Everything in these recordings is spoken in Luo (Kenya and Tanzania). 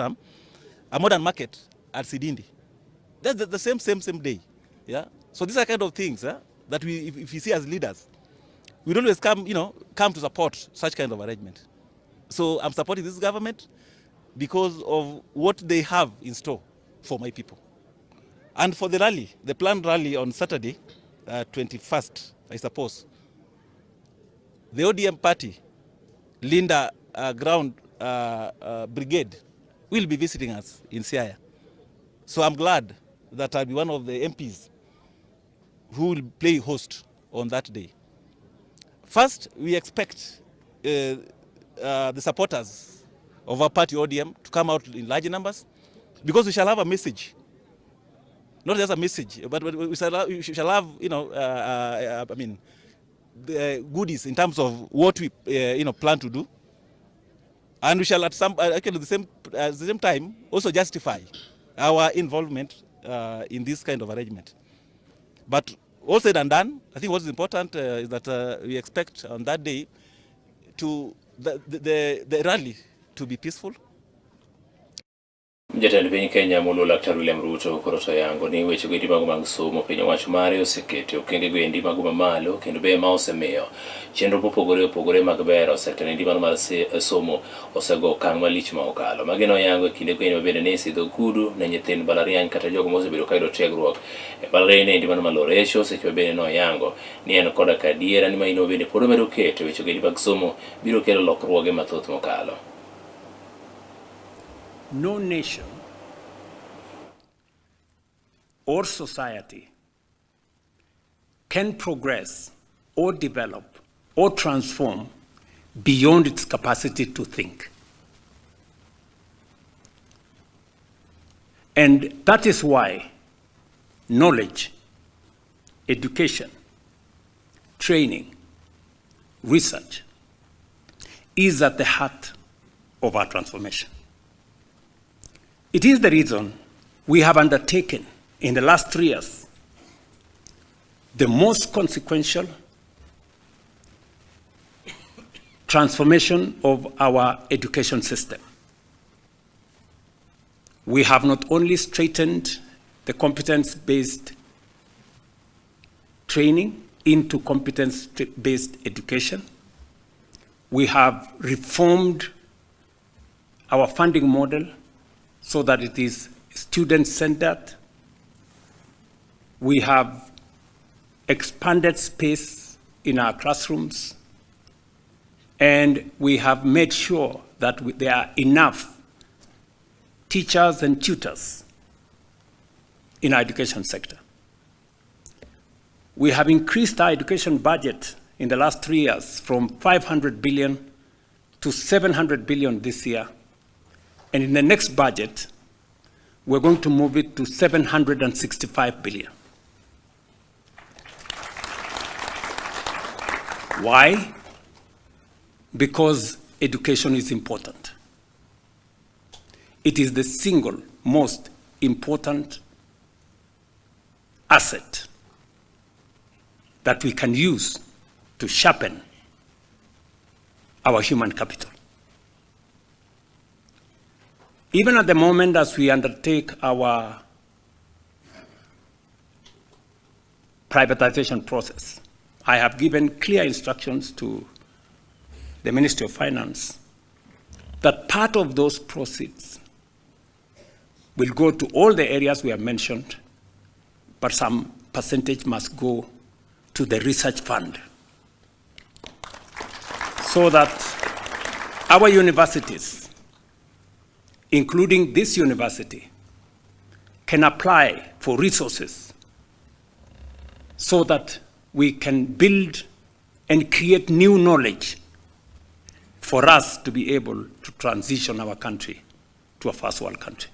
A modern market at Sidindi. That's the same, same, same day. Yeah. So these are kind of things that we, if we see as leaders, we don't always come to support such kind of arrangement. So I'm supporting this government because of what they have in store for my people. And for the rally, the planned rally on Saturday, 21st, I suppose, the ODM party, Linda Ground Brigade, will be visiting us in Siaya. So I'm glad that I'll be one of the MPs who will play host on that day. First, we expect the supporters of our party ODM to come out in large numbers, because we shall have a message. Not just a message, but we shall have, I mean, the goodies in terms of what we plan to do. And we shall at some, actually at the same time also justify our involvement in this kind of arrangement. But all said and done, I think what is important is that we expect on that day to the rally to be peaceful. Jatend piny Kenya moluor Laktar William Ruto koro to yango ni weche goendi mago mag somo piny owacho mare osekete okenge goendi mago mamalo kendo be ma osemiyo chenro mopogore opogore mag bero sekta endi mano mar somo osego okang' malich ma okalo. Magi noyango e kinde goendi ma bende ne isidho ogudu ne nyithind mbalariany kata jogo mosebedo ka yudo tiegruok e mbalariany endi mano ma Loresho seche ma bende noyango ni en koda ka adiera ni maino bende pod omedo keto weche goendi mag somo biro kelo lokruoge mathoth mokalo. No nation or society can progress or develop or transform beyond its capacity to think. And that is why knowledge, education, training, research is at the heart of our transformation. It is the reason we have undertaken in the last 3 years the most consequential transformation of our education system. We have not only straightened the competence-based training into competence-based education, we have reformed our funding model so that it is student-centered. We have expanded space in our classrooms, and we have made sure that there are enough teachers and tutors in our education sector. We have increased our education budget in the last 3 years from 500 billion to 700 billion this year. And in the next budget, we're going to move it to 765 billion. Why? Because education is important. It is the single most important asset that we can use to sharpen our human capital. Even at the moment as we undertake our privatization process, I have given clear instructions to the Ministry of Finance that part of those proceeds will go to all the areas we have mentioned, but some percentage must go to the research fund so that our universities, including this university, can apply for resources so that we can build and create new knowledge for us to be able to transition our country to a first world country.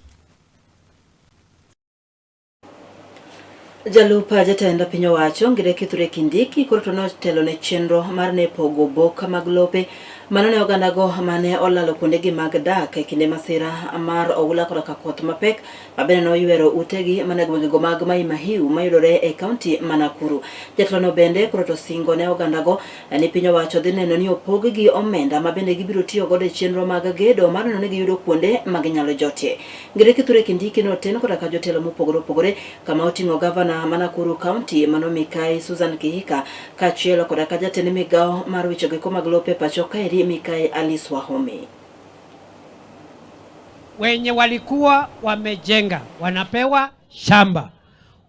Jalup jatend piny owacho Ngire Kithure Kindiki koro to notelo ne chenro mar ne pogo obok mag lope Mano ne ogandago mane olalo kuondegi mag dak e kinde masira mar oula koda ka koth mapek mabende noywero utegi mana e gwengego mag Mai Mahiu mayudore e kaunti ma Nakuru. Jatelono bende koro to singo ne ogandago ni piny owacho dhi neno ni opog gi omenda ma bende gibiro tiyo godo e chenro mag gedo mar neno ni giyudo kuonde ma ginyalo jotie. Ngire Kithure Kindiki noten koda ka jotelo mopogore opogore kama oting'o gavana ma Nakuru County mano Mikai Susan Kihika kaachiel koda ka jatend migawo mar weche goeko mag lope pacho kaeri Mikai Alice Wahome. Wenye walikuwa wamejenga wanapewa shamba,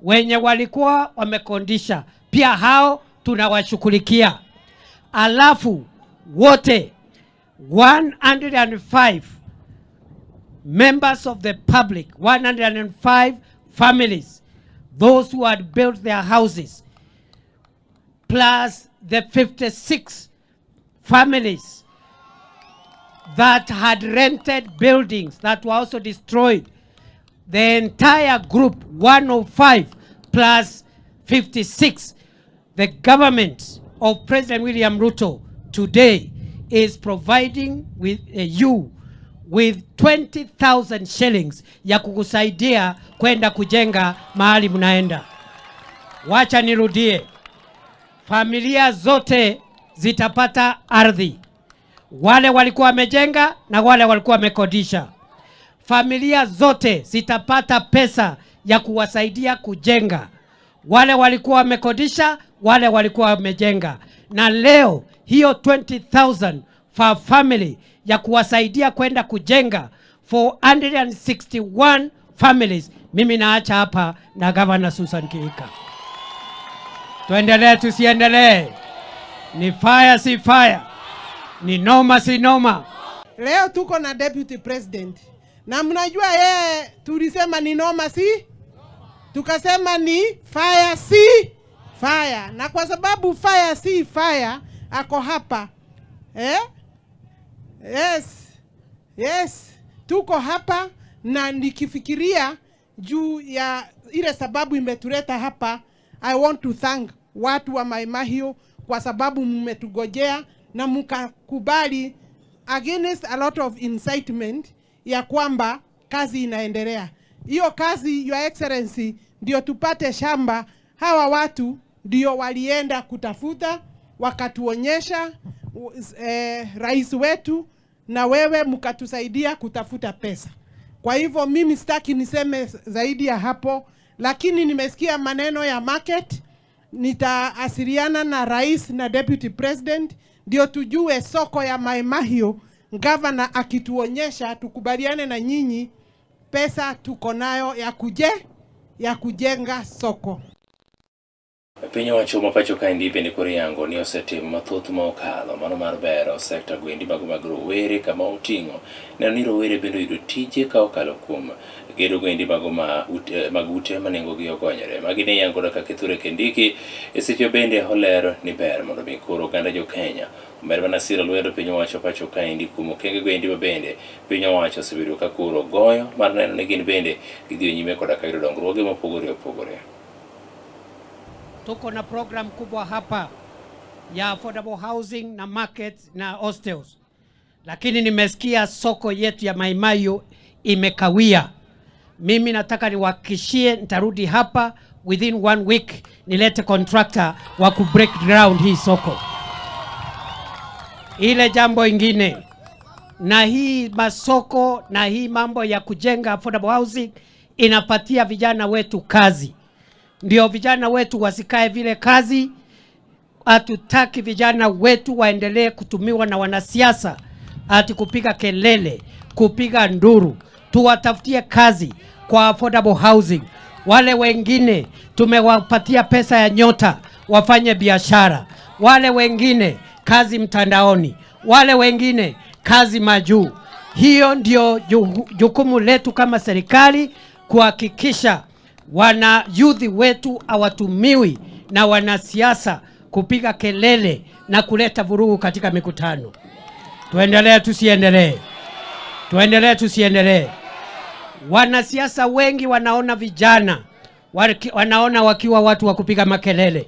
wenye walikuwa wamekondisha pia hao tunawashughulikia. Alafu wote 105 members of the public, 105 families, those who had built their houses, plus the 56 families that had rented buildings that were also destroyed. The entire group, 105 plus 56, the government of President William Ruto today is providing with you with 20,000 shillings ya kukusaidia kwenda kujenga mahali mnaenda. Wacha nirudie, familia zote zitapata ardhi, wale walikuwa wamejenga na wale walikuwa wamekodisha. Familia zote zitapata pesa ya kuwasaidia kujenga, wale walikuwa wamekodisha, wale walikuwa wamejenga. Na leo hiyo 20,000 for family ya kuwasaidia kwenda kujenga 461 families, mimi naacha hapa na Governor Susan Kihika. Tuendelee tusiendelee? Ni fire si fire? Ni noma si noma? Leo tuko na deputy president na mnajua yeye tulisema ni noma si, tukasema ni fire si fire, na kwa sababu fire si fire ako hapa eh? Yes, tuko hapa na nikifikiria juu ya ile sababu imetuleta hapa, I want to thank watu wa Mai Mahiu kwa sababu mmetugojea na mkakubali against a lot of incitement ya kwamba kazi inaendelea. Hiyo kazi, Your Excellency, ndio tupate shamba. Hawa watu ndio walienda kutafuta wakatuonyesha rais wetu na wewe mkatusaidia kutafuta pesa. Kwa hivyo mimi sitaki niseme zaidi ya hapo, lakini nimesikia maneno ya market. Nitaasiliana na rais na deputy president ndio tujue soko ya Mai Mahiu, gavana akituonyesha, tukubaliane na nyinyi, pesa tuko nayo ya kujenga soko. Piny owacho ma pacho kaendi bende koro yango ni osetimo mathoth ma okalo mano mar bero sekta goendi mago mag rowere kama oting'o neno ni rowere bende oyudo tije ka okalo kuom gedo goendi mago ma ute, mag ute ma nengogi ogonyore. Magi ne yango kaka Kithure Kindiki e seche bende olero ni ber mondo mi koro oganda jo Kenya omed mana siro lwedo piny owacho pacho kaendi kuom okenge goendi ma bende piny owacho osebedo ka koro goyo mar neno ni gin bende gidhi nyime koda ka yudo dongruoge mopogore opogore. Tuko na program kubwa hapa ya affordable housing na markets na hostels, lakini nimesikia soko yetu ya Mai Mahiu imekawia. Mimi nataka niwahakikishie nitarudi hapa within one week nilete contractor wa ku break ground hii soko. Ile jambo ingine, na hii masoko na hii mambo ya kujenga affordable housing inapatia vijana wetu kazi, ndio vijana wetu wasikae vile kazi. Hatutaki vijana wetu waendelee kutumiwa na wanasiasa ati kupiga kelele, kupiga nduru. Tuwatafutie kazi kwa affordable housing. Wale wengine tumewapatia pesa ya Nyota wafanye biashara, wale wengine kazi mtandaoni, wale wengine kazi majuu. Hiyo ndio jukumu letu kama serikali kuhakikisha wana youth wetu hawatumiwi na wanasiasa kupiga kelele na kuleta vurugu katika mikutano. Tuendelee tusiendelee? Tuendelee tusiendelee? Wanasiasa wengi wanaona vijana wanaona wakiwa watu wa kupiga makelele.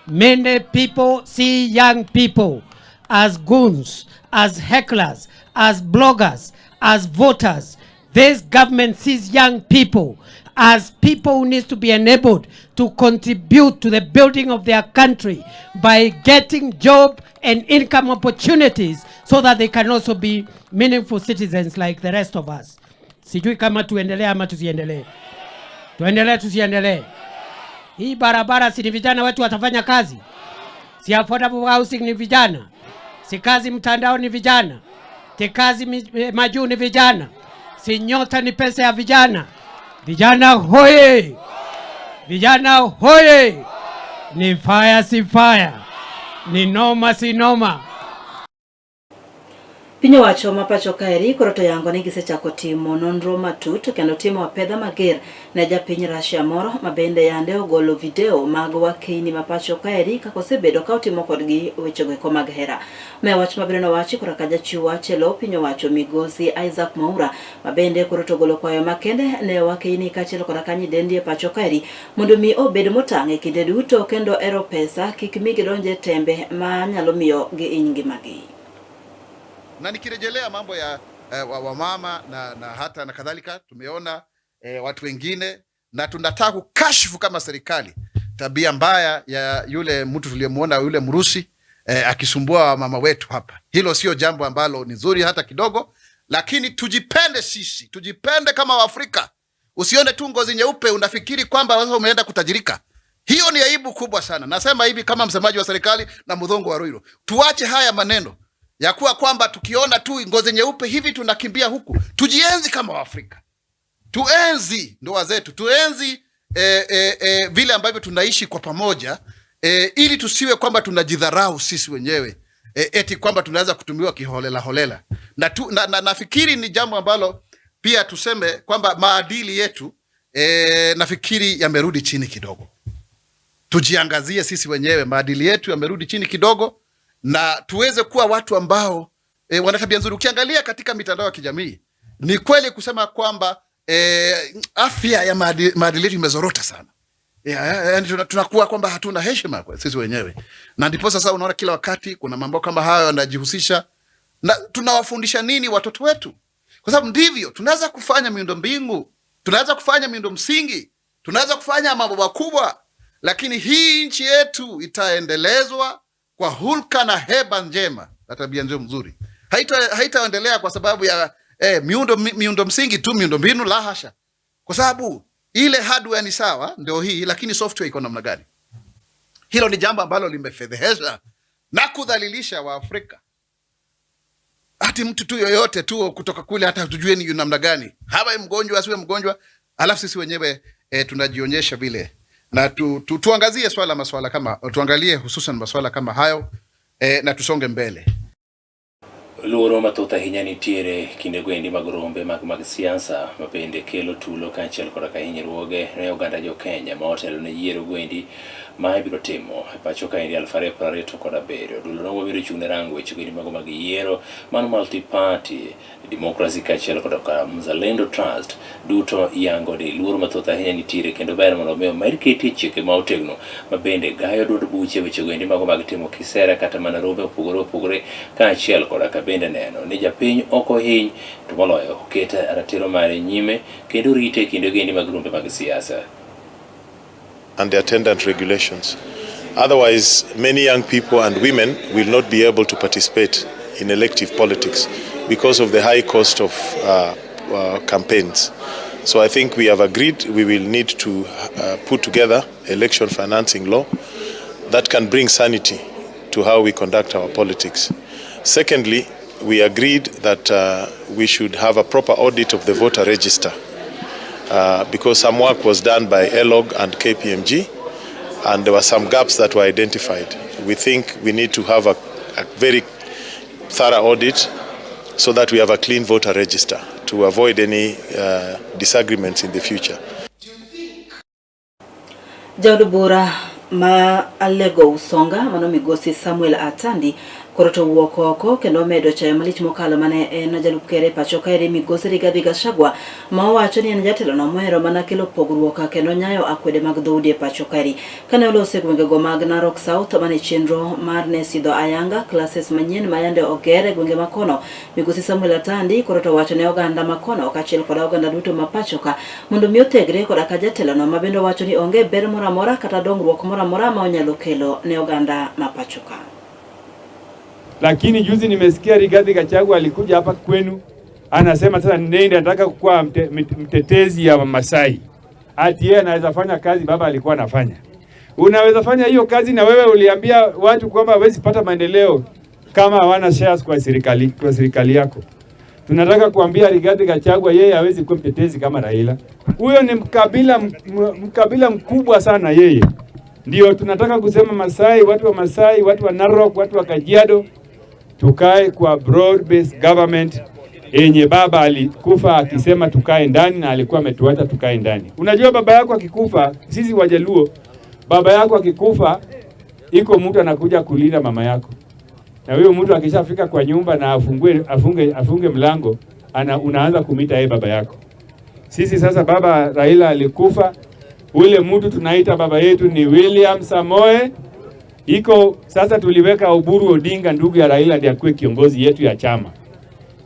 Many people see young people as goons, as hecklers, as bloggers, as voters. This government sees young people as people who need to be enabled to contribute to the building of their country by getting job and income opportunities so that they can also be meaningful citizens like the rest of us. Sijui kama tuendelee ama tusiendelee. Tuendelee tusiendelee? Hii barabara si ni vijana wetu watafanya kazi? Si affordable housing ni vijana? Si kazi mtandao ni vijana? Si kazi majuu ni vijana? Si nyota ni pesa ya vijana? Vijana hoye! Vijana hoye! Ni fire si fire, ni noma si noma. Piny owacho ma pacho kaeri koro to yango ni gisechako timo nonro matut kendo timo apedha mager ne japiny Russia moro ma bende yande ogolo video mag wakeyni ma pacho kaeri kaka osebedo ka otimo kodgi wechego eko mag hera. Ma wach mabiro nowachi koro ka jachiw wach e lo piny owacho migosi Isaac Mwaura ma bende koro to ogolo kwayo makende ne wakeyni kaachiel koda ka nyidendi e pacho kaeri mondo mi obed motang' e kinde duto kendo ero pesa kik mi gidonje tembe ma nyalo miyo gihiny ngimagi. Na nikirejelea mambo ya wamama na hata na kadhalika, tumeona watu wengine, na tunataka kukashifu kama serikali tabia mbaya ya yule mtu tuliyemuona yule Mrusi akisumbua mama wetu hapa. Hilo sio jambo ambalo ni nzuri hata kidogo, lakini tujipende sisi, tujipende kama Waafrika. Usione tu ngozi nyeupe unafikiri kwamba sasa umeenda kutajirika. Hiyo ni aibu kubwa sana. Nasema hivi kama msemaji wa serikali na Mudhongo wa Ruiru, tuache haya maneno ya kuwa kwamba tukiona tu ngozi nyeupe hivi tunakimbia huku. Tujienzi kama Waafrika, tuenzi ndoa zetu, tuenzi vile ambavyo tunaishi kwa pamoja ili tusiwe kwamba tunajidharau sisi wenyewe eti kwamba tunaweza kutumiwa kiholela holela. Na, tu, na, na nafikiri ni jambo ambalo pia tuseme kwamba maadili yetu nafikiri yamerudi chini kidogo. Tujiangazie sisi wenyewe, maadili yetu yamerudi chini kidogo, na tuweze kuwa watu ambao wana tabia nzuri. Ukiangalia katika mitandao ya kijamii, ni kweli kusema kwamba afya ya maadili yetu imezorota sana. Yani tunakuwa kwamba hatuna heshima kwa sisi wenyewe, na ndipo sasa unaona kila wakati kuna mambo kama hayo yanajihusisha na tunawafundisha nini watoto wetu? Kwa sababu ndivyo tunaweza kufanya miundo mbingu, tunaweza kufanya miundo msingi, tunaweza kufanya mambo makubwa, lakini hii nchi yetu itaendelezwa kwa hulka na heba njema na tabia njema nzuri. Haitaendelea kwa sababu ya miundo msingi tu, miundo mbinu, la hasha, kwa sababu ile hardware ni sawa, ndio hii, lakini software iko namna gani? Hilo ni jambo ambalo limefedhehesha na kudhalilisha Waafrika. Ati mtu tu yoyote tu kutoka kule, hata hatujue ni namna gani, hawa mgonjwa asiwe mgonjwa, alafu sisi wenyewe tunajionyesha vile. Na tuangazie swala maswala kama tuangalie hususan maswala kama hayo na tusonge mbele. Luoro mathoth ahinya nitiere kinde goendi mag rombe mag siasa ma bende kelo tulo kaachiel koda ka hinyruoge ne oganda jo Kenya ma otelo ne yiero goendi ma ibiro timo e pacho kaendi 2027. Dulo nogo biro chung' ne rango weche goendi mago mag yiero mano multi party democracy kaachiel koda ka Mzalendo Trust duto yango ni luoro mathoth ahinya nitiere kendo ber mondo mi omed ketie chike ma otegno ma bende gayo duond buche weche goendi mago mag timo kisera kata mana rombe opogore opogore kaachiel koda ka bende neno ni japiny ok ohiny to moloyo oket ratiro mare nyime kendo rite kinde goendi mag rombe mag siasa. And the attendant regulations. Otherwise, many young people and women will not be able to participate in elective politics because of the high cost of campaigns. So I think we have agreed we will need to put together election financing law that can bring sanity to how we conduct our politics. Secondly, we agreed that we should have a proper audit of the voter register because some work was done by ELOG and KPMG and there were some gaps that were identified. We think we need to have a very thorough audit so that we have a clean voter register to avoid any disagreements in the future. Jaod bura ma Alego Usonga mano migosi Samuel Atandi Koro to wuok oko kendo omedo chayo malich mokalo mane en jalup ker e pacho kaeri Migosi Rigathi Gachagua ma owacho ni en jatelono mohero mana kelo pogruok kendo nyayo akwede mag dhoudi e pacho kaeri. Kane oloso e gwengego mag Narok South mane chenro mar ne sidho ayanga classes manyien ma yande oger e gwenge makono, Migosi Samuel Atandi koro to owacho ne oganda makono kaachiel koda oganda duto ma pacho ka mondo mi othegre koda ka jatelono ma bende owacho ni onge ber moro amora kata dongruok moro amora ma onyalo kelo ne oganda ma pacho ka. Lakini juzi nimesikia Rigathi Gachagua alikuja hapa kwenu, anasema sasa nende anataka kuwa mtetezi ya Masai, ati yeye anaweza fanya kazi baba alikuwa anafanya. Unaweza fanya hiyo kazi na wewe uliambia watu kwamba hawezi pata maendeleo kama hawana shares kwa serikali yako. Tunataka kuambia Rigathi Gachagua yeye hawezi kuwa mtetezi kama Raila. Huyo ni mkabila mkubwa sana yeye. Ndio tunataka kusema Masai, watu wa Masai, watu wa Narok, watu wa Kajiado, tukae kwa broad based government yenye baba alikufa akisema tukae ndani, na alikuwa ametuacha tukae ndani. Unajua baba yako akikufa, sisi Wajaluo, baba yako akikufa, iko mtu anakuja kulinda mama yako, na huyo mtu akishafika kwa nyumba na afunge mlango, unaanza kumita yeye baba yako. Sisi sasa baba Raila alikufa, ule mtu tunaita baba yetu ni William Samoei. Iko sasa tuliweka Oburu Odinga ndugu ya Raila ndiye akuwe kiongozi yetu ya chama,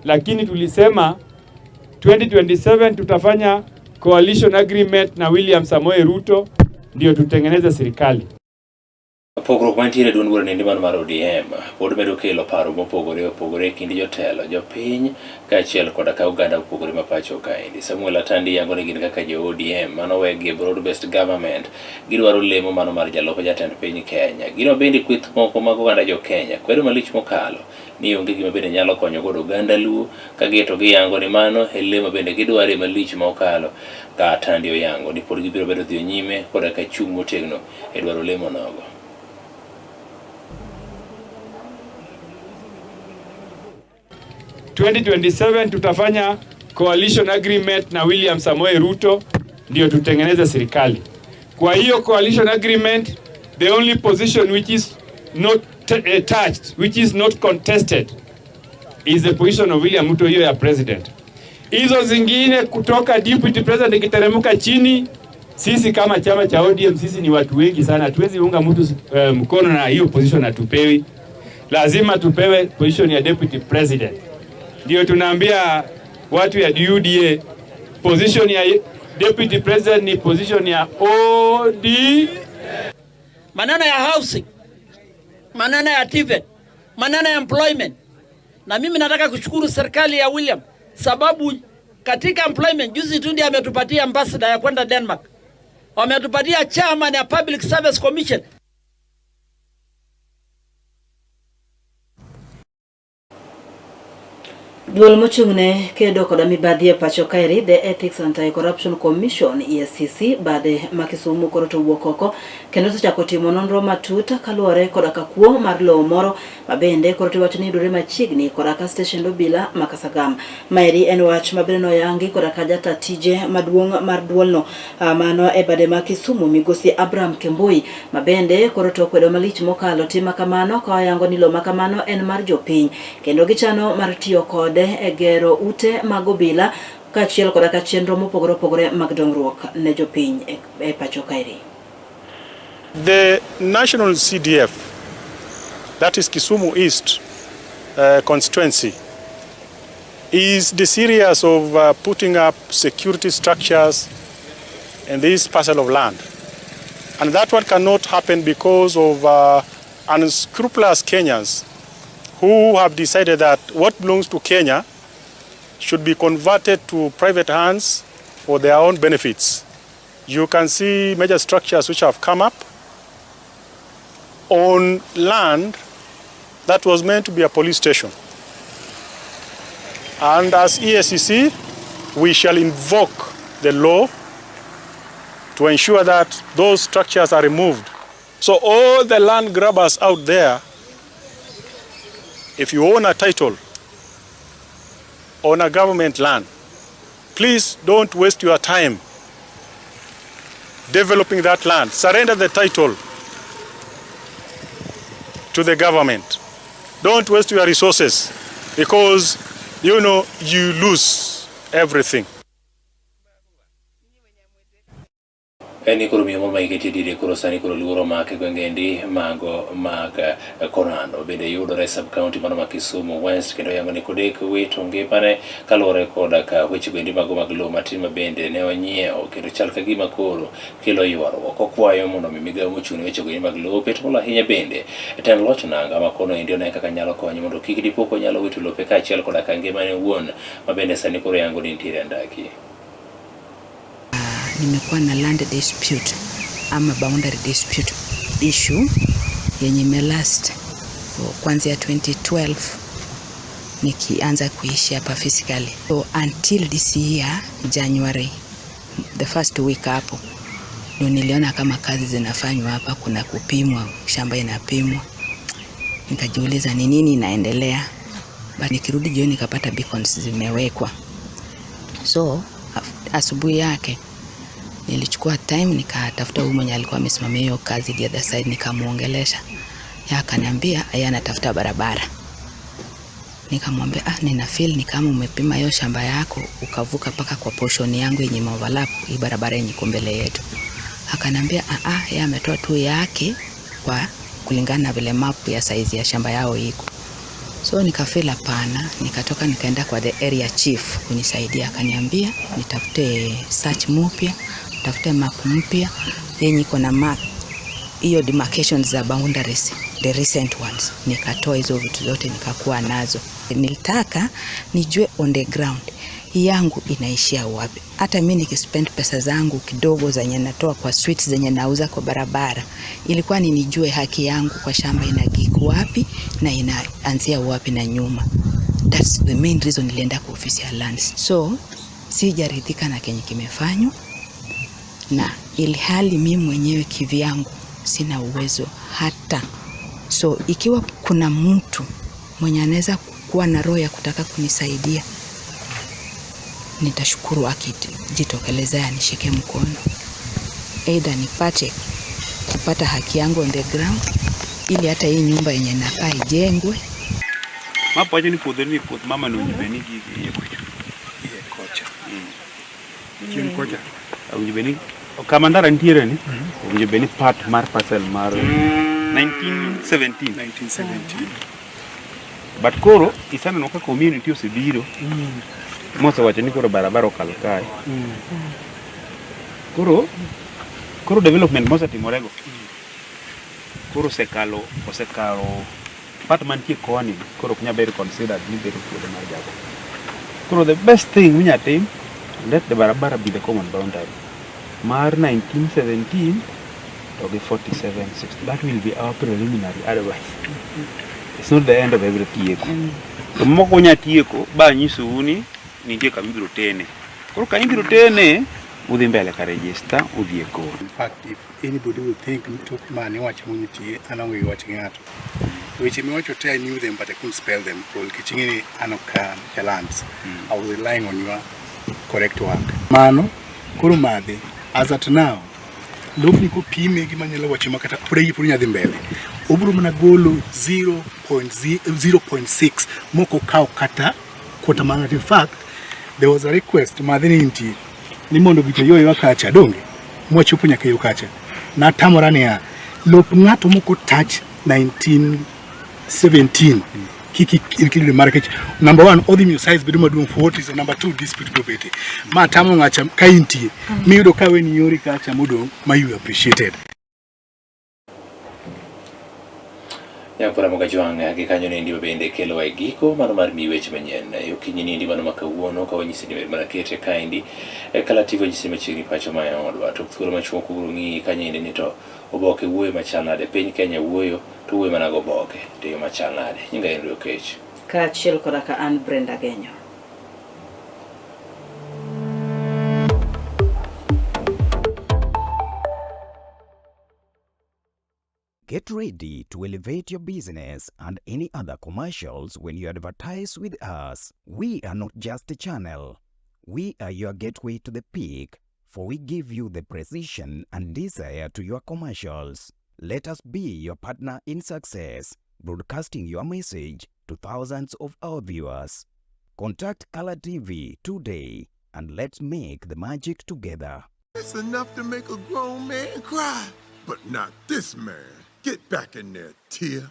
lakini tulisema 2027 tutafanya coalition agreement na William Samoei Ruto ndio tutengeneze serikali. Pogruok mantiere e duond bura niendi mar ODM pod medo kelo paro mopogore opogore e kind jotelo, jopiny kaachiel koda ka oganda mopogore ma pacho kaendi. Samuel Atandi yango ni gin kaka jo ODM mano wegi e broad based government gidwaro lemo mano mar jalup jatend piny Kenya. Gino bende kweth moko mag oganda jo Kenya kwedo malich mokalo ni onge gima bende nyalo konyo godo oganda Luo ka gito giyango ni mano e lemo bende gidware malich mokalo ka Atandi oyango ni pod gibiro bedo dhiyo nyime koda ka chung' motegno e dwaro lemo nogo. 2027 tutafanya coalition agreement na William Samoei Ruto ndio tutengeneze serikali. Kwa hiyo coalition agreement, the only position which is not touched, which is not contested is the position of William Ruto, hiyo ya president. Hizo zingine kutoka deputy president ikiteremka chini, sisi kama chama cha ODM, sisi ni watu wengi sana, hatuwezi unga mtu mkono na hiyo position hatupewi. Lazima tupewe position ya deputy president. Ndio tunaambia watu ya UDA position ya deputy president ni position ya OD. Maneno ya housing, maneno ya TVET, maneno ya employment. Na mimi nataka kushukuru serikali ya William sababu katika employment juzi tu ndiye ametupatia ambassador ya kwenda Denmark. Wametupatia chairman ya Public Service Commission. Duol mochung'ne kedo koda mibadhi e pacho kaeri, The Ethics Anti-Corruption Commission EACC, bade ma Kisumu koro to wuok oko kendo osechako timo nonro matut kaluwore koda ka kuo mar lowo moro ma bende koro to iwacho ni yudore machiegni koda ka steshend obila ma Kasagam. Maeri en wach ma bende noyangi koda ka jata tije maduong' mar duolno mano e bade ma Kisumu migosi Abraham Kemboi ma bende koro to okwedo malich mokalo tim ma kamano ka oyango ni lowo ma kamano en mar jopiny kendo gichano mar tiyo kode e gero ute mag obila kaachiel koda ka chenro mopogore opogore mag dongruok ne jopiny e pacho kaeri. The National CDF, that is Kisumu East constituency, is the serious of putting up security structures in this parcel of land. And that one cannot happen because of unscrupulous Kenyans who have decided that what belongs to Kenya should be converted to private hands for their own benefits. You can see major structures which have come up on land that was meant to be a police station. And as EACC, we shall invoke the law to ensure that those structures are removed. So all the land grabbers out there, if you own a title on a government land, please don't waste your time developing that land. Surrender the title to the government. Don't waste your resources because you know you lose everything. En ni koro miyo moro ma hike tie diere koro sani koro luoro omake gwenge endi mago mag eh, Konano bende yudore e sub county mano ma Kisumu West kendo yango ni kodek wito ngimane kaluwore koda ka weche goendi mago mag lowo matin ma bende ne onyiewo kendo chal ka gima koro kelo ywaruok okwayo mondo mi migawo mochung' ne weche goendi mag lope to molo ahinya bende tend loch nanga ma kono endi one kaka nyalo konye mondo kik dipo konyalo wito lope kaachiel koda ka ngimane owuon ma bende sani koro yango ni nitiere andaki. Nimekuwa na land dispute ama boundary dispute issue yenye imelast kuanzia 2012 nikianza kuishi hapa physically. So until this year January the first week hapo ndio niliona kama kazi zinafanywa hapa, kuna kupimwa, shamba inapimwa. Nikajiuliza ni nini inaendelea, but nikirudi jioni nikapata beacons zimewekwa. So asubuhi yake nilichukua time nikatafuta huyu mwenye alikuwa amesimamia hiyo kazi the other side, nikamuongelesha. Yeye akaniambia yeye anatafuta barabara. Nikamwambia ah, nina feel ni kama umepima hiyo shamba yako ukavuka paka kwa portion yangu yenye overlap hii barabara yenye iko mbele yetu. Akaniambia ah, ah, yeye ametoa tu yake kwa kulingana na vile map ya size ya shamba yao iko. So nikafeel hapana, nikatoka nikaenda kwa the area chief kunisaidia, akaniambia nitafute search mpya, nitafute map mpya yenye iko na map hiyo demarcations za boundaries, the recent ones. Nikatoa hizo vitu zote nikakuwa nazo. Nilitaka nijue on the ground yangu inaishia wapi. Hata mi nikispend pesa zangu kidogo zenye natoa kwa sweets zenye nauza kwa barabara, ilikuwa ni nijue haki yangu kwa shamba inagiko wapi na inaanzia wapi na nyuma. That's the main reason nilienda kwa ofisi ya lands. So sijaridhika na kenye kimefanywa, na ilhali mimi mwenyewe kivyangu sina uwezo hata. So ikiwa kuna mtu mwenye anaweza kuwa na roho ya kutaka kunisaidia, nitashukuru akijitokelezea anishike mkono, either nipate kupata haki yangu on the ground, ili hata hii nyumba yenye nakaa ijengwe. Map wacho ni puodho ni puoth mama no owinjo bed ni gi iye kocha. Iye kocha. Chien kocha. Owinjo bed ni kama ndara nitiere ni owinjo bed ni part mar parcel mar 1917. 1917. But koro iseneno ka community osebiro mosewacho ni koro barabara okal kae. Koro koro development mosetimorego koro osekalo osekalo part mantie koni koro ok nyal bedo considered ni bedo puodho mar jago. Koro the best thing minya tim, let the barabara be the common boundary mar 1917 to gi 47 60. That will be our preliminary advice. It's not the end of every tieko. To moko nya tieko ba nyisou ni nitie kama ibiro tene. Koro kama ibiro tene udhi mbele ka register udhi e court. In fact, if anybody will think ni tok ma ni wacho nitie, an onge gi wach gi ng'ato. Weche miwacho te I knew them but I couldn't spell them all. Nikech ing'e ni an ok an jalands. I was relying on your correct work. Mano, koro madhe, as at now, lopni kopime gima nyalo wacho ma kata pod pod nyadhi mbele. Obiro mana golo 0.0.6 mok okawo kata quarter mana. In fact, there was a request madhe ni nitie ni mondo gito yo yo kacha donge mwachopo nyaka yo kacha natamora niya lop ng'ato moko touch 1917 kik include mare kech number one odhi miyo size bedo maduong' for what reason number two dispute biro bete ma tamo ng'acha ka intie miyudo ka weni yori kacha modong' ma you appreciated. Nyakora Mogajwang' gi kanyo nendi bende kelowa e giko mano mar miyi weche manyien e okinyi niendi mano ma kawuono ka wanyisi ni ber mana kete kaendi e Kala TV wanyisi ni machiegni pacho ma e odwa tok thuolo machuok ubiro ng'iyi kanyo endi ni to oboke wuoyo machal nade piny Kenya wuoyo to wuoyo mana goboke to e yo machal nade nyinga Henry Okech Kaachiel koda ka an Brenda Genyo. Get ready to elevate your business and any other commercials when you advertise with us. We are not just a channel. We are your gateway to the peak, for we give you the precision and desire to your commercials. Let us be your partner in success. broadcasting your message to thousands of our viewers. Contact Color TV today and let's make the magic together. It's enough to make a grown man cry, but not this man. Get back in there, Tia.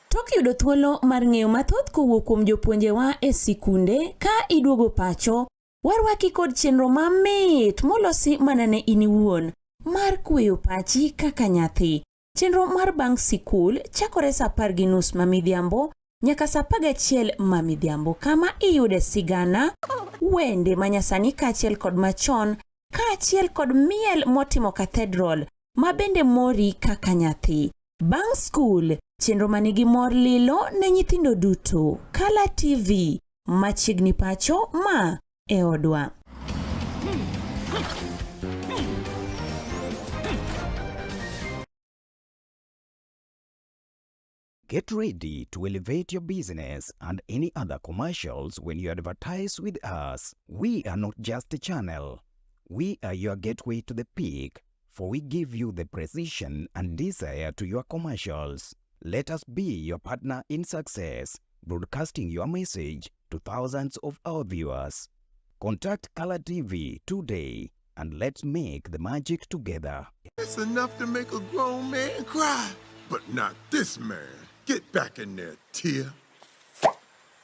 Tok yudo thuolo mar ng'eyo mathoth kowuok kuom jopuonjewa e sikunde ka iduogo pacho, warwaki kod chenro mamit molosi mana ne in iwuon mar kweyo pachi kaka nyathi. Chenro mar bang' sikul chakore saa 10:30 ma midhiambo nyaka saa 11 ma midhiambo kama iyude sigana, wende manyasani kaachiel kod machon kaachiel kod miel motimo cathedral ma bende mori kaka nyathi. Bang' skul, chenro manigi mor lilo ne nyithindo duto. Kala TV, machiegni pacho ma e odwa. Get ready to elevate your business and any other commercials when you advertise with us. We are not just a channel. We are your gateway to the peak, for we give you the precision and desire to your commercials. Let us be your partner in success, broadcasting your message to thousands of our viewers. Contact Color TV today and let's make the magic together. It's enough to make a grown man cry, but not this man. Get back in there, Tia.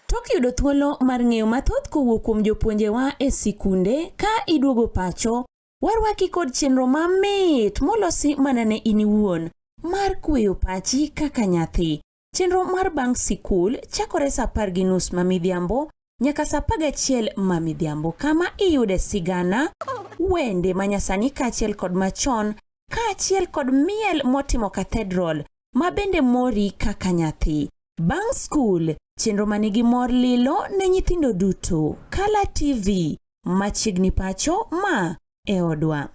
Tok yudo thuolo mar ng'eyo mathoth kowuok kuom jopuonjewa e sikunde ka iduogo pacho, warwaki kod chenro mamit molosi mana ne in iwuon mar kweyo pachi kaka nyathi. Chenro mar bang' sikul chakore saa 10:30 ma midhiambo nyaka saa 11 ma midhiambo kama iyude sigana, wende manyasani kaachiel kod machon kaachiel kod miel motimo cathedral ma bende mori kaka nyathi. Bang' skul, chenro manigi mor lilo ne nyithindo duto. Kala TV, machiegni pacho ma e odwa.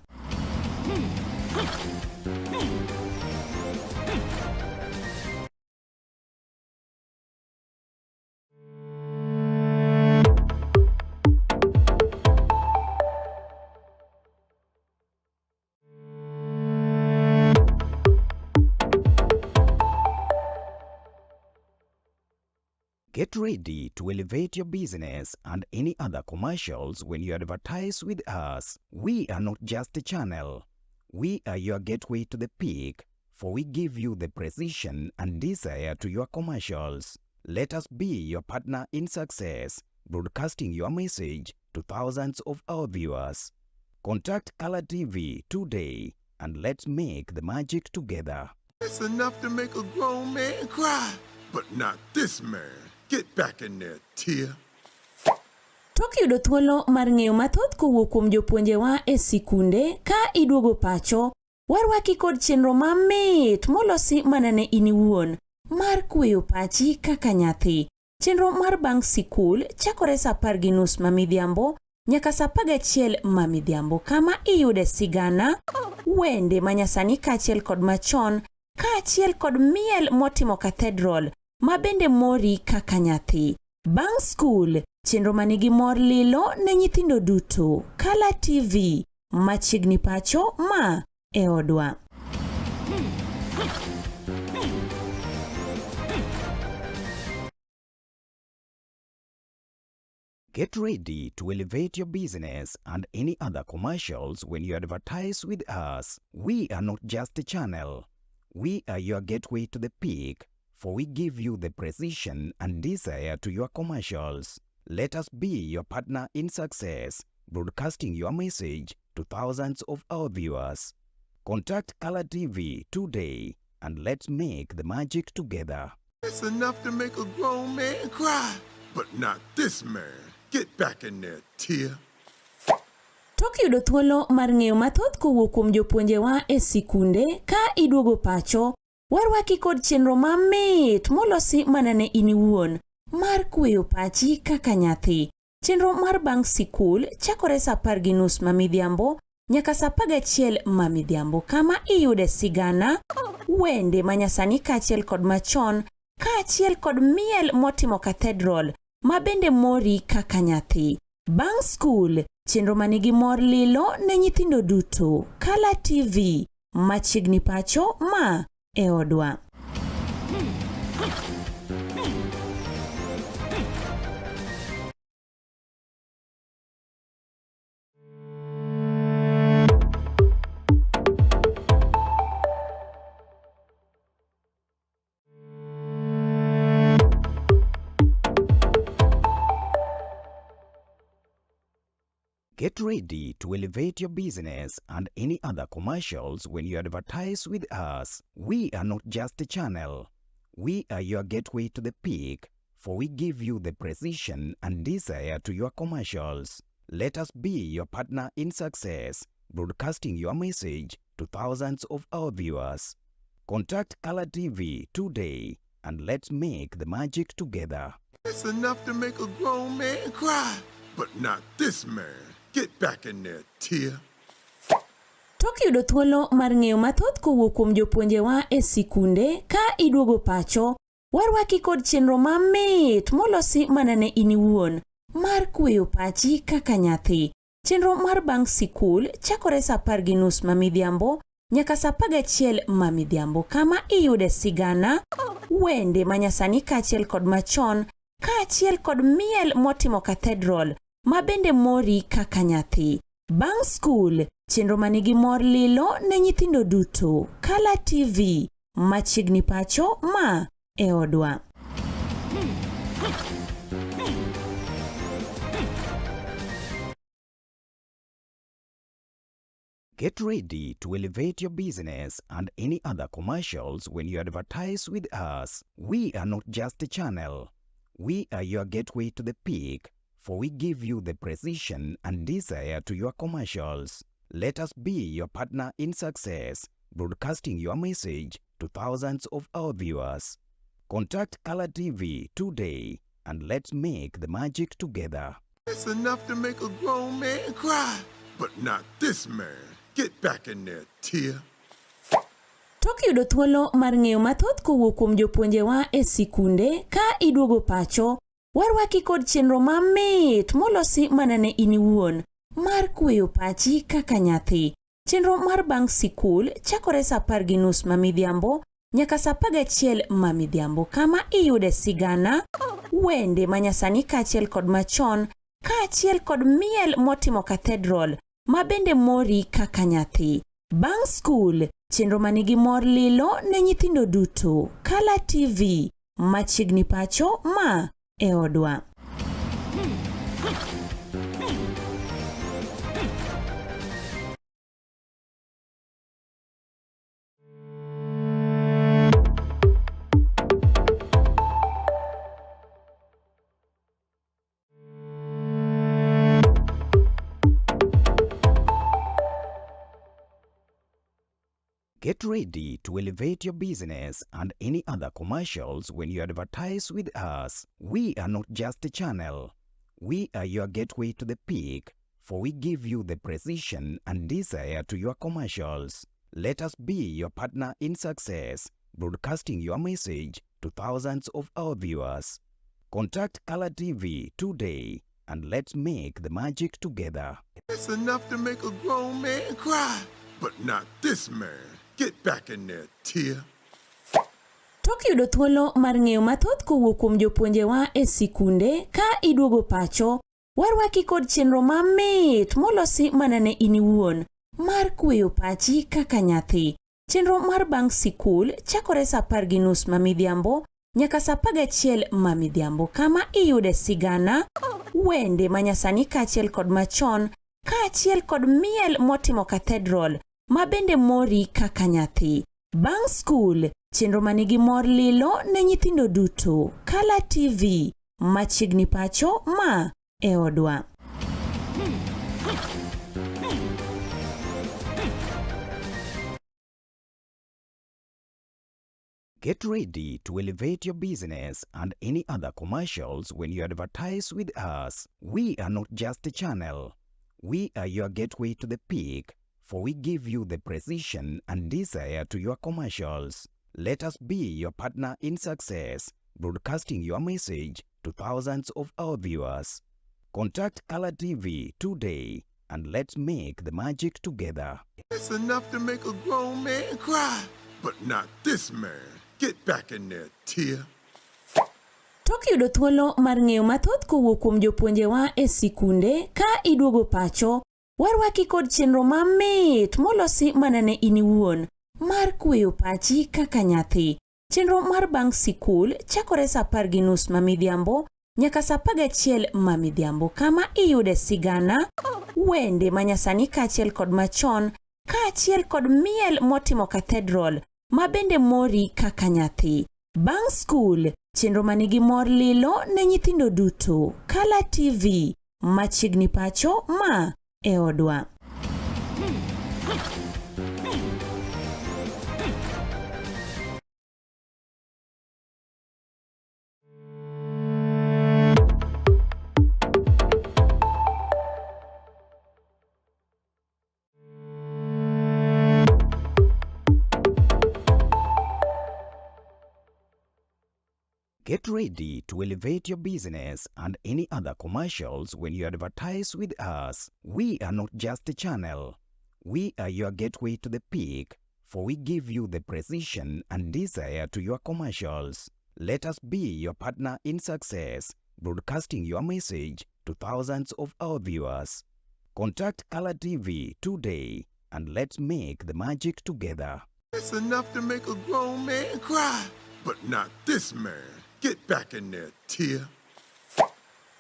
Get ready to elevate your business and any other commercials when you advertise with us. We are not just a channel. We are your gateway to the peak, for we give you the precision and desire to your commercials. Let us be your partner in success, broadcasting your message to thousands of our viewers. Contact Color TV today and let's make the magic together. It's enough to make a grown man cry, but not this man. Get back in there, Tia. Tok yudo thuolo mar ng'eyo mathoth kowuok kuom jopuonjewa e sikunde ka iduogo pacho, warwaki kod chenro mamit molosi mana ne in iwuon mar kweyo pachi kaka nyathi. Chenro mar bang' sikul chakore saa 10:30 ma midhiambo nyaka saa 11 ma midhiambo kama iyude sigana, wende manyasani kaachiel kod machon kaachiel kod miel motimo cathedral ma bende mori kaka nyathi. Bang' skul, chenro manigi mor lilo ne nyithindo duto. Kala TV, machiegni pacho ma e odwa. Get ready to elevate your business and any other commercials when you advertise with us. We are not just a channel. We are your gateway to the peak, for we give you the precision and desire to your commercials. Let us be your partner in success, broadcasting your message to thousands of our viewers. Contact Color TV today and let's make the magic together. It's enough to make a grown man cry, but not this man. Get back in there, Tia. Tok yudo thuolo mar ng'eyo mathoth kowuok kuom jopuonjewa e sikunde ka iduogo pacho, warwaki kod chenro mamit molosi mana ne in iwuon mar kweyo pachi kaka nyathi. Chenro mar bang' sikul chakore saa 10:30 ma midhiambo nyaka saa 11 ma midhiambo kama iyude sigana, wende manyasani kaachiel kod machon kaachiel kod miel motimo cathedral ma bende mori kaka nyathi. Bang' skul, chenro manigi mor lilo ne nyithindo duto. Kala TV, machiegni pacho ma e odwa. Get ready to elevate your business and any other commercials when you advertise with us. We are not just a channel. We are your gateway to the peak, for we give you the precision and desire to your commercials. Let us be your partner in success, broadcasting your message to thousands of our viewers. Contact Color TV today and let's make the magic together. It's enough to make a grown man cry, but not this man. Get back in there, Tia. Tok yudo thuolo mar ng'eyo mathoth kowuok kuom jopuonjewa e sikunde ka iduogo pacho, warwaki kod chenro mamit molosi mana ne in iwuon mar kweyo pachi kaka nyathi. Chenro mar bang' sikul chakore sa 10:30 ma midhiambo nyaka sa 11 ma midhiambo kama iyude sigana, wende manyasani kaachiel kod machon kaachiel kod miel motimo cathedral ma bende mori kaka nyathi. Bang' skul, chenro manigi mor lilo ne nyithindo duto. Kala TV, machiegni pacho ma e odwa. Get ready to elevate your business and any other commercials when you advertise with us. We are not just a channel. We are your gateway to the peak, for we give you the precision and desire to your commercials. Let us be your partner in success, broadcasting your message to thousands of our viewers. Contact Color TV today and let's make the magic together. It's enough to make a grown man cry, but not this man. Get back in there, Tia. Tok yudo thuolo mar ng'eyo mathoth kowuok kuom jopuonjewa e sikunde ka iduogo pacho, warwaki kod chenro mamit molosi mana ne in iwuon mar kweyo pachi kaka nyathi. Chenro mar bang' sikul chakore sa 10:30 ma midhiambo nyaka sa 11 ma midhiambo kama iyude sigana, wende manyasani kaachiel kod machon kaachiel kod miel motimo cathedral ma bende mori kaka nyathi. Bang' skul, chenro manigi mor lilo ne nyithindo duto. Kala TV, machiegni pacho ma e odwa. Get ready to elevate your business and any other commercials when you advertise with us. We are not just a channel. We are your gateway to the peak, for we give you the precision and desire to your commercials. Let us be your partner in success, broadcasting your message to thousands of our viewers. Contact Color TV today and let's make the magic together. It's enough to make a grown man cry, but not this man. Get back in there, Tia. Tok yudo thuolo mar ng'eyo mathoth kowuok kuom jopuonjewa e sikunde ka iduogo pacho, warwaki kod chenro mamit molosi mana ne in iwuon mar kweyo pachi kaka nyathi. Chenro mar bang' sikul chakore sa 10:30 ma midhiambo nyaka sa 11 ma midhiambo kama iyude sigana, wende manyasani kaachiel kod machon kaachiel kod miel motimo cathedral ma bende mori kaka nyathi. Bang' skul, chenro manigi mor lilo ne nyithindo duto. Kala TV, machiegni pacho ma e odwa. Get ready to elevate your business and any other commercials when you advertise with us. We are not just a channel. We are your gateway to the peak, for we give you the precision and desire to your commercials. Let us be your partner in success, broadcasting your message to thousands of our viewers. Contact Color TV today and let's make the magic together. It's enough to make a grown man cry, but not this man. Get back in there, Tia. Tok yudo thuolo mar ng'eyo mathoth kowuok kuom jopuonjewa e sikunde ka iduogo pacho, warwaki kod chenro mamit molosi mana ne in iwuon mar kweyo pachi kaka nyathi. Chenro mar bang' sikul chakore saa 10:30 ma midhiambo nyaka saa 11 ma midhiambo kama iyude sigana, wende manyasani kaachiel kod machon kaachiel kod miel motimo cathedral ma bende mori kaka nyathi. Bang' skul, chenro ma nigi mor lilo ne nyithindo duto. Kala TV, machiegni pacho ma e odwa. Get ready to elevate your business and any other commercials when you advertise with us. We are not just a channel. We are your gateway to the peak, for we give you the precision and desire to your commercials. Let us be your partner in success, broadcasting your message to thousands of our viewers. Contact Color TV today and let's make the magic together. It's enough to make a grown man cry, but not this man. Get back in there, Tia.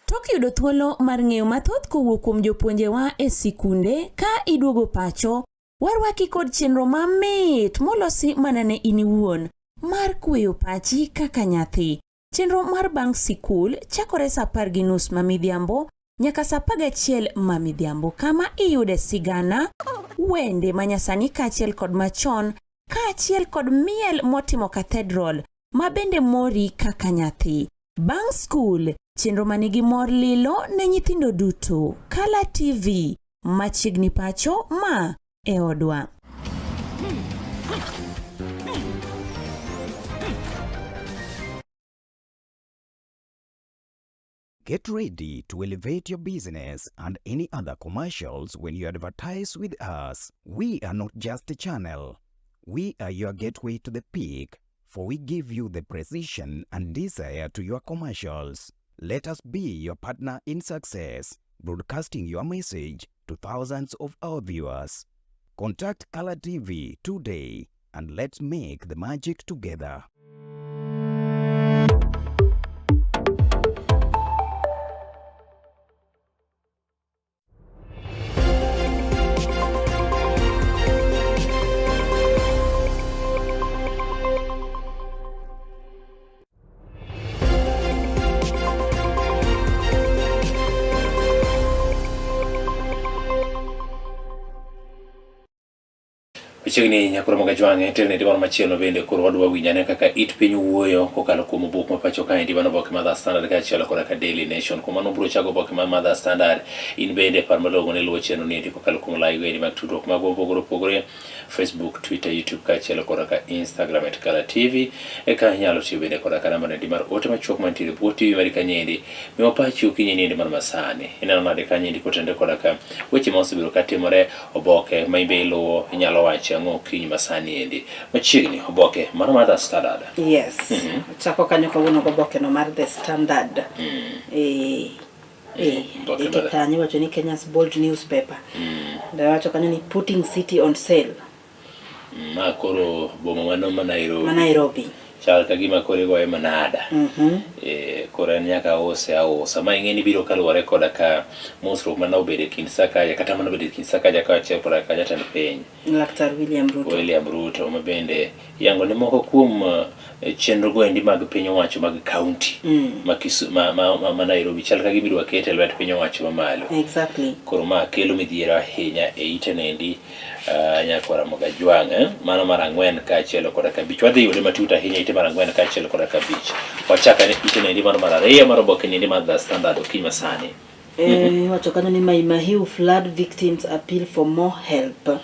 Tok yudo thuolo mar ng'eyo mathoth kowuok kuom jopuonjewa e sikunde ka iduogo pacho, warwaki kod chenro mamit molosi mana ne in iwuon mar kweyo pachi kaka nyathi. Chenro mar bang' sikul chakore saa 10:30 ma midhiambo nyaka saa 11 ma midhiambo kama iyude sigana, wende manyasani kaachiel kod machon kaachiel kod miel motimo cathedral ma bende mori kaka nyathi. Bang' skul, chenro ma nigi mor lilo ne nyithindo duto. Kala TV, machiegni pacho ma e odwa. Get ready to elevate your business and any other commercials when you advertise with us. We are not just a channel. We are your gateway to the peak, for we give you the precision and desire to your commercials. Let us be your partner in success, broadcasting your message to thousands of our viewers. Contact Color TV today and let's make the magic together. Machiegni nyakoro mag Ajwang' telne diwano machielo bende koro wadwa winjo ane kaka it piny wuoyo kokalo kuom obok ma pacho kaendi mano oboke mar The Standard kaachiel koda ka Daily Nation. Kuom mano biro chako oboke mar The Standard. In bende par malong'o ni luwo chenro ni endi kokalo kuom lai go endi mag tudruok magwa mopogore opogore Facebook, Twitter, YouTube kaachiel koda ka Instagram at Kala TV. Eka inyalo tiyo bende koda ka namba nendi mar ote machuok mantiere e bwo TV mari kanyendi. Miwa pachi okinyi niendi mar masani. Ineno nade kanyendi kotenore koda ka weche ma osebedo ka timore, oboke ma imbe iluwo, inyalo wacho ang'o okinyi masani endi. Machiegni oboke mano mar The Standard. Yes. Chako kanyo kawuono goboke no mar The Standard. Eh, eh, Oboke ndike mar- kanyo iwacho ni Kenya's bold newspaper. Mm. Wacho kanyo ni putting city on sale. Ma koro boma mano ma Nairobi. Ma Nairobi. Chal ka gima koro igoye manada. Mm -hmm. E, koro en nyaka use ausa. Ma ing'e ni biro kaluwore koda ka mosruok mane obedo e kind Sakaja kata mane obedo e kind Sakaja kaachiel koda ka jatend piny. Laktar William Ruto. William Ruto ma bende yango ni moko kuom eh, chenro go endi mag piny owacho mag kaunti mm. ma, Kisu, ma, ma, ma, ma Nairobi chal ka gima idwa ket e lwet piny owacho mamalo. Exactly. Koro ma kelo midhiero ahinya e ite nendi uh, nyakwara Mogajwang' eh? Mano mar ang'wen kaachiel koda kabich. Wadhi yude matut ahinya ite mar ang'wen kaachiel koda kabich. Wachak ane ite nendi mano mar ariyo mar oboke nendi mar The Standard okinyi masani. Eh, iwacho kanyo ni Mai Mahiu flood victims appeal for more help.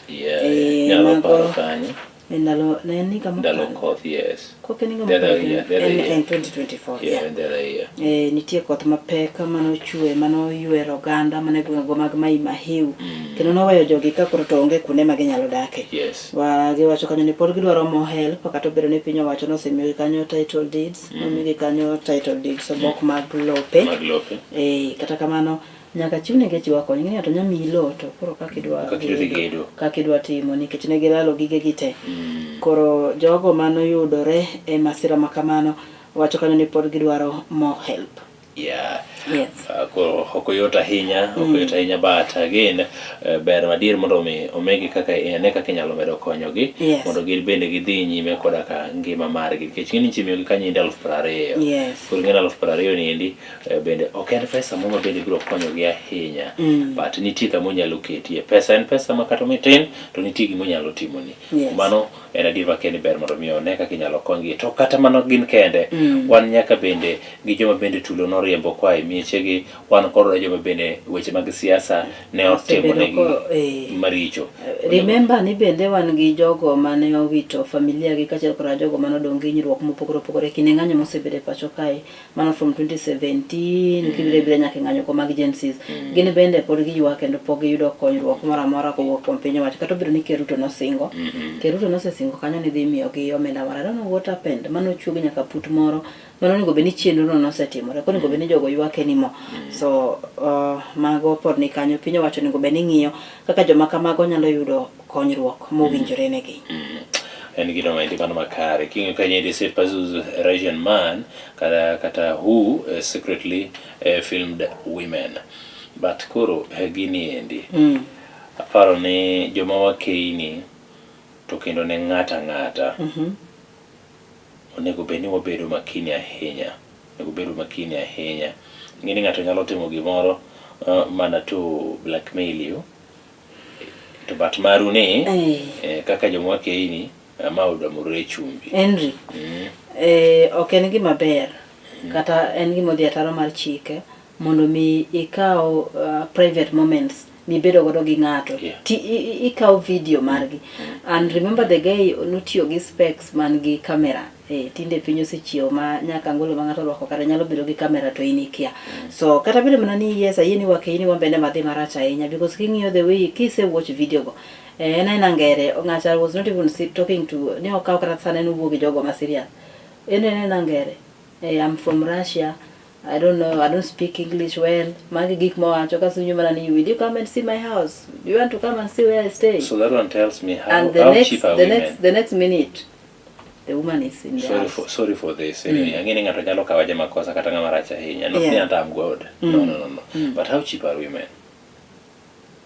Yeah, Eh, nyalo mago- paro kanyo. E ndalo ne en higa Ndalo mokalo. koth, yes. Koth en higa The other mokalo. year, the other En, year. en 2024. Yeah, Yeah. the other year. E, nitie koth mapek manochwe manoywero oganda mane gwengego mag Mai Mahiu kendo noweyo jogi ka koro to onge kuonde ma ginyalo dake. Yes. Wa giwacho kanyo ni pod gidwaro more help kata obedo ni piny owacho nosemiyogi kanyo title deeds, nomigi kanyo title deeds obok mag lope. Mag lope. Eh, kata kamano nyaka chiwnegi achiwa kony ng'e ni ng'ato nya miyi lowo to koro kaka idwa Kaka idhi gedo. kaka idwa timo nikech ne gilalo gigegi te. Koro jogo manoyudore e masira ma kamano wacho kanyo ni pod gidwaro more help. Yeah. Yes. Koro ok oyot ahinya, ok oyot ahinya but again ber madier mondo mi omigi kaka ane kaka inyalo medo konyogi Yes. mondo gin bende gidhi nyime koda ka ngima margi nikech ing'e ni nyicha imiyogi kanyo endi 20,000. Yes. Koro ing'e ni 20,000 ni endi bende ok en pesa moro ma bende biro konyogi ahinya but nitie kama onyalo ketie. Pesa en pesa ma kata matin to nitie gima onyalo timoni. Yes. Mano en adier makende ber mondo mi one kaka inyalo konygi to kata mano gin kende wan nyaka bende gi joma bende tulo noriembo koa e miechegi wan kod joma bende weche mag siasa ne otimo Osebedo negi ko- eh. maricho. Remember ni bende wan gi jogo mane owito familia gi kaachiel koda jogo mane odong' gi hinyruok mopogore opogore e kinde ng'anyo mosebedo e pacho kae mano from 2017 kibiro ibiro nyaka e ng'anyo go mag Gen Zs. Gin bende pod giywak kendo pok giyudo konyruok moro amora kowuok kuom piny owacho kata obedo ni Ker Ruto nosingo. Ker Ruto nosesingo kanyo ni dhi miyogi omenda moro. I don't know what happened. Mano ochuogi nyaka put moro mano onego bed ni chenro no nosetimore koro onego bed ni jogo ywak anymore. So mago pod ni kanyo piny owacho onego bed ni ng'iyo kaka joma kamago nyalo yudo konyruok mowinjore negi. En gino maendi mano makare. King'iyo kanyo endi say Pazuzu Russian man kata, kata who secretly filmed women. But koro gini endi aparo ni joma wakeini to kendo ne ng'ata ng'ata onego bed ni wabedo makini ahinya. Onego bedo makini ahinya. Ing'e ni ng'ato nyalo timo gimoro mana to blackmail you to but maru ni kaka joma wakeini ma odamore e chumbi. Henry, ok en gima ber kata en gima odhi ataro mar chike mondo mi ikaw private moments mibedo godo gi ng'ato ti ikaw video margi and remember the guy notiyo gi specs man gi camera tinde piny osechiewo ma nyaka angolo ma ng'ato orwako kata nyalo bedo gi camera to in ikia so kata bedo mana ni yes ayie ni wakeini wan bende madhi marach ahinya because king'iyo the way kise watch video go en aena ngere ng'acha was not even talking to ne okaw kata sana en owuo gi jogo ma serious en ena ngere I'm from Russia I don't know, I don't speak English well. Magi gik mowacho kaso winjo mana ni will you come and see my house? Do you want to come and see where I stay? So that one tells me how, and the how next, cheap are the women. next minute the woman is in the Sorry house. for, sorry for this. Anyway, ang'e ni ng'ato nyalo kawa jamakosa kata ng'ama rach ahinya. Not ni anta I'm God. No, no, no, no. But how cheap are women?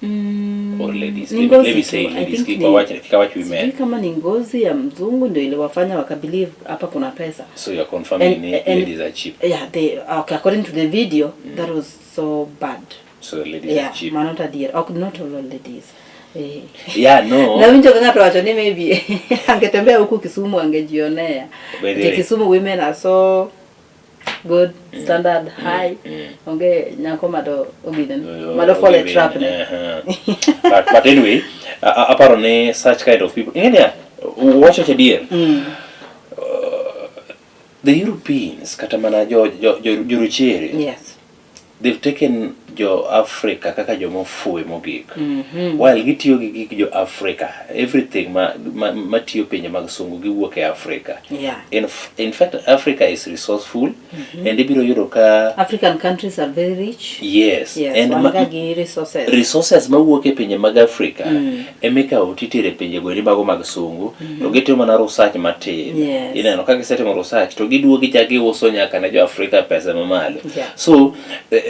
Or ladies? Ni Let me, let ngozi me tu. say I ladies. think Kik ni- wawach kik women. Sijui kama ni ngozi ya mzungu ndio iliwafanya wakabelieve hapa kuna pesa. So you are confirming And- ni and- ladies are cheap. Yeah, they okay, according to the video that was so bad. So ladies Yeah, are cheap. mano to adier. Ok not all ladies. Eh. Yeah, no. Nawinjo ka ng'ato wacho ni maybe angetembea huku Kisumu angejionea. By the Ati way. Kisumu women are so good, standard, high. Onge nyako mado ogine. Mado fall a trap ne. But anyway, aparo ni such kind of people. Ing'e niya, wacho adier. The Europeans kata mana jo jo jo jorochere Yes. they've taken jo Africa kaka joma ofuwe mogik. While gitiyo gi gik jo Africa, everything ma, ma, matiyo pinje mag sungu giwuok e Africa. Yeah. In fact, Africa is resourceful and ibiro yudo ka African countries are very rich. yes, Yes, and wan ma, ga gi resources. resources mawuok e pinje mag Africa emikawo titero e pinje goendi mago mag sungu to gitimo mana research matin. Yes. Ineno ka gisetimo research to giduogo gichako giuso nyaka ne jo Africa pesa mamalo. Yeah. So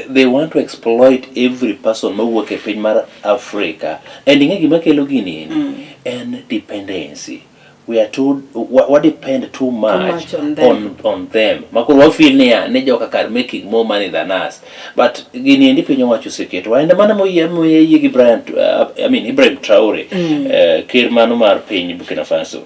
they want to exploit every person mawuok e piny mar Africa and ing'e gima kelo gini endi en dependency. We are too wa depend too much, much on them. on them. Makoro wa feel niya ni joka kar making more money than us. But gini endi piny owacho oseketo. And mana moyie moyie gi Brian I mean Ibrahim Traore ker mano mar piny Burkina Faso.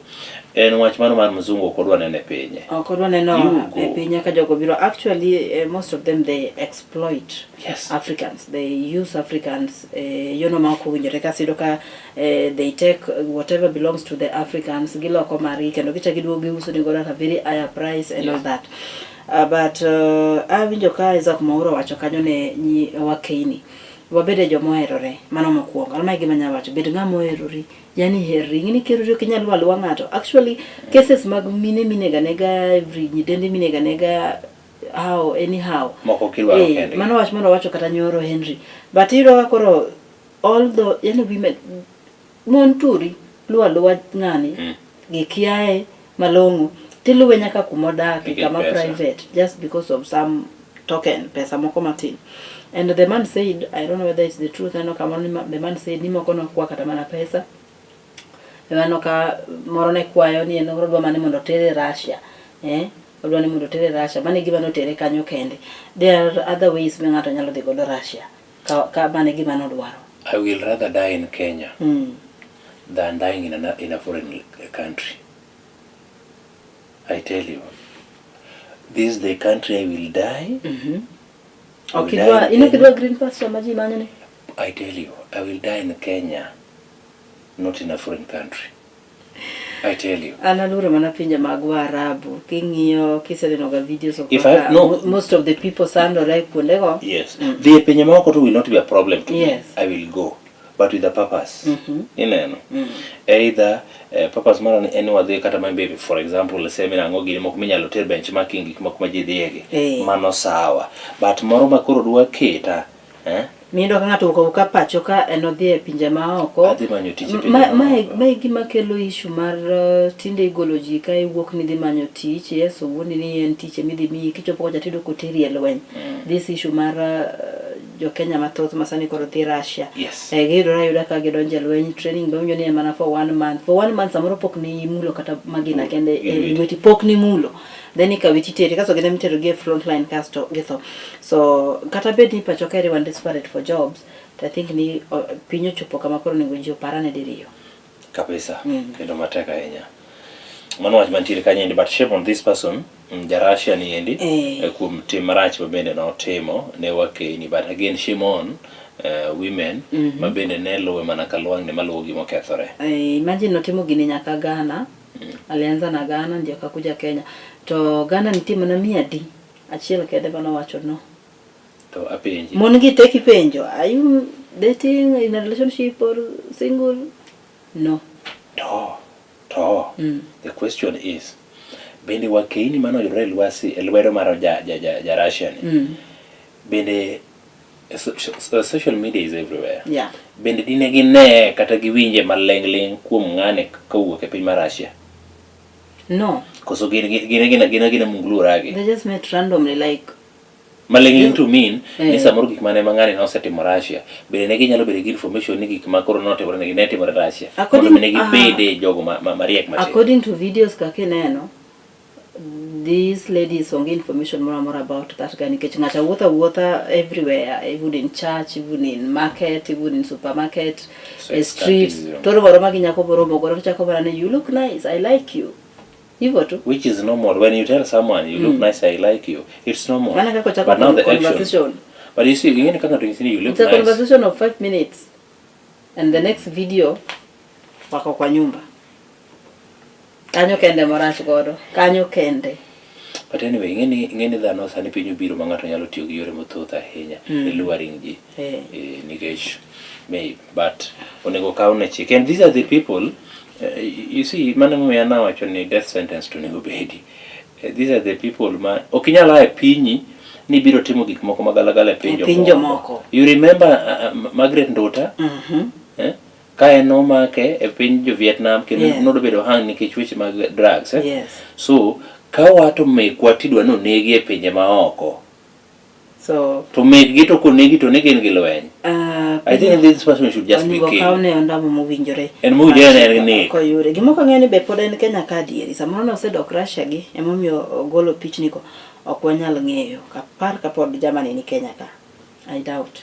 En wach mano mar mzungu ok odwa neno e pinye. Ok odwa neno You go. e pinye ka jogo biro. Actually, most of them they exploit Africans. They use Africans yono ma ok owinjore kasi iyudo ka they take whatever belongs to the Africans giloko margi kendo gichako giduogo giuso ni godo at a very higher price and all that. But awinjo ka Isaac Mwaura owacho kanyo ne nyi wakeini wabed e joma oherore mano mokwongo an ma e gima anyalo wacho bed ng'ama oherori yani herri ing'e ni kiherori ok inyal luwo aluwa ng'ato actually cases mag mine minega nega every nyitende minega nega how anyhow Moko kirwaro Eh, kendgi. mano wach mane owacho kata nyoro Henry but iyudo ka koro all the yani women mon turi luwo aluwa ng'ani gikiaye malong'o tiluwe nyaka kuma odake Nikech kama pesa. private just because of some token pesa moko matin and the man said i don't know whether it's the truth aneno kamoro ni the man said ni moko nokwa kata mana pesa aneno ka moro ne kwayo ni en odwa mana ni mondo otere Russia eh odwa ni mondo otere Russia mano e gima notere kanyo kende there are other ways ma ng'ato nyalo dhi godo Russia ka mano e gima nodwaro I will rather die in Kenya than dying in a foreign country. I tell you, this is the country I will die. I will Ok die idwa in in ok Kenya. idwa green pasture ma ji manyo ni I tell you, I will die in Kenya, not in a foreign country. I tell you. An aluoro mana pinje mag Waarabu. King'iyo kiseneno ga videos of If I- kaka no. most of the people sandore kuondego. Yes. Dhi e pinje maoko to will not be a problem to Yes. me. I will go. But with a purpose. Ineno. Either purpose moro ni en ni wadhi kata maybe for example seminar ang'o gini moko minyalo ter benchmarking gik moko ma ji dhiye gi. Mano sawa. But moro ma koro dwa keta eh? Miyudo ka ng'ato owuok awuoka pacho ka en odhi e pinje maoko. Adhi manyo tich e pinje maoko. Mae gima kelo issue mar tinde igolo ji ka iwuok ni idhi manyo tich, yes owuondi ni en tich ema idhi miyi, kichopo kocha tiyudo koteri e lweny. This issue mar jo Kenya mathoth ma sani koro dhi Russia. Giyudore ayuda ka gidonjo e lweny, training be awinjo ni en mana for one month. For one month samoro pok ni imulo kata magina kende e lweti, pok ni mulo. Then ikawi titeri, kasto gin ema iterogi e front line kasto githo. So kata bed ni pacho kaeri wan desperate for jobs, to I think ni piny ochopo kama koro onego ji oparane diriyo. Kabisa. Kendo matek ahinya. Mano wach mantiere kanyo endi, but shame on this person, ja Russia ni endi, kuom tim marach ma bende notimo ne wakeini, but again shame on women ma bende ne luwe mana ka lwang'ni maluwo gima okethore. Imagine notimo gini nyaka Ghana. Alianza na Ghana ndio akakuja Kenya. To Ghana nitie mana mia adi? Achiel kende mane owacho no. To apenji. Mon gi te kipenjo, are you dating in a relationship or single? No. To, the question is, bende wakeini mane oyudore e lwasi e lwedo mar ja Russia ni, bende social media is everywhere. Bende dine gine kata giwinje maling'ling' kuom ng'ane kowuok e piny mar Russia? No. Koso gin gin munglu ragi? They just met randomly like Maling'ling' to mean ni samoro gik mane ma ng'ani nosetimo Russia, bende ne ginyalo bedo gi information ni gik ma koro notimore negi ne timore Russia. Mondo mi ne gibede jogo mariek matin. According to videos kaka ineno, these ladies onge information moro amora about that guy nikech ng'ato wuotho awuotha everywhere, even in church, even in market, even in supermarket, So e it's streets. that easy. To romoro ma gi nyako boromo godo to chako mana ni you look nice, I like you. Hivyo tu. Which is normal. When you tell someone you look nice, I like you, it's normal. Mana kaka ochako But now the action. conversation. But you see, ing'e ni kaka ng'ato nyisi ni you look It's a nice. conversation of 5 minutes. And the next video wako kwa nyumba. Kanyo kende morach godo. Kanyo kende. But anyway, ing'e ni dhano sani piny obiro ma ng'ato nyalo tiyo gi yore mathoth ahinya e luring ji. Nikech may but onego kawne chik. And these are the people, you see, mano emomiyo an awacho ni death sentence to onego bedi. These are the people ma ok inyal a e pinyi ni ibiro timo gik moko magalagala e piny E piny jomoko. You remember Margaret Nduta? Ka en nomake e piny jo Vietnam kendo nodwa bedo hang nikech weche mag drugs. So ka wato mekwa tidwa nonegi e pinje maoko. So to mekgi to konegi to ne gin gi lweny. I think this person should just be Onego killed. kawne ondamo mowinjore. En mowinjore en nek. Koyude. Gimoko ang'eyo ni be pod en Kenya ka adieri. Samoro ne osedok Russia gi emomiyo ogolo pichni go. Ok wanyal ng'eyo. Kapar kapod Germany ni Kenya ka. I doubt.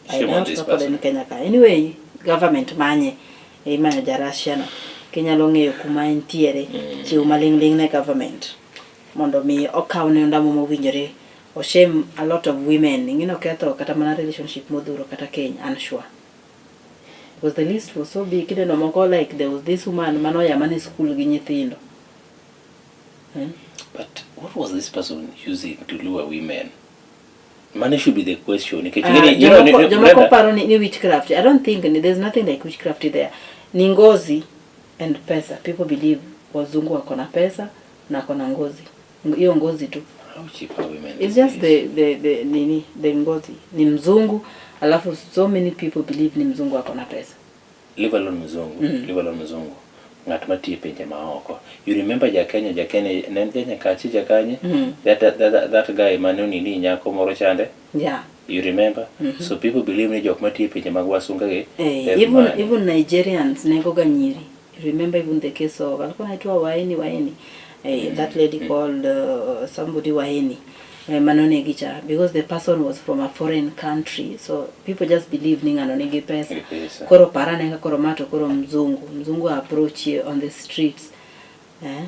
I Shame on doubt this kapod en person. Kenya ka. Anyway, government manye. Imanyo ja Russia no. Kinyalo ng'eyo kuma entiere, chiw maling'ling' ne government mondo mi okawne ondamo mowinjore. Oshame a lot of women. Ing'e ni oketho kata mana relationship modhuro kata keny, an sure. Because the list was so big. Kineno moko like there was this woman manoya mana e school gi nyithindo. Eh? But what was this person using to lure women? Money should be the question. Nikech Ah, ing'eni- you know, jomoko jomoko Brenda, paro ni, ni witchcraft. I don't think ni, there's nothing like witchcraft there. Ni ngozi and pesa. People believe wazungu wako na pesa na wako na ngozi. Hiyo ngozi tu. How cheap are women? It's just the nini, the ngozi. Ni mzungu, alafu so many people believe ni mzungu ako na pesa. Leave alone mzungu, leave alone mzungu. Ng'at matiyo e pinje maoko. You remember ja Kenya, ja Kenya, ne en ja Nyakachi, ja Kanye? That guy mane onini nyako moro chande? Yeah. You remember? So people believe ni jok matiyo e pinje mag wasunga gi Eh, have even money. even Nigerians nego ga nyiri. You remember even the case of alikuwa anaitwa Waeni Waeni. Eh, that lady called somebody Waeni. Eh, manonegi cha because the person was from a foreign country so people just believe ni ng'ano nigi pesa. Nigi pesa. Koro parane ka koro ma to koro mzungu. Mzungu approach you on the streets. Eh?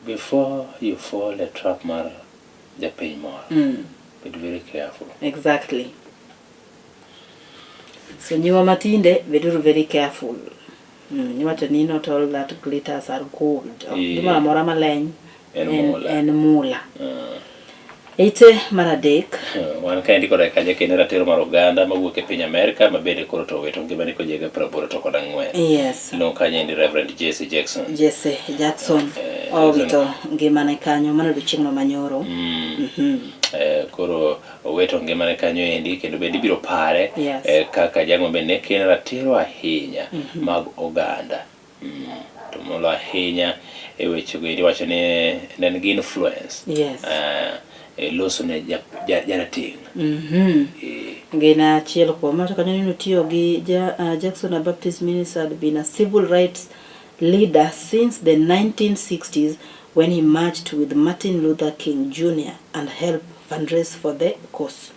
Before you fall a trap mar japiny moro, be very careful. Exactly. So nyiwa matinde beduru very careful. Iwacho ni not all that glitters are gold. Ok Gimoro amora maleny En en, mula. en mula. Ite mar adek. Wan kaendi koda kaja kendo ratiro mar oganda mawuok e piny Amerka ma bende koro to owito ngimane kojahiga 84. Yes. Iluongo kanyo endi Reverend Jesse Jackson. Jesse Jackson owito ngimane kanyo mano odiochieng'no manyoro. Koro owito ngimane kanyo endi kendo bende ibiro pare Yes. kaka jago bende ne keno ratiro ahinya mag oganda. To molo ahinya e weche go endi iwacho ni ne en gi influence. Yes. E loso ne jarateng'. Gin achiel kuom wacho kanyo ni notiyo gi Jackson, a Baptist minister, had been a civil rights leader since the 1960s when he marched with Martin Luther King Jr. and helped fundraise for the cause.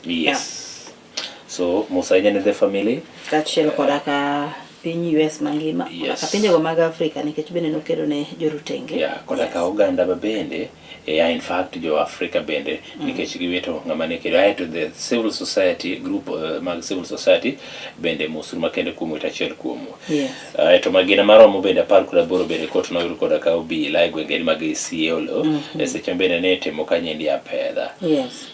Yes. So mos ahinya ne the family. Kaachiel koda ka piny US mangima, koda ka pinjego mag Afrika nikech bende nokedo ne jorotenge. Yeah, koda ka oganda ba bende, yeah, in fact jo Afrika bende nikech giwito ng'ama ne kedo. Aeto the civil society group mag civil society bende mosuru makende kuom wito achiel kuomu. Yes. Aeto magina maromo bende 18 bende kot noyud koda ka obila e gwenge mag Isiolo e seche bende ne itimo kanyendi apedha. Yes.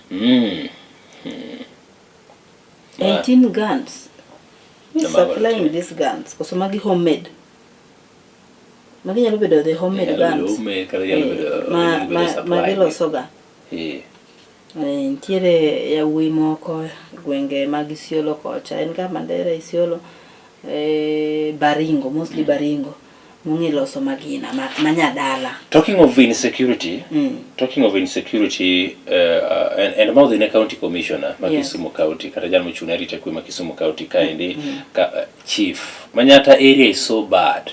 18 guns. Who is Mago supplying nitie. these guns? Koso magi homemade? Magi nyalo bedo the homemade Nyalo bedo guns. homemade kata nyalo bedo Ma, nyalo bedo ma, supplied. magilosoga. Eh. Nitiere yawuoyi moko gwenge mag Isiolo kocha, en ka Mandera, Isiolo, Baringo, mostly Baringo, mong'e loso magina manyadala. Talking of insecurity, talking of insecurity, and ma odhi ne county commissioner ma Kisumu County, kata jal mochung' ne arita kwe ma Kisumu County kaendi, ka, chief, Manyata area is so bad.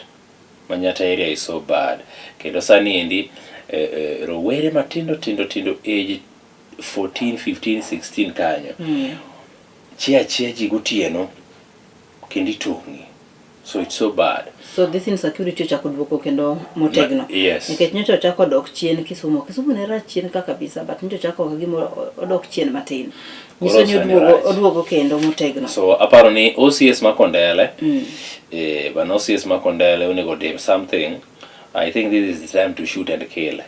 Manyata area is so bad. Kendo sani endi, rowere matindo tindo tindo age 14, 15, 16 kanyo. Chia chia ji gotieno kendo itong'i. So it's so bad. So this insecurity ochako duoko kendo motegno. Yes. Nikech nyocha ochako dok chien Kisumu. Kisumu ne rach chien ka kabisa, but nyocha ochako ka gima odok chien matin. Nyiso Koro ni sani oduogo, rach. oduogo kendo motegno. So aparo ni OCS ma Kondele, bana OCS ma Kondele onego tim something. I think this is the time to shoot and kill.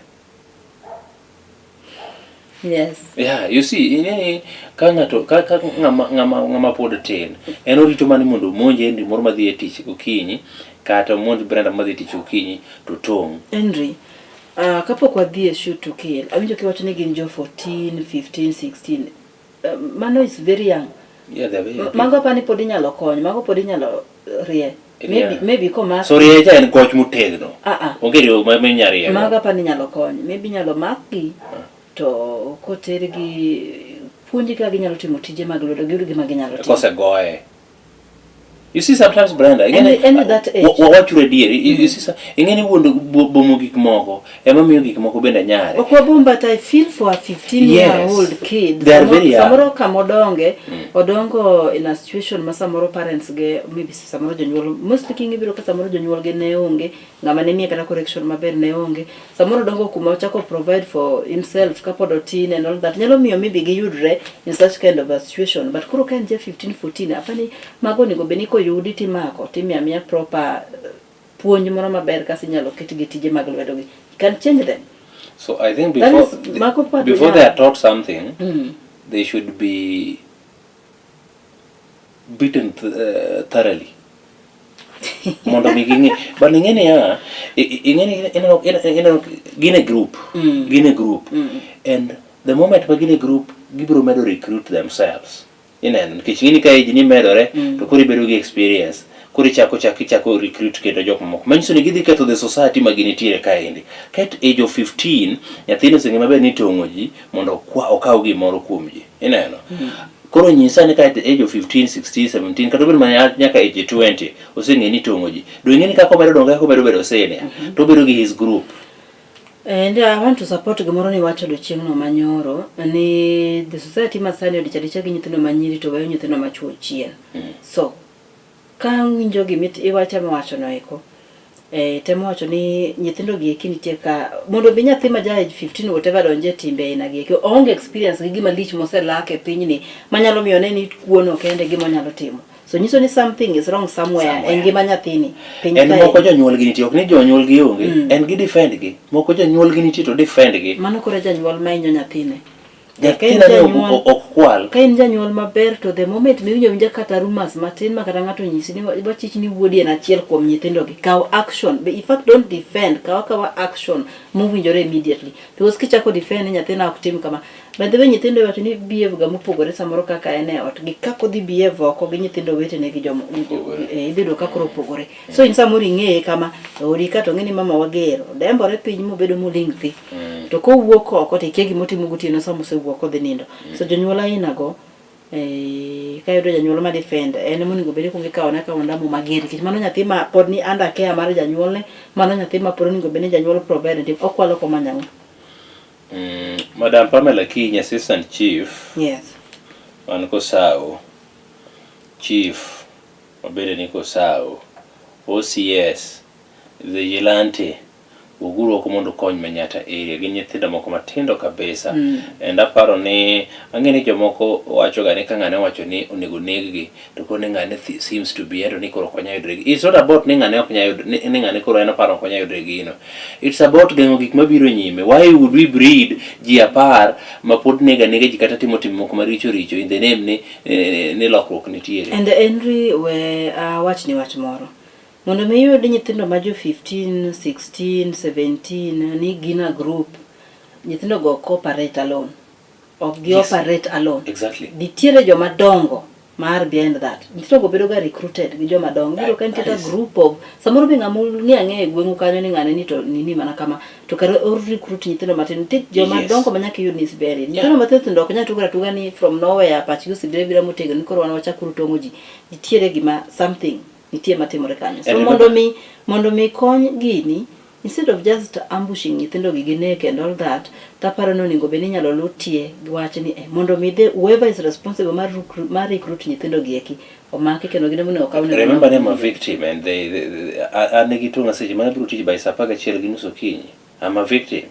Yes. Yeah, you see, ineni ka ng'ato ka, ka ng'ama ng'ama ng'ama pod tin, en orito mana ni mondo omonj Henry moro madhi e tich gokinyi, kata omonj Brenda madhi e tich gokinyi to tong'. Henry, kapok wadhi e shoot to kill, awinjo kiwacho ni gin jo 14, 15, 16. Mano is very young. Yeah, they are very young. Mago apani pod inyalo kony, mago pod inyalo rie. Maybe, maybe komak. So rie cha en goch motegno. Ah, ah. Onge rio ma minya riego. Mago apani inyalo kony. Maybe inyalo makgi to kotergi puonjgi kaka ginyalo timo tije mag lwedo, giyud gima ginyalo timo. Kosegoye. You see sometimes Brenda, ing'eni Any- any that age. wawachre adieri, you see ing'eni wuondo bomo gik moko ema miyo gik moko bende nyare. Ok wabom but I feel for a 15 year old kid. They are very young. Samoro kamodonge, odongo in a situation ma samoro parents ge maybe samoro jonyuol mostly kingi biro ka samoro jonyuol ge ne onge, ng'ama ne miye kata correction maber ne onge. Samoro odongo kuma ochako provide for himself kapod otin and all that. Nyalo miyo maybe giyudre in such kind of a situation. But koro ka en ja 15 14 apani mago onego bed ni koyudi timako timiyo amiya proper puonj moro maber kasi inyalo ketgi tije mag lwedogi. You can change them. So I think That before is mago part before yeah. they are taught something, they should be beaten thoroughly. Mondo mi ging'e but ing'e niya ing'e ni ineno gin e group, gin e group, and the moment ma gin e group gibiro medo recruit themselves. Ineno nikech ing'e ni ka age ni medore to koro ibedo gi experience, koro ichako chako ichako recruit kendo jok mamoko manyiso ni gidhi ketho the society ma ginitiere kaendi. Ket age of 15 nyathino oseng'e maber ni tong'o ji mondo okaw gimoro kuom ji. Ineno koro nyisa ni ka at the age of 15 16 17 kata obed mana nyaka age 20 oseng'e ni tong'o ji do ing'e ni kaka omedo dongo kaka omedo bedo senior to obedo gi his group. And I want to support gimoro ni wacho odiochieng'no manyoro ni the society masani odich adicha gi nyithindo manyiri to weyo nyithindo machuo chien. So ka winjo gima iwacho wacho no eko temo wacho ni nyithindo gi eki nitie ka mondo mi nyathi ma ja age 15 whatever donje timbe aina gi eki oonge experience gi gima lich moselak e pinyni manyalo miyo ne ni kuono kende gima onyalo timo. So nyiso ni something is wrong somewhere, e ngima nyathini piny En kae. moko jonyuol gi nitie, ok ni jonyuol gi onge, en gi defend gi moko jonyuol gi nitie to defend gi. Mano koro janyuol ma hinyo nyathine. Ka in nyathina ne ok kwal. Ka in janyuol maber to the moment miwinjo awinja kata rumors matin ma kata ng'ato onyisi ni wachich ni wuodi en achiel kuom nyithindogi, kaw action. In fact don't defend, kaw akawa action mowinjore immediately. Because kichako defend ni nyathina ok tim kama. By the way nyithindo iwacho ni behave ga mopogore samoro kaka en e ot gi kaka odhi behave oko gi nyithindo wetene gi jomo idhi yudo ka koro opogore. So in samoro ing'eye kama e odi ka to ng'e ni mama wager, odembore piny mobedo moling' thi. To kowuok oko to ikia gima otimo gotieno sama osewuok odhi nindo. So jonyuol aina go kayudo janyuol ma defend en ema onego bed ni kuongo ikawone akawa ondamo mager nikech mano nyathi ma pod ni under care mar janyuolne, mano nyathi ma pod onego bed ni janyuol provide ne okwalo komanyo ang'o. Madam Pamela Kiny, Assistant Chief man Kosao, Chief mabende ni Kosao, OCS, Vigilante, wuoguru oko mondo ukony Manyatta area. Gin nyithindo moko matindo kabisa. And aparo ni ang'e ni jomoko wacho ga ni ka ng'ane owacho ni onego neg-gi to koro ni ng'ane seems to be ento ni koro ok onyal yudre gi. It's not about ni ng'ane ok nyal yud ni ng'ane koro en oparo ok onyal yudre gino. It's about geng'o gik mabiro nyime. Why would we breed ji 10 ma pod nego anega ji kata timo timbe moko maricho richo in the name ni lokruok nitiere. And Henry we awachni wach moro. Mondo mi iyud nyithindo ma jo 15, 16, 17 ni gin a group, nyithindo go ok operate alone. Ok gi operate alone. Nitiere joma dongo mar behind that. Nyithindo go bedo ga recruited gi joma dongo. Iyudo ka nitie a group of samoro be ng'ama ung'e ang'eya e gweng'u kanyo ni ng'ane ni to nini mana kama to kare o recruit nyithindo matin. Nitie joma dongo ma nyaka iyud ni is very. Nyithindo mathindo thindo ok nyal tugo atuga ni from nowhere pachgi osebiro abira motegno ni koro wan wachakuru tong'o ji. Nitiere gima something nitie matimore kanyo. So And mondo mi kony gini instead of just ambushing nyithindo gi gi nek and all that, taparo ni onego bed ni inyalo lutie gi wach ni mondo mi the whoever is responsible mar recruit nyithindo gi eki omaki kendo gin ema onego okaw negi. Remember I'm a victim and they an negi tong'a seche mana biro tich by saa 11:30 okinyi. I'm a victim.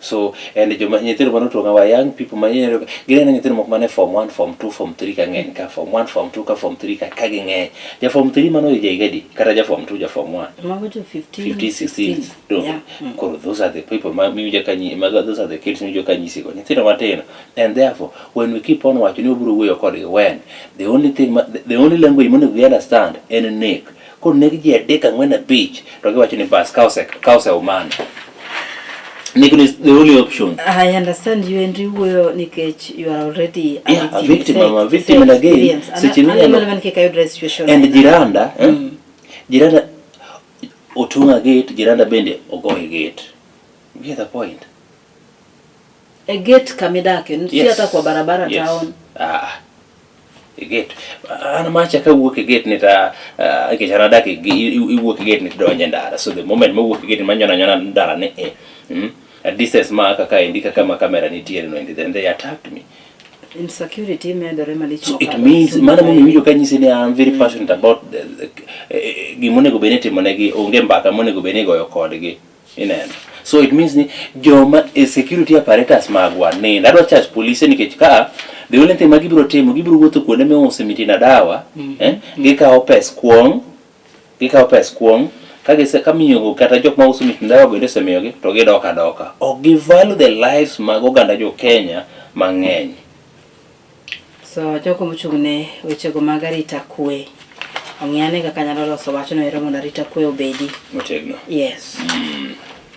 So and joma nyithindo mane otong'a wa young people ma ineno gineno nyithindo moko mane form 1, form 2, form 3 ka ng'eny ka form 1, form 2 ka form 3 ka ging'eny. Ja form 3 mano ja higa adi? Kata ja form 2, ja form 1. Mago jo 15, 15, 16. 16. Donge? Koro those are the people ma miwinjo ka nyi, mago those are the kids miwinjo ka nyisi go. Nyithindo matindo. And therefore when we keep on wacho ni wabiro wuoyo kodgi when the only thing ma, the only language monego gi understand en nek. Koro neg ji 3 4 5 to giwacho ni bas ka ose umano. Nek is the only option. I understand you and wuoyo nikech you are already a Yeah, a victim. I'm a victim and again, seche minyalo- minyalo kik ayudre situation. And jiranda, jiranda otong'a gate, jiranda bende ogoye gate. You get the point? E gate kamidake, si hata kwa barabara town. E gate. An macha kawuok e gate ni ta nikech an adak e iwuok e gate ni tidonjo e ndara. So the moment mawuok e gate ni manyona nyona ndara ni e. A distance ma kaka endi kaka ma camera nitiere no endi then they attacked me. Insecurity medore malich So it mokalo. means mano momiyo iwinjo ka nyisi ni I'm very passionate about gima onego bed ni itimonegi onge mbaka monego bed ni igoyo kodgi. Ineno. So it means ni joma e security apparatus magwa nindo. Adwa charge polise nikech ka the only thing ma gibiro timo gibiro wuotho kuonde miuse mitina dawa gikawo pes kuong' gikawo pes kuong' ka gise ka miyo kata jok ma uso mitina dawa bende osemiyogi to gidok adoka. Ok gi value the lives mag oganda jo Kenya mang'eny. So jogo mochung' ne wechego mag arita kwe ong'iyane kaka nyalo loso wachno ero mondo arita kwe obedi. Motegno. Yes.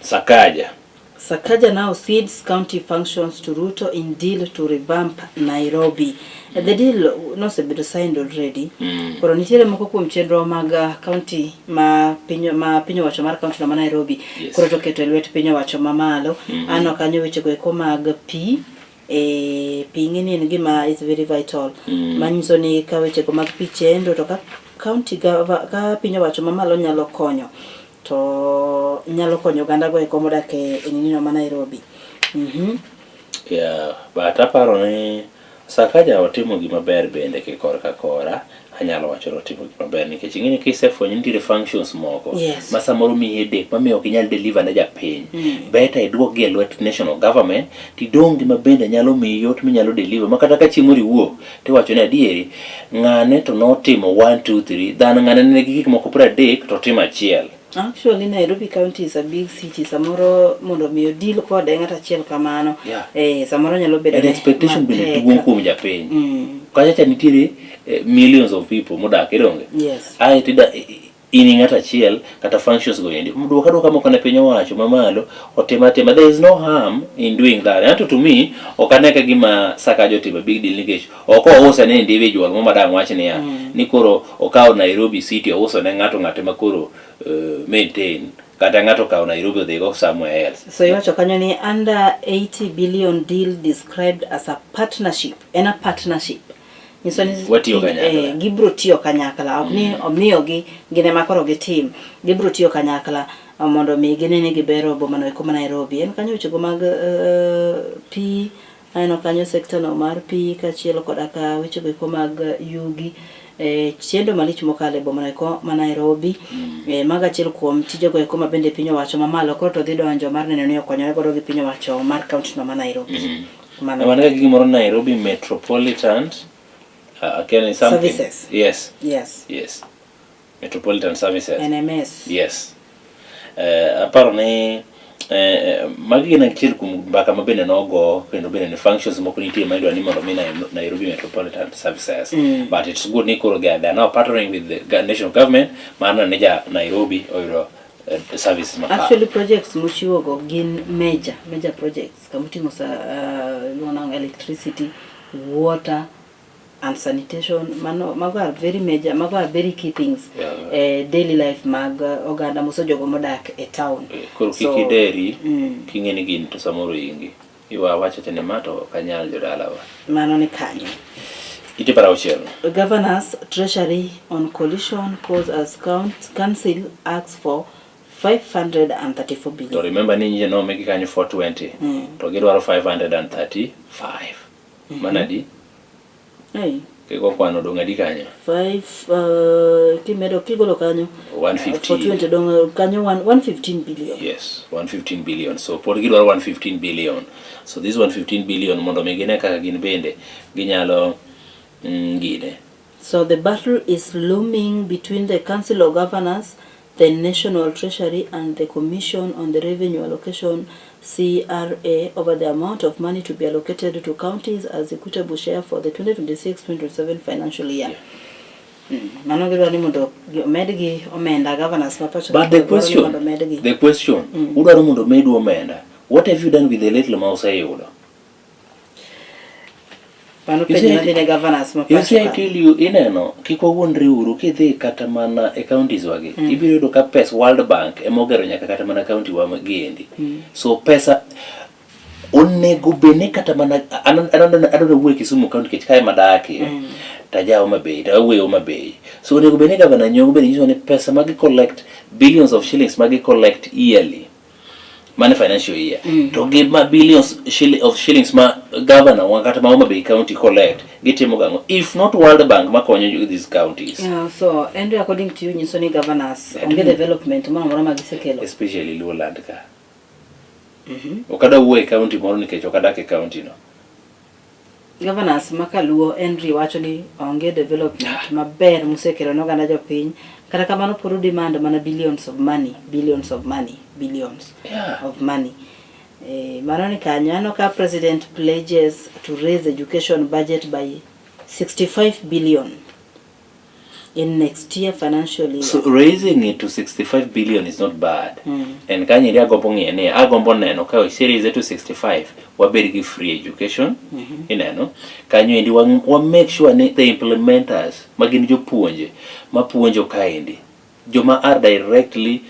Sakaja. Sakaja now cedes county functions to Ruto in deal to revamp Nairobi. The deal nosebedo signed already. Koro nitiere moko kuom chenro mag county ma piny ma piny owacho mar county no ma Nairobi. Koro to keto e lwet piny owacho mamalo. Aneno kanyo wechego eko mag pi. E, pi ing'e ni en gima is very vital. Manyiso ni ka wechego mag pi chendo to ka county gava, ka piny owacho mamalo nyalo konyo to nyalo konyo oganda go eko modak e e nini no ma Nairobi. Yeah, but aparo ni Sakaja otimo gima ber bende ki korka kora anyalo wacho ni otimo gima ber nikech ing'e ni kisefwenyo ni nitiere functions moko ma samoro miyi headache mamiyo ok inyal deliver ne japiny. Better iduok gi e lwet national government tidong' gi ma bende nyalo miyi yot minyalo deliver ma kata ka chieng' moro iwuok tiwacho ni adieri ng'ane to notimo 1 2 3 than ng'ane ne nigi gik moko 30 to otimo achiel. Actually Nairobi County is a big city samoro mondo mi deal kode ng'at achiel kamano. Samoro nyalo bedo And ne expectation bende mapek. duong' kuom japiny. Kacha cha nitiere millions of people modak idonge. Ae to in ng'at achiel kata functions go endi. Duoka duoka moko ne piny owacho mamalo otim atima. There is no harm in doing that. Anto to me ok ane ka gima Sakaja otimo big deal nikech ok ouse ne individual mo madang' wach niya ni koro okawo Nairobi City ouso ne ng'ato ng'ate ma koro maintain kata ng'ato okawo Nairobi odhi go somewhere else. So iwacho kanyo ni under 80 billion deal described as a partnership. En a partnership. Nyiso ni Watiyo kanyakla. Gibiro tiyo kanyakla. Ok ni omiyogi gin ema koro gitim. Gibiro tiyo kanyakla mondo mi gine ni gibero boma no eko ma Nairobi. En kanyo wechego mag pi, aneno kanyo sekta no mar pi kaachiel koda ka wechego eko mag yugi. Chendo malich mokalo e boma no eko ma Nairobi. Mago achiel kuom tijego eko ma bende piny owacho mamalo koro to dhi donjo mar neno ni okonyore godo gi piny owacho mar kaunti no ma Nairobi. Mano. Mano kaka gimoro Nairobi Metropolitan can something. Services. Yes. Yes. Yes. Metropolitan Services. NMS. Yes. Aparo ni magi gin achiel kuom mbaka ma bende nogo kendo bende ni functions moko nitie ma idwa ni mondo mi Nairobi Metropolitan Services. But it's good ni koro they are now partnering with the national government mar neno ni ja Nairobi oyudo services makare. Actually projects mochiwogo gin major projects kamoting'o iluongo nang'o, electricity, water and sanitation. Mano, mago are very major, mago are very key things. Daily life mag oganda moso jogo modak e town. Koro kik ideri king'e ni gini to samoro ingi. Iwa wacho ni ma to ok anyal jodalawa. Mano ni kanyo. Ite par auchiel. Governors Treasury on coalition cause as council asks for 534 billion. To remember ni nyiche nomigi kanyo 420. To gidwaro 535. Mano adi? Hey. Kiko kwano dong' adi kanyo? 5 kimedo kigolo kanyo 115. 420 dong' kanyo 115 billion. Yes, 115 billion. So pod gidwaro 115 billion. So this 115 billion mondo mi gine kaka gin bende ginyalo gine. So the battle is looming between the Council of Governors, the National Treasury and the Commission on the Revenue Allocation CRA over the amount of money to be allocated to counties as equitable share for the 2026-2027 financial year. Mano gidwaro ni mondo omedgi omenda governors ma pacho. But dwaro ni mondo omedgi. the question, udwaro mondo omedu omenda. What have you done with the little ma useyudo? Mano You penjo see, madhi ne governors ma You see, pacho I ka. tell you, ineno, kik wawuondre uru, kidhi kata mana e counties wagi, ibiro yudo ka pes World Bank ema ogero nyaka kata mana county wa giendi. So pesa onego bed ni kata mana an adwa wuoyo e Kisumu county nikech kae madakie. to aja Homa Bay to awuoyo Homa Bay. So onego bed ni Governor Nyong'o bende nyiso ni pesa ma gi collect billions of shillings ma gi collect yearly mane financial year to gi ma billions of shillings ma governor wa kata ma Homa Bay County collect gitimo gang'o if not World Bank makonyo these counties. Yeah, so Andrew, according to you, nyiso ni governors onge development moro amora ma gisekelo. Especially Luoland ka. Ok adwa wuoyo e county moro nikech ok adak e county no. Governors ma kaluo Henry wacho ni onge development maber musekelo ne oganda jopiny. Kata kamano pod demand mana billions of money, billions of money, billions of money. Mano ni kanyo aneno ka president pledges to raise education budget by 65 billion in next year financial year. So raising it to 65 billion is not bad. En kanyo eri agombo ng'iye ni agombo neno ka ose raise to 65 wabed gi free education. Ineno kanyo endi wa make sure ni the implementers ma gin jopuonje mapuonjo kaendi joma are directly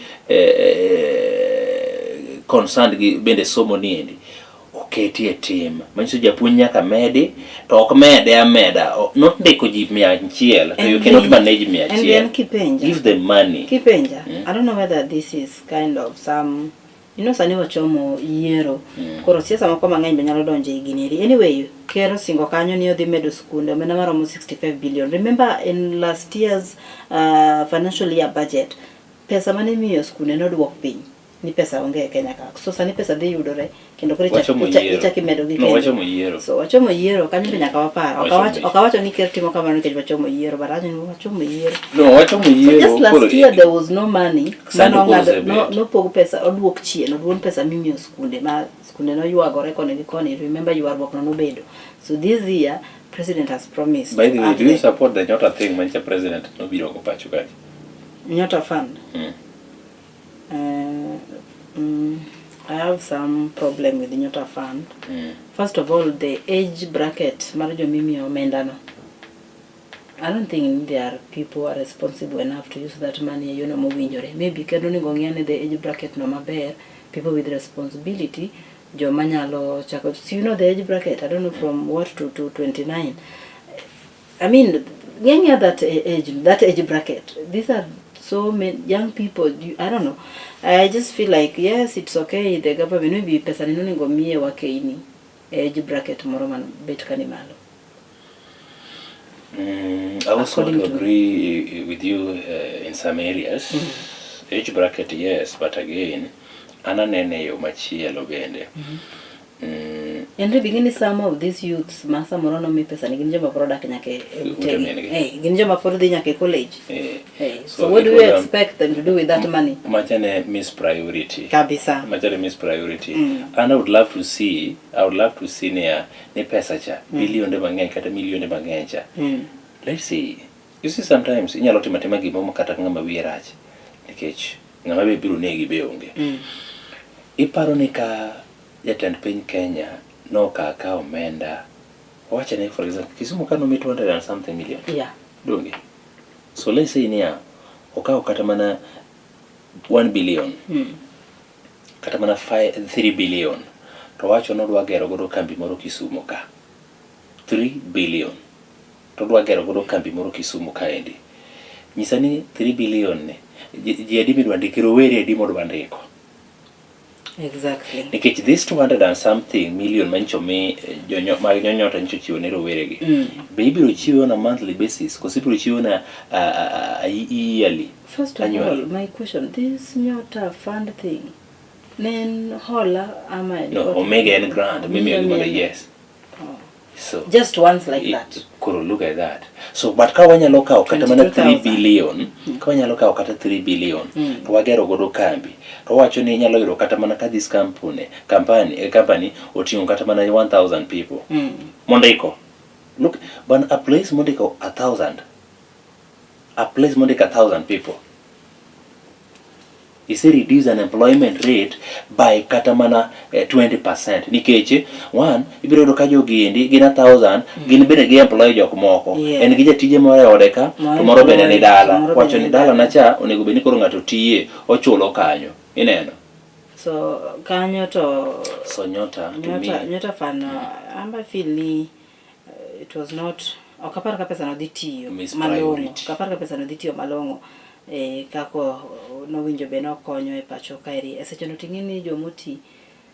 concerned gi bende somo ni endi oketi e tim manyiso japuonj nyaka medi to ok mede ameda not ndiko ji 100 to you cannot manage mia And achiel. then kipenja. Give them money. Kipenja. I don't know whether this is kind of some sani wachomo yiero. Koro siasa moko mang'eny be nyalo donjo e gini eri. Anyway, ker osingo kanyo ni odhi medo skunde omenda maromo 65 billion. Remember in last year's financial year budget, pesa mane imiyo skunde noduok piny ni pesa onge e Kenya ka. So sani pesa dhi yudore kendo koro Wachomo yiero. ichak imedo gi No, kendo. wachomo yiero. So wachomo yiero kanyo be nyaka wapar. Wachomo yiero. Ok awacho ni ker timo kamano nikech wachomo yiero, but awacho ni wachomo yiero. No, wachomo So yiero. just last koro year there was no money. Sani Mano koro ong'ado- osebet. nopog pesa oduok chien, oduon pesa mimiyo skunde ma skunde noywagore koni gi koni. Remember ywaruok no nobedo. So this year president has promised. By the to way, add do you the support the Nyota thing mancha president nobiro go pacho kacha? Nyota Fund? I have some problem with the Nyota Fund. First of all, the age bracket mar jomimiyo omenda no. I don't think there are people who are responsible enough to use that money e yono mowinjore. Maybe kendo onego ng'i ane the age bracket no maber, people with responsibility, joma nyalo chako. So you know the age bracket, I don't know from what to 29. I mean, ng'eng that age, that age bracket. These are so many young people. I don't know. I just feel like, yes, it's okay. The government maybe pesa ni nonego miye wakeini age bracket moro man bet kani malo. I also want According to to agree with you in some areas. Age bracket, yes, but again, an anene yo machielo bende. Henry, beginning some of these youths ma samoro nomi pesa ni gin joma pod odak nyaka e Ute utegi. min-gi. Gin joma pod dhi nyaka e college. So So what it do you was, expect them to do with that money? Machane miss priority. Kabisa. Machane miss priority. And I would love to see, I would love to see niya, ni pesa cha, bilionde mang'eny kata milionde mang'eny cha. Let's see. You see sometimes inyalo timo atima gimoro kata ng'ama wiye rach nikech ng'ama be biro negi be onge. Iparo ni ka jatend piny Kenya nokawo akawa omenda, wawacho ni for example Kisumu ka nomi 200 and something million. Donge? So let's say niya, okawo kata mana 1 billion. Kata mana 3 billion. To wacho ni odwa gero godo kambi moro Kisumu ka. 3 billion. To odwa gero godo kambi moro Kisumu kaendi. Nyisa ni 3 billion ni, ji adi midwa ndiki, rowere adi modwa ndiko? Nikech this 200 and something million manyicho mi mag Nyonyota nyicho chiwo ne rowere gi. Be ibiro chiwe on a monthly basis koso ibiro chiwe on a yearly? First of Annually? all, my question, this Nyota Fund thing, ne en hola ama en No, what? Omega en grant, mimiyo gi mondo Mimiyo. yes. So, Just once like that. Koro look at that. So but ka wanyalo kawo kata mana 3 22,000. billion, ka wanyalo kawo kata 3 billion, to wagero godo kambi. To wacho ni inyalo yudo kata mana ka this company oting'o kata mana 1000 people. Mondiko. Look, but a place mondiko 1000. A place mondiko 1000 people. Ise reduce unemployment rate by kata mana 20% nikech one ibiro yudo ka jogi endi gin 1000 gin bende gi employ jok moko. En gi jatije moro e ode ka Moro to moro bende ni employ, dala moro wacho bende ni ni dala dala. na cha onego bed ni koro ng'ato tiye ochulo kanyo ineno. So kanyo to So Nyota to me Nyota Fund, amba feel ni it was not Ok apar ka pesa no dhi tiyo Miss malong'o. priority. Ok apar ka pesa no dhi tiyo malong'o eh, kako nowinjo be nokonyo e pacho kaeri. E seche no ting'e ni jomoti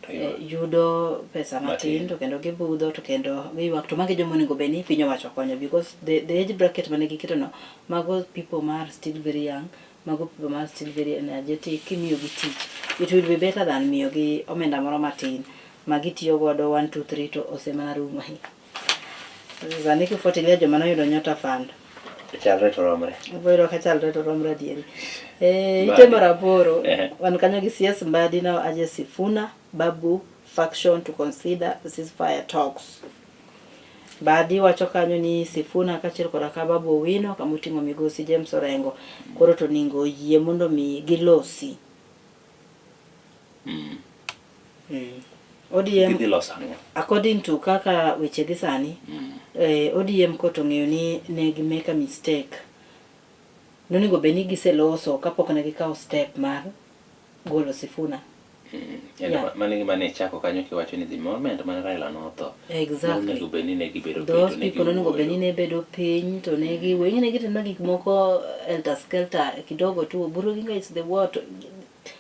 To eh, yudo pesa matin Matin. to kendo gibudho to kendo giywak to mago e joma onego bed ni piny owacho konyo because the age bracket mane giketo no mago people ma are still very young mago people ma are still very energetic kimiyo gi tich it will be better than miyo gi omenda moro matin ma gitiyo godo 1 2 3 to osemana rumo. Sani kifuatilia joma noyudo Nyota Fund Chalre to romre. Ibiro ka chalre to romre adieri. Eh, Mbadi. ite mar aboro Ehe. wan kanyo gi CS Mbadi now urges Sifuna Babu faction to consider ceasefire talks. Mbadi wacho kanyo ni Sifuna kaachiel koda ka Babu Owino kamoting'o migosi James Orengo koro to oningo oyie mondo mi gilosi. ODM Gidhi loso ang'o? according to kaka weche dhi sani eh, ODM kot ong'eyo ni ne gi make a mistake nonego bed ni giseloso kapok ne gikawo step mar golo Sifuna Kendo Yeah. mano e gima ne ichako kanyo kiwacho ni the moment mane Raila notho, Exactly. nonego bed ni ne gibedo piny Those to ne people nonego bed ni giwuoyo. ne bedo piny to ne giwuoyo. Ing'e ne gitimo gik moko helter skelter kidogo tu Oburu Oginga is the what.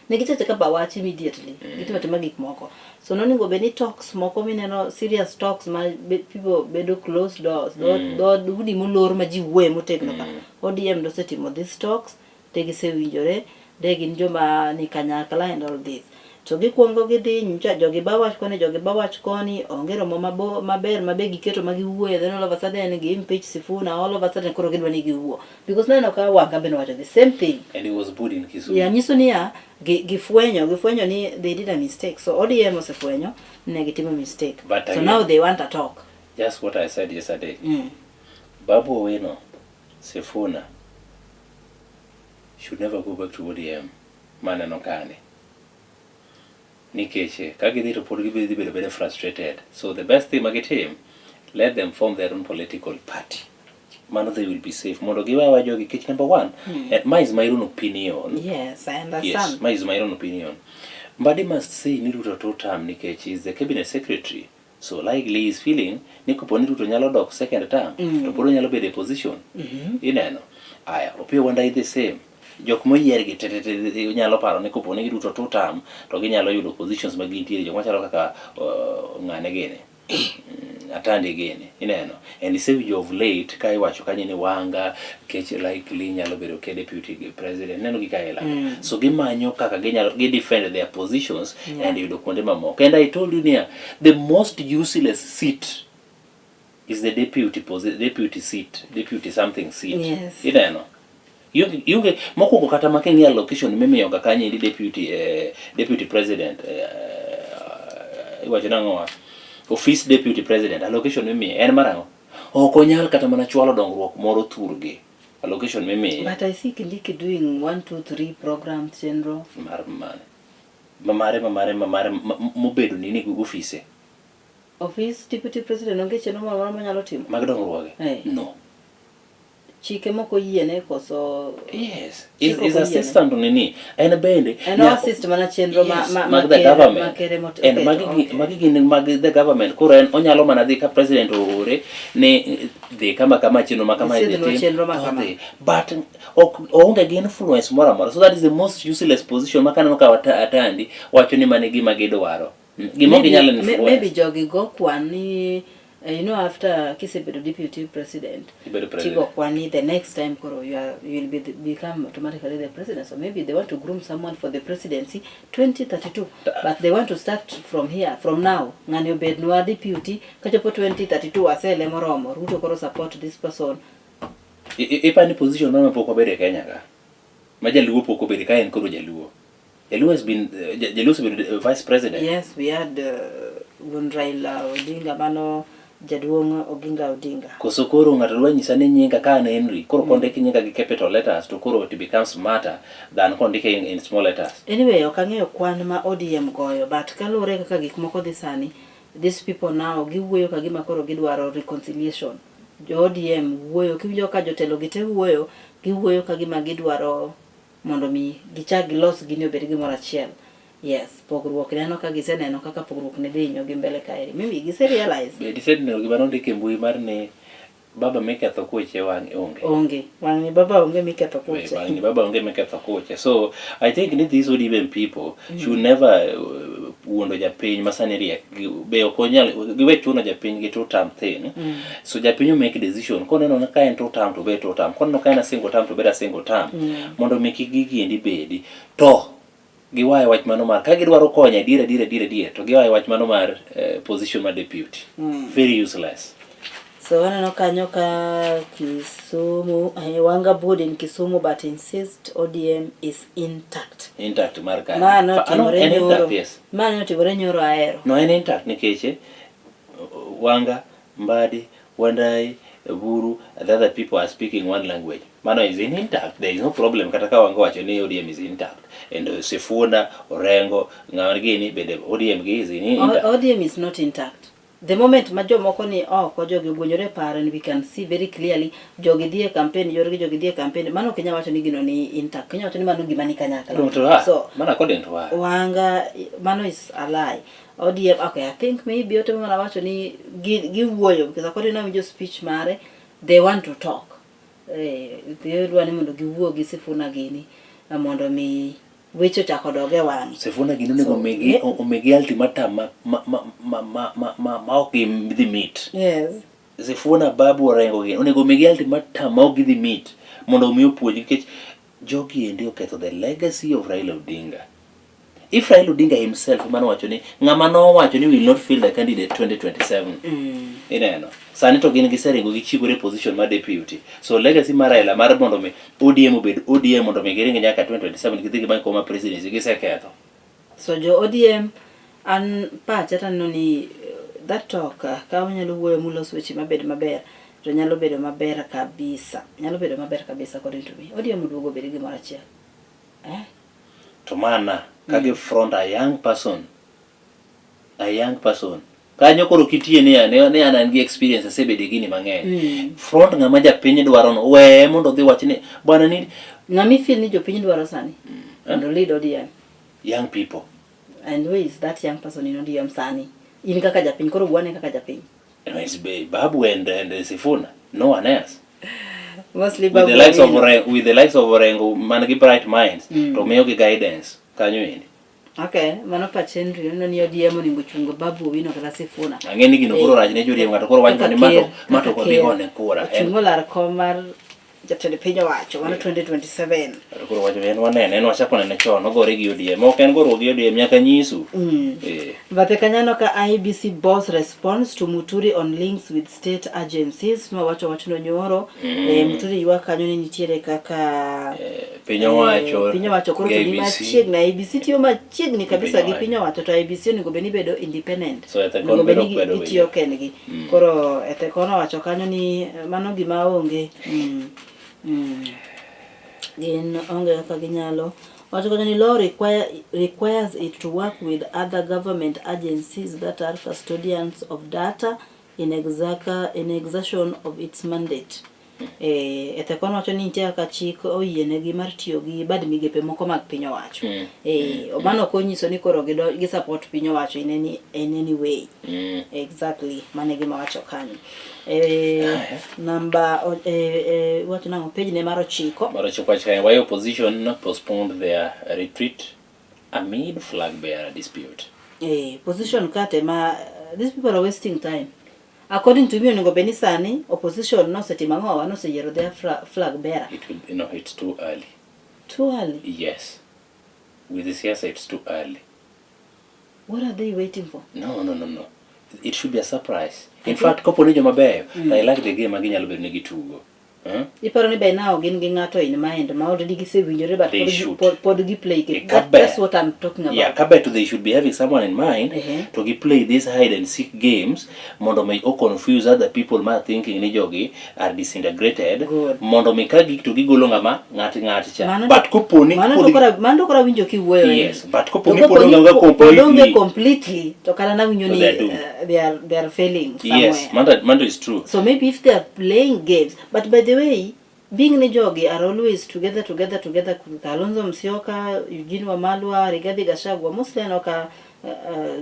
Ne gichacho ka bawach immediately. Gitimo atima gik moko. So nonego bed ni talks moko mineno serious talks ma be, people bedo closed doors. Dho udi molor ma ji wuoye motegno ka. ODM nosetimo these talks de gisewinjore de gin joma ni kanyakla and all this. To gikwongo gidhi nyocha jogi ba wach koni jogi ba wach koni onge romo mabo, maber mabe giketo ma giwuoye then all of a sudden gi impeach Sifuna all of a sudden koro gidwa ni giwuo because naneno ka Wanga be nowacho the same thing. And he was booed in Kisumu. Yeah, nyiso niya gifwenyo gifwenyo ni they did a mistake so ODM osefwenyo ne gitimo mistake But so again- now they want a talk. Just what I said yesterday. Babu Owino, Sifuna should never go back to ODM maneno kani. Nikech ka gidhi to pod gibiro bedo bedo frustrated. So the best thing magitim, let them form their own political party. Mano they will be safe. Mondo giwe aweya jogi nikech number one, ma is my own opinion. Yes, I understand. Yes, ma is my own opinion. Mbadi must say ni Ruto two term nikech he is the cabinet secretary. So likely he is feeling ni kopo ni Ruto nyalo dok second term to pod onyalo bedo e position. Ineno. Aya, Opiyo Wandayi the same. Jok moyier gi te te te nyalo paro ni kopo ni Ruto two term to ginyalo yudo positions ma gintiere jok machalo kaka ng'ane gini. Atandi gini, ineno. And isewinjo of late ka iwacho kanyo ni Wanga kech likely nyalo bedo ke deputy president. Ineno gik aila. So gimanyo kaka ginyalo gi defend their positions and yudo kuonde mamoko. And I told you niya, the most useless seat is the deputy deputy seat, deputy something seat. Yes. Ineno. Ionge mokwongo kata ma king'iyo allocation mimiyo ga kanyo endi deputy deputy president iwacho nang'o wa? Office deputy president allocation mimiye en mar ang'o? Ok onyal kata mana chwalo dongruok moro thurgi. Allocation mimiye But I see Kindiki doing 1 2 3 programs chenro. mar mane? Mamare mamare mamare mobedo nini gi ofise Office deputy president onge chenro moro amora monyalo timo. mag dongruoge? No. Chike moko oyiene koso Yes. Chik Is, ok is oyiene. assistant nini? En bende En o assist mana chenro ma Yes, ma mag the makere government. makere mot And oketo. magi Okay. magi gin mag the government. Koro en onyalo mana dhi ka president oore ni dhi kama kama chenro ma kama idhi Isidhnwa tim, chenro ma to kama. odhi. But ok oonge gi influence moro amora. So that is the most useless position ma kaneno ka Atandi wacho ni mano e gima gidwaro. Gima ok Maybe, ginyal maybe influence. jogi go kwan ni you know after kisebedo deputy president Ibedo tigo president. kwan ni the next time koro you are, you will be the, become automatically the president so maybe they want to groom someone for the presidency 2032 but they want to start from here from now ng'ani obednwa deputy kachopo 2032 asele moromo Ruto koro support this person Ipani position mano pok wabedo e Kenya ka. Ma jaluo pok obedo ka en koro jaluo. Jaluo has been Jaluo osebedo vice president. Yes, we had Wuon Raila Odinga mano jaduong' Oginga Odinga. Koso koro ng'ato dwa nyisa ni nyinga ka an Henry, koro kondik nyinga gi capital letters to koro it becomes smarter than kondike in small letters. Anyway, ok ang'eyo kwan ma ODM goyo, but kaluwore kaka gik moko dhi sani, these people now giwuoyo ka gima koro gidwaro reconciliation. Jo ODM wuoyo, kiwinjo ka jotelo gi te wuoyo, giwuoyo ka gima gidwaro mondo mi gichak gilos gini obed gimoro achiel. Yes, pogruok neno ka giseneno kaka pogruok ne dhi hinyogi mbele kaeri. Maybe gise realize. Be diseneno gima nondik e mbui mar ni Baba miketho kuche wang' onge. Onge. Wang'ni baba onge miketho kuche. Wang'ni baba onge miketho kuche. So I think ni these ODM people should never wuondo japiny ma sani riek. Be ok onyal giwe chuno japiny gi two term thing. So japiny o make decision. Koneno ni ka en two term to obed two term. Koneno ka en a single term to obed a single term. Mondo mi kik gigi endi bedi. To giwaye wach mano mar ka gidwaro konyo adier adier adier adier to giwaye wach mano mar position mar deputy. Very useless. So aneno kanyo ka Kisumu, Wanga board in Kisumu but insist ODM is intact. Intact mar kanyo. Ma Fa- ano, notimore en nyoro. intact, yes. Ma notimore nyoro ahero. No en intact nikech Wanga, Mbadi, Wandayi, Oburu, the other people are speaking one language. Mano is in intact. There is no problem. Kata ka Wanga wacho ni ODM is intact. And Sifuna, Orengo, ng'ama gini bende ODM gi is in intact. ODM is not intact. The moment ma jomoko ni oko, jogi ogwenyore e paro and we can see very clearly jogi dhi e campaign yorgi, jogi dhi e campaign, mano ok inyal wacho ni gino ni intact. Ok inyal wacho ni mano gima ni kanyakla. No, to her. So, Mano according to her. Wanga, mano is a lie. ODM, okay, I think maybe otemo mana wacho ni giwuoyo because according to winjo speech mare, they want to talk. Gidwa ni mondo giwuo gi Sifuna gini mondo mi weche ochak odog e wang'e. Sifuna gini onego omigi ultimatum ma ok gidhi meet. Sifuna, Babu, Orengo gini onego omigi ultimatum ma ok gidhi meet mondo omi opuonjgi nikech jogi endi oketho the legacy of Raila Odinga. If Raila Odinga himself ema nowacho ni ng'ama nowacho ni will not field a candidate 2027. Ineno. Sani to gin giseringo gichikore position mar deputy. So legacy mar Raila mar mondo mi ODM obed ODM mondo mi giring nyaka 2027 gidhi gimany kom mar presidency giseketho. So jo ODM an pacha to aneno ni that talk ka unyalo wuoyo mulos weche mabed maber to nyalo bedo maber kabisa. Nyalo bedo maber kabisa according to me. ODM oduogo obed gimoro achiel. To mana ka gi front a young person, a young person kanyo koro kitie ni an ni an an gi experience asebedo e gini mang'eny. Front ng'ama japiny dwaro no weye mondo odhi wach ni bwana ni Ng'ama ifeel ni jopiny dwaro sani mondo lead ODM. Young people. And who is that young person in ODM sani? In kaka japiny, koro wuane kaka japiny. No, it's Babu and Sifuna, no one else. Mostly With Babu the likes of Owino. Orengo, with the likes of Orengo man gi bright minds to miyo gi guidance kanyo endi. Okay, mano pach Henry, oneno ni ODM onego chungo Babu Owino kata Sifuna. Ang'e ni gino koro rach ne joriemb ng'ato koro wacho Kaka ni mato ker, mato kaka ok obi ker. gone kura. En Ochung' olar kom mar jatend piny owacho mano 2027. To koro wacho en wanene en wachako nene chon ogore gi ODM. Ok en goruok gi ODM nyaka nyisu. Bathe kanyo ka IEBC boss responds to Muturi on links with state agencies nwawacho wachno nyoro. Muturi ywak kanyo ni nitiere kaka Piny owacho, piny owacho koro to ni gi IEBC. machiegni IEBC tiyo machiegni kabisa gi owacho. piny owacho to IEBC onego bed ni bedo independent. So Ethekon Onego bed bedo ni kwedo gitiyo weche. kendgi. Koro Ethekon owacho kanyo ni mano gima onge. Gin onge kaka ginyalo. Wacho kanyo ni law requires it to work with other government agencies that are custodians of data in exertion of its mandate. Ethekon wacho ni nitie kaka chik oyienegi mar tiyo gi bad migepe moko mag piny owacho. Mano ok onyiso ni koro gi support piny owacho in any way. Exactly, mano e gima wacho kanyo. Namba, wacho nang'o, page ne mar 9. Mar 9 wacho kanyo, why opposition postponed their retreat amid flag bearer dispute. Position kate ma these people are wasting time. According to me, onego bed ni sani opposition nosetimo ang'o? Noseyiero their flag bearer. It will be, no, it's too early. Too early? Yes. With the siasa, it's too early. What are they waiting for? No, no, no, no. It should be a surprise. In fact, kopo ni joma beyo, I like the game ma ginyalo bedo ni gitugo. Huh? Iparo ni by now gin gi ng'ato in mind ma already gisewinjore but They should. pod gi play Kaber. That's what I'm talking about. Yeah, kaber to they should be having someone in mind to gi play these hide and seek games mondo mi o confuse other people ma thinking ni jogi are disintegrated. Good. Mondo mi ka gik to gigolo ng'ama ng'at ng'at cha. Mano But kopo ni mano pod to koro mano to koro awinjo kiwuoyo. Yes, but kopo To ni pod kopo ni onge pod onge completely. completely to kata nawinjo To ni they are doomed. they are failing somewhere. Yes, mano is true. So maybe if they are playing games, but by the way, being ni jogi are always together, together, together. Kalonzo Musyoka, Eugene Wamalwa, Rigathi Gachagua, mostly aneno ka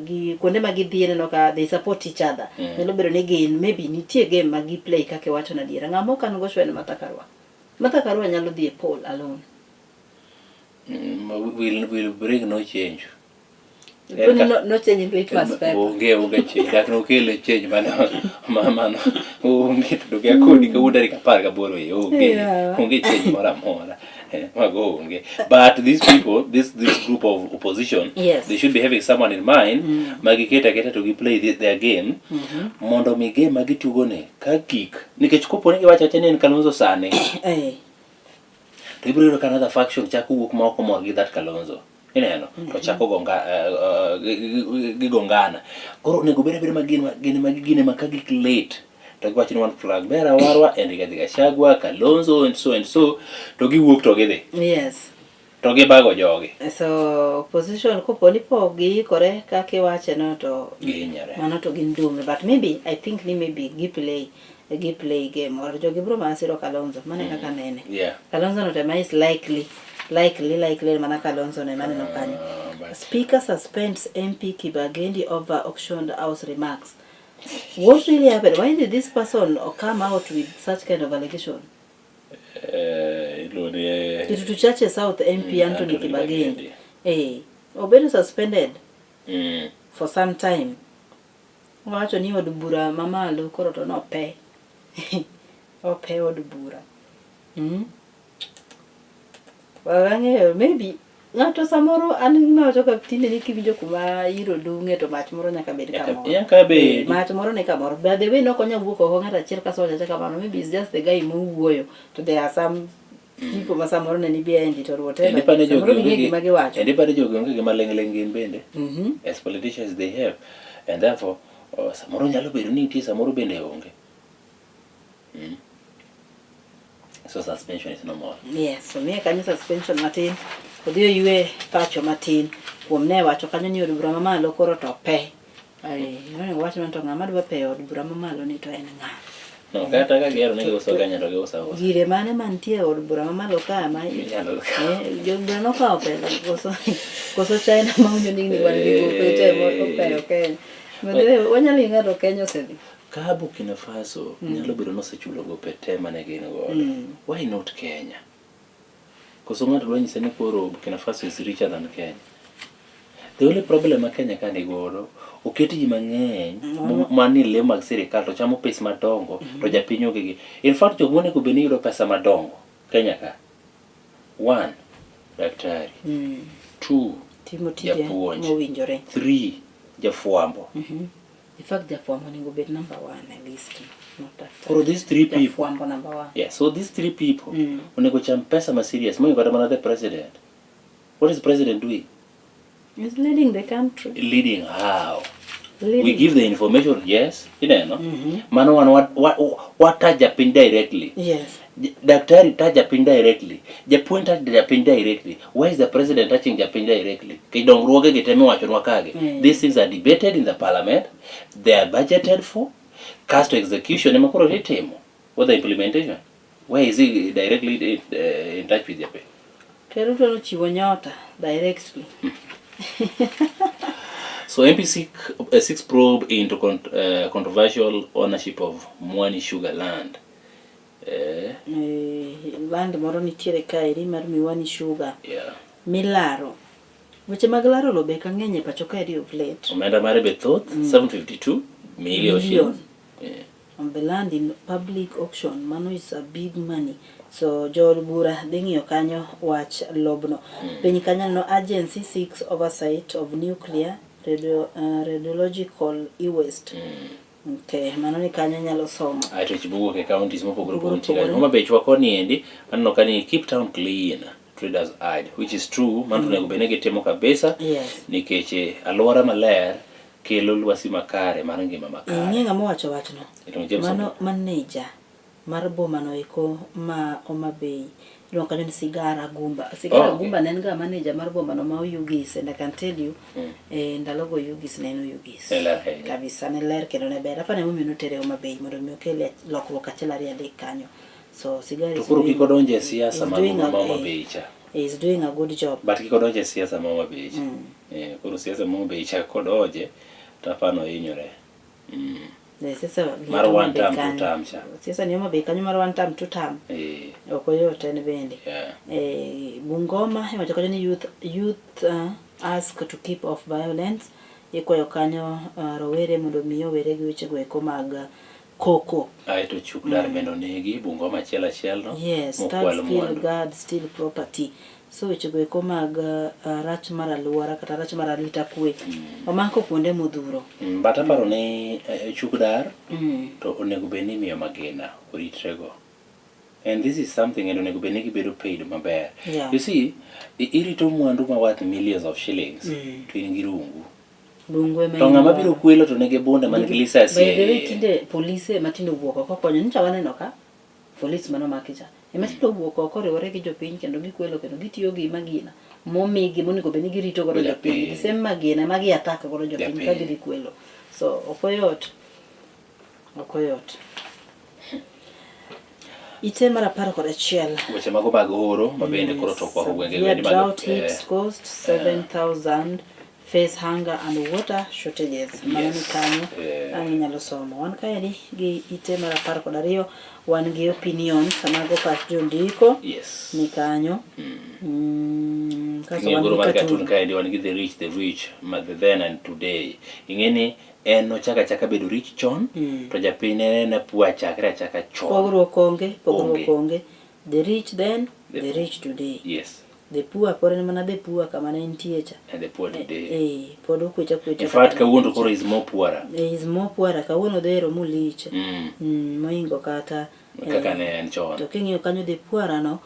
gi kuonde ma gidhiye neno ka they support each other. Nyalo bedo ni gin maybe nitie game ma gi play kaka iwacho na adiera. Ng'ama ok an go sure en Martha Karua. Martha Karua nyalo dhi e poll alone. Will bring no change. Koni no, no change in litmus paper. Onge onge change. Dak nokelo change mano mano onge to doge akoni kawuono tarik 18 e onge onge change moro amora. Mago onge. But these people, this group of opposition, they should be having someone in mind ma giketo aketa to gi play their game mondo mi game ma gitugo ni ka gik nikech kopo ni giwacho awacha ni en Kalonzo sani to ibiro yudo ka another faction chako wuok ma ok omor gi that Kalonzo. Ineno? To chako gonga gigongana. Koro onego bed abeda ma gin ma gin ma ka gik late to giwacho ni wan flag bearer warwa en Rigathi Gachagua, Kalonzo and so and so to giwuok to gidhi. To gibago jogi. So opposition kopo ni pok giikore kaka iwache no to Gihinyore. mano to gin dume but maybe I think ni maybe gi play gi play game or jogi bro mana siro Kalonzo mano e kaka nene. Kalonzo no tema is likely likely likely mana Kalonzo ne maneno kanyo. Speaker suspends MP Kibagendi over auctioned house remarks. What really happened? Why did this person come out with such kind of allegation? Iluongo ni Kitutu Chache South MP Anthony Anthony Kibagendi. Obedo suspended for some time. Owacho ni od bura mamalo koro to nope. Ope od bura. Wang'eyo maybe ng'ato samoro an gima wacho ka tinde ni kiwinjo kuma iro dung'e to mach moro nyaka bed kamoro. Nyaka bed. Mach moro ni kamoro. By the way nok onyal wuok oko ng'ato achiel kaso wacho awacha kamano. Maybe it's just the guy mowuoyo to there are some people ma samoro ne ni behind it or whatever. Endi pane jogi Samoro onge ging'e gi gima giwacho. endi pane jogi onge gi maling'ling' gin bende. As politicians they have and therefore samoro nyalo bedo ni nitie samoro bende onge. So suspension is normal. Yes, omiye kanyo suspension matin. Odhi oywe pacho matin kuom ne wacho kanyo ni od bura mamalo koro to pe. Onego wach ni to ng'ama dwa peyo od bura mamalo ni to en ng'a? No, kata ka gihero ni giuso Kenya to giuso ausa. Gire mane mantie e od bura mamalo ka ma Inyalo jo bura nokawo pesa koso China ma winjo ni wan gi gope te opeyo Kenya. Wanyalo ng'ado Kenya osedhi. Ka Burkina Faso nyalo bedo nosechulo gope te mane gin godo. Why not Kenya? Koso ng'ato dwa nyise ni koro Burkina Faso is richer than Kenya. The only problem ma Kenya ka ni godo, oket ji mang'eny manie le mag sirikal to chamo pes madongo to japiny onge gi. In fact jok monego bed ni yudo pesa madongo Kenya ka. One, daktari. Two, Timo tije japuonj. mowinjore. Three, jafwambo. In fact, jafwambo onego bed number one e list. Not daktari. Koro these three people. Jafwambo number one. Yeah, so these three people onego cham pesa ma serious moingo kata mana the president. What is the president doing? He's leading the country. Leading how? Leading. We give the information, yes, ineno. Mano wan wa touch japiny directly. Daktari touch japiny directly. Japuonj touch japiny directly. Why is the president touching japiny directly? Kech dongruoge gi te miwachonwa kagi. These things are debated in the parliament. They are budgeted for. Kasto execution ema koro itimo. What the implementation? Where is he directly in touch with japiny? Ker Ruto nochiwo nyota directly. So MP seeks probe into controversial ownership of Mwani Sugar Land. Land moro nitiere kaeri mar Miwani Sugar. Milaro. Weche mag laro lobe ka ng'eny e pacho kaeri of late. Omenda mare be thoth, 752 million shillings. On the land in public auction, mano is a big money. So jood bura dhi ng'iyo kanyo wach lobno. Piny kanyo no agency seeks oversight of nuclear radiological e-waste. Okay, mano ni kanyo nyalo somo. Aeto weche mowuok e counties mopogore opogore nitie Mopogore. kanyo. Homa Bay chwa koni endi, aneno ka ni keep town clean, traders hide, which is true, mano to onego bed ni gitimo kabisa nikech alwora maler kelo lwasi makare mar ngima makare. Ing'e ng'ama owacho wachno? Iluongo James Mano Omboko. manager mar boma no eko ma Homa Bay. Iluongo kanyo ni Sigara Gumba. Sigara Gumba ne en ga manager mar boma no ma Oyugis and I can tell you ndalogo Oyugis ne en Oyugis. Ne ler ahinya. Kabisa ne ler kendo ne ber. Apani emomiyo notere Homa Bay mondo mi okel lokruok achiel ariyo adek kanyo. So Sigara To is koro doing kik odonje e siasa is mag doing Homa a Bay cha. He is doing a good job. But kik odonje e siasa ma Homa Bay cha. Eh, koro siasa ma Homa Bay cha kodonje to apani ohinyore. Eh, siasa Mar liet Homa one Bay term, two kanyo. term cha. Siasa ni Homa Bay kanyo mar one term, two term. Eh, Ok oyot en bende. yeah. Eh, Bungoma iwacho kanyo ni youth ask to keep off violence. Ikwayo kanyo rowere mondo mi owere gi wechego eko mag koko. Aeto chuk dar bende onegi Bungoma achiel achiel no. Yes, third Mokwal skill mwandu. guard steal property. So wechego eko mag rach mar aluora kata rach mar arita kwe omako kuonde modhuro. But aparo ni chuk dar to onego bed ni imiyo magina oritrego. And this is something and onego bed ni gibedo paid maber. You see, irito mwandu ma worth millions of shillings to in gi rungu. Bungu ema To in ng'ama godo. biro kwelo to nigi bunde man gi lisasi By the way, e iye. tinde polise matinde owuok oko konyo nyocha waneno ka polis manomaki cha ema tinde owuok oko oriwore gi jopiny kendo gikwelo kendo gitiyo gi magina momigi monego bed ni girito godo jopiny Japiny. the same magina ema gi attack godo jopiny ka Japiny. gidhi kwelo so ok oyot ok oyot ite mar 11 Weche mago mag oro ma bende koro to okwako gwenge Severe bende mag drought hits coast 7,000 face hunger and water shortages. Mano ni kanyo ang' inyalo somo. Wan kaeri gi ite mar 12 wan gi opinion mago pach jondiko ni kanyo. Kasto Ing'eyo wan goro gi mar cartoon. cartoon kaendi wan gi the rich, the rich, ma the then and today. Ing'e ni en nochako achaka bedo rich chon to japiny ne en poor chakre achaka chon. Pogruok onge, pogruok Onge. onge. The rich then, the rich today. Yes. The poor pod en mana the poor kama ne entie cha. And the poor today. Eh, pod okwecha kwecha. In fact, kawuono to koro is more poorer. Eh, is more poorer. Kawuono odhero mulich. Mohingo kata Kaka ne en chon. To king'iyo kanyo the poorer no,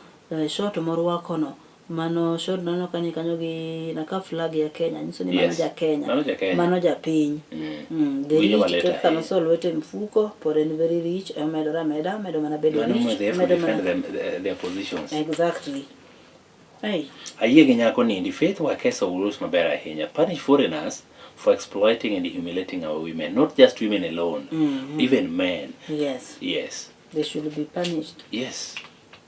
short morwako no, mano short nano kanyo kanyo gi naka flag ya Kenya, nyiso ni mano ja Kenya. Mano ja Kenya. Mano japiny. The Winjo rich malit kaka ahinya. noso lwete e mfuko, pod en very rich, omedore ameda, omedo mana bedo Mano rich. they have to omedo defend mana their positions. Exactly. Hey. Ayie gi nyako nindi Faith Wekesa owuoyo maber ahinya. Punish foreigners for exploiting and humiliating our women. Not just women alone, even men. Yes. Yes. They should be punished. Yes.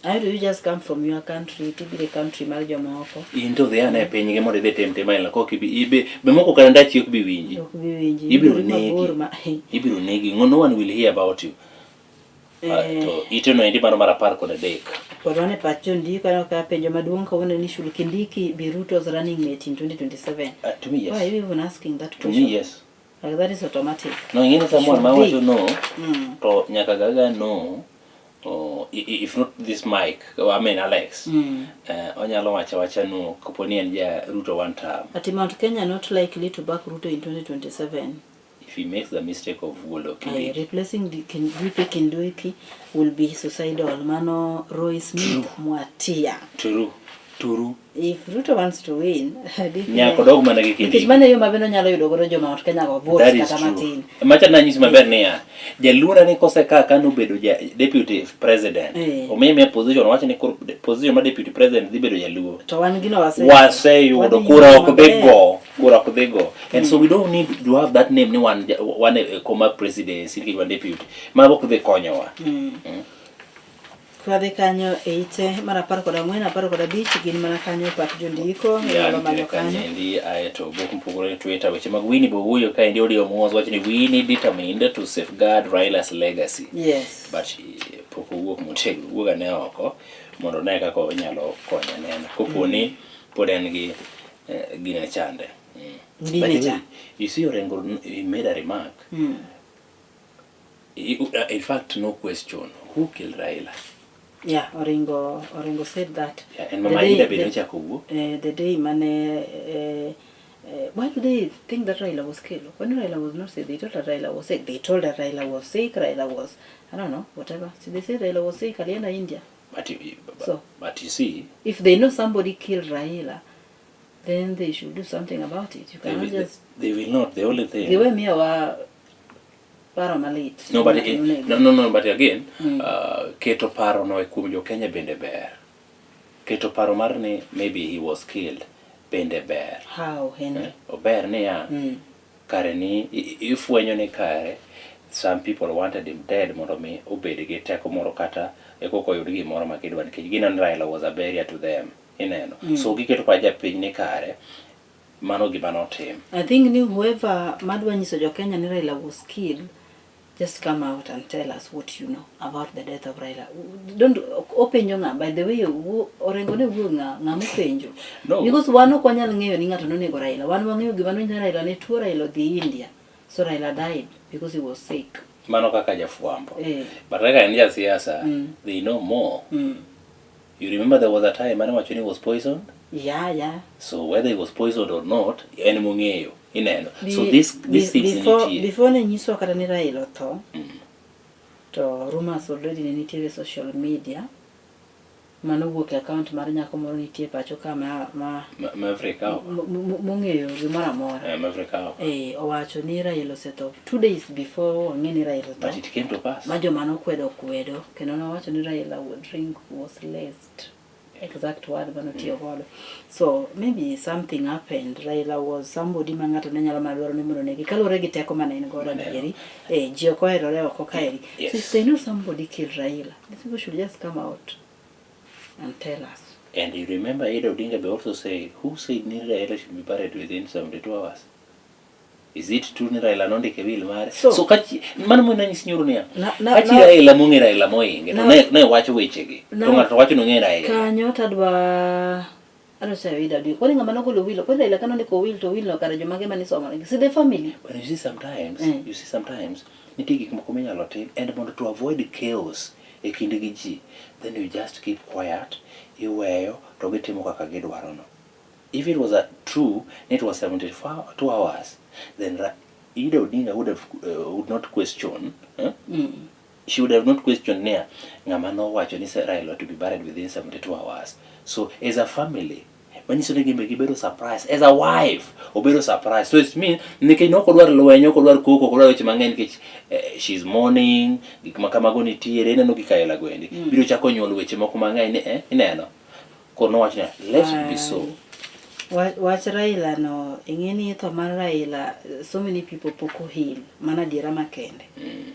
How do you just come from your country to be the country mar jomoko? In to dhi ane e pinygi mondo idhi tim tim aila kok ibi ibi be moko kata ndachi ok bi winji. Ok bi winji. Ibiro Ibiro negi. mabor ma Ibiro negi. No one will hear about you. To ite no endi mano mar 13. Pod wan e pach jondiko aneno ka penjo maduong' kawuono ni should Kindiki be Ruto's running mate in 2027? To me yes. Why are you even asking that To question? me yes. Like that is automatic. No ing'e ni someone Should ma be. wacho no to nyaka gaga no oh, if not this mic, I mean Alex, onyalo wacho awacha no kapo ni en ja Ruto one term. Ati Mount Kenya not likely to back Ruto in 2027. If he makes the mistake of wuondo Aye, Kindiki. replacing the DP Kindiki will be suicidal. Mano Roy Smith Mwatia. True. True. If Ruto wants to win, DP Nyaka odog mana gi Nikech Kindiki. mano e yo ma bende onyalo yudo godo jo Mount Kenya go votes That is kata true. matin. Macha nanyisi maber niya, jaluora ni koseka ka nobedo ja deputy president. Omiye miya position owacho ni koro position mar deputy president dhi bedo jaluo. To wan gino Waseyudo wadhi kura yudo ok dhi maber. go, kura ok dhi go. And so we don't need to have that name ni wan wan e koma presidency nikech wan deputy. Mago ok dhi konyowa. Kwadhi kanyo e ite mar 14, 15 gin mana kanyo pach jondiko Ya, inyalo nitiere manyo kanyo kanyo. endi aeto obok mopogore e Twitter weche mag Winnie Bowuoyo kaendi odiyo mos wacho ni Winnie determined to safeguard Raila's legacy. But pok owuok motegno, owuok ane oko mondo one kaka onyalo konyo neno kopo ni pod en gi gine chande. Gine By the cha. way, you see Orengo he made a remark. In fact, no question. Who killed Raila? Yeah, Orengo said that. Yeah, and Mama Ida bende ochako wuo. The day mane why do they think that Raila was killed? When Raila was not sick, they told her Raila was sick. They told her Raila was sick, Raila was, I don't know, whatever. So they said Raila was sick, alienda India. But So but you see, if they know somebody killed Raila, then they should do something about it. You they cannot will, just they will not. The only thing. giwe miyowa paro malit. No, but Ng'ato nonego. no, but again, keto paro no e kuom jo Kenya bende ber. Keto paro mar ni maybe he was killed bende ber. How, Henry? Ober niya, kare ni ifwenyo ni kare some people wanted him dead mondo mi obed gi teko moro kata e koko oyud gimoro ma gidwa nikech gineno ni Raila was a barrier to them. Ineno. Mm. So giketo pach japiny ni kare mano gima notim. I think ni whoever madwa nyiso jo Kenya ni Raila was killed, just come out and tell us what you know about the death of Raila. Don't openjo ng'a, by the way, Orengo ne wuo ng'a, ng'a mopenjo. No. Because wan ok wanyal ng'eyo ni ng'ato nonego Raila. Wan wang'eyo gima nonyiso Raila ne tuo Raila odhi India. So Raila died because he was sick. Mano kaka jafwambo. Eh. But kaka en jasiasa, Mm. they know more. Mm. You remember there was a time mane wacho ni was poisoned? Yeah, yeah. So whether he was poisoned or not, en mong'eyo. Ineno. So Be- this this be- things before, nitie. before ne nyiswa kata ni Raila otho, to rumors already ne nitiere e social media manowuok e account mar nyako moro nitie pacho ka ma, ma, Ma Afrika oko. mong'eyo gimoro amora. Eh, ma Afrika oko. Eh, owacho ni Raila osetho 2 days before wang'e ni Raila otho. But it came to pass. Ma joma nokwedo kwedo kendo nowacho ni Raila drink was laced. Exact word manotiyo godo. So maybe something happened. Raila was somebody ma ng'ato ne nyalo mana dwaro ni mondo onegi kaluwore gi teko mane en godo adieri. Eh, ji ok oherore oko kaeri. So if they know somebody killed Raila, these people should just come out and tell us. And you remember Ida Odinga be also said, who said ni Raila should be buried within 72 hours? Is it true ni Raila nondike will mare? So, ka mano mo nanyis nyoro niya. Na, Ka chi Raila mong'e Raila moinge to ne wacho wechegi. To ng'ato wacho nong'e Raila. Kanyo tadwa adwa chayo Ida Odinga. Kwani ng'ama nogolo will, kwani Raila kanondiko will to will no kare jomage mane isomo negi? See the family. But you see sometimes, you see sometimes nitie gik moko minyalo tim and mondo to avoid chaos e kind gi ji, then you just keep quiet, iweyo to gitimo kaka gidwaro no. If it was a true, it was 72 hours, then Ida Odinga would have would not question. Eh? She would have not questioned niya ng'ama nowacho ni Raila to be buried within 72 hours. So as a family, manyiso ni gimbe gibedo surprise. As a wife, obedo surprise. So it means nikech ne ok odwar lweny, ok odwar koko, ok odwar weche mang'eny nikech she's mourning, gik ma kamago nitiere, ineno gik aila goendi. Biro chako nyuol weche moko mang'eny ni ineno. Koro nowacho niya, let it be so. Wach Raila no, ing'e ni tho mar Raila, so many people pok oheal, mano adiera makende.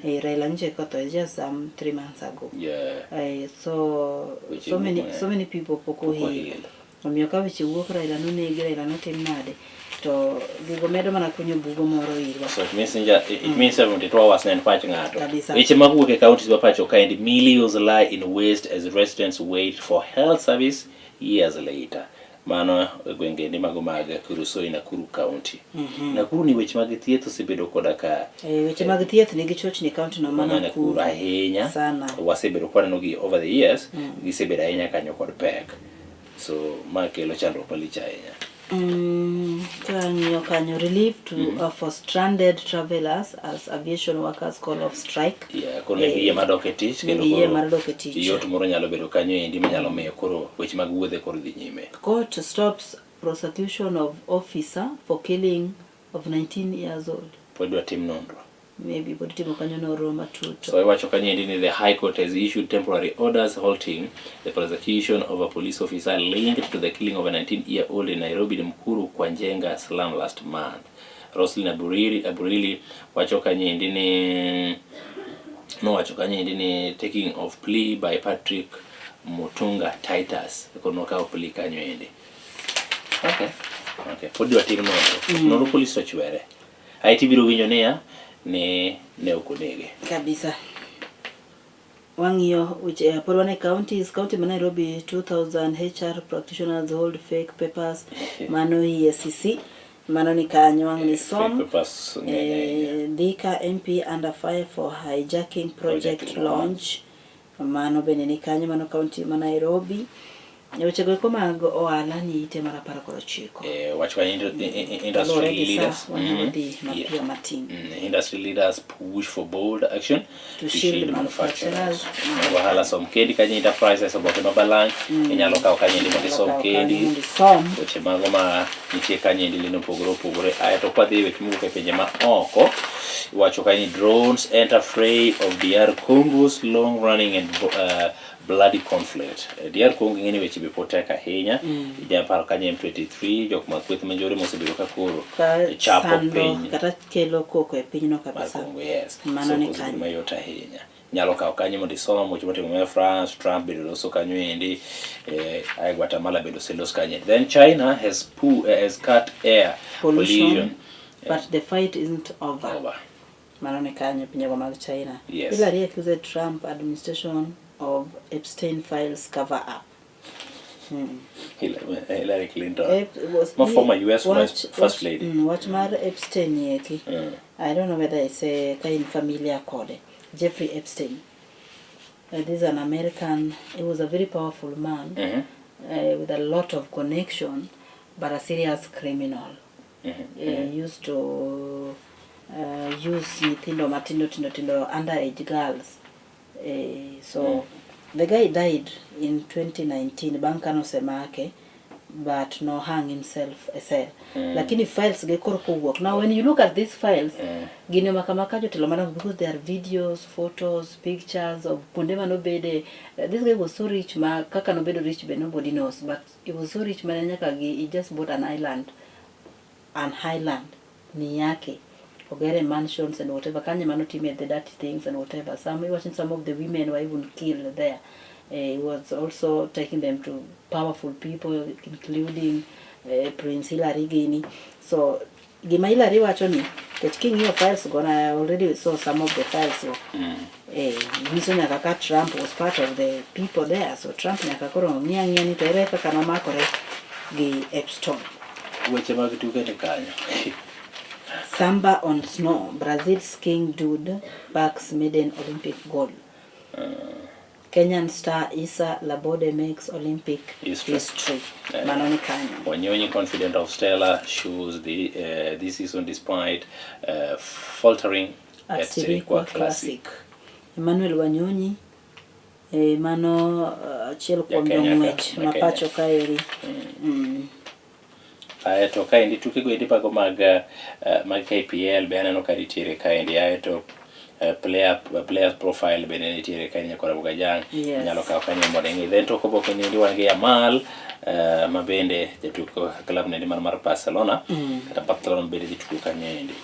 Eh, Raila nyocha eka otho, it's just some 3 months ago. Eh, so Weche so many, wuok, so many people pok pok oheal. oheal. Omiyo ka weche wuok Raila nonegi, Raila notim nade, to gigo medo mana kunyo bugo moro irwa. So it means it means 72 hours ne en pach ng'ato. Kabisa. Weche mag wuok e counties ma pacho kaendi, millions lie in waste as residents wait for health service years later. Mano e gwenge ni mago mag Kuresoi, Nakuru County. Nakuru ni weche mag thieth osebedo koda ka Eh, weche mag thieth nigi chochni e county no ma ma Nakuru Nakuru. ahinya. Sana. Wasebedo kwaneno gi over the years, gisebedo ahinya kanyo kod pek. So ma kelo chandruok malich ahinya. Kang'iyo kanyo relief to for stranded travelers as aviation workers call off strike. Yeah, koro nigi yie mar dok e tich kendo Nigi yie koro mar dok e tich. yot moro nyalo bedo kanyo endi manyalo miyo koro weche mag wuodhe koro dhi nyime. Court stops prosecution of officer for killing of 19 years old. Pod dwa tim nonro. Maybe pod timo kanyo nonro matut. So iwacho kanyo endi ni the High Court has issued temporary orders halting the prosecution of a police officer linked to the killing of a 19-year-old in Nairobi Mukuru kwa Njenga slum last month. Roslyn Aburili wacho kanyo endi ni nowacho kanyo endi ni taking of plea by Patrick Mutunga Titus koro nokawo plea kanyo endi. Okay. Pod dwa tim nonro. Nonro police to chwere. Ae tibiro winjo niya ni ne ok onege. Kabisa. Wang'iyo weche pod wan e counties, county ma Nairobi 2000 HR practitioners hold fake papers, mano EACC, mano ni kanyo ang' ni som. Fake papers ng'eny ahinya. Thika MP under fire for hijacking project, Project launch. Mano bende ni kanyo, mano county ma Nairobi. E wechego eko mag ohala ni ite mar 19. Wach kanyo industry Kaluwore gi sa, leaders. wanyalo dhi mapiyo matin. Industry leaders push for bold action To shield manufacturers. Ohala som kendi kanyo enterprises oboke ma balang' inyalo kawo kanyo endi mondo isom Kawo kendi. kanyo mondo isom. Weche mago ma nitie kanyo endi lendo opogore opogore. Aeto kwadhi e weche mowuok e pinje ma oko, iwacho kanyo ni drones enter fray of DR Congo's long running and bloody conflict. DR Congo ing'e ni weche be pod tek ahinya. Inyalo paro kanyo M23, jok ma kweth manjore mosebedo ka koro Ka chapo sando piny kata kelo koko e pinyno mar kabisa. Congo, yes. Mano So ni ok osebedo kanyo. mayot ahinya. Nyalo kawo kanyo mondo isom weche motimore France, Trump bende loso kanyo endi, eh, ae Guatemala bende oselos kanyo endi. Then China has, pu, eh, has cut air pollution, pollution. but the fight isn't over. Over. Mano ni kanyo pinjego mag China. Yes. Hillary accused Trump administration of Epstein files cover up. Hillary, Hillary Clinton. Ep, was, Ma former US wach, first wach, lady. Wach mar Epstein eki. I don't know whether it's a ka in familiar kode. Jeffrey Epstein. This is an American, he was a very powerful man with a lot of connection, but a serious criminal. He used to use nyithindo matindo tindo tindo underage girls. So the guy died in 2019 bang' kane osemake but no hang himself a cell. Lakini files ge koro kowuok. Now when you look at these files, gini omako amaka jotelo madongo because there are videos, photos, pictures of kuonde manobede. This guy was so rich ma kaka nobedo rich be nobody knows, but he was so rich mane nyaka gi he just bought an island, an highland ni yake. Ogere mansions and whatever kanye manotime the dirty things and whatever. Some watching some of the women were even killed there. He was also taking them to powerful people including Prince Hillary gini. So gima Hillary wacho ni nikech king'iyo files go na I already saw some of the files go. Nyiso nyaka ka Trump was part of the people there, so Trump nyaka koro ng'i ang'iya ni to ere kaka nomakore gi Epstein. Weche mag tuke ni kanyo. Samba on snow, Brazil's King Dude backs maiden Olympic gold. Kenyan star Issa Labode makes Olympic History. history. Mano ni kanyo. Wanyonyi confident of stellar shoes this season despite faltering At at Sirikwa Sirikwa Classic. Classic. Emmanuel Wanyonyi mano achiel kuom Jakenya ka, jong'wech ma Jakenya. pacho kaeri. Aeto kaendi tukego endi mago mag mag KPL be aneno ka nitiere kaendi aeto players profile bende nitiere kaendi nyakora Bugajang. Yes. Inyalo kawo kanyo mondo ing'i. Then tok oboke ni endi wan gi Yamal ma bende jatugo club nendi mar Barcelona kata Barcelona bende dhi tugo kanyo endi.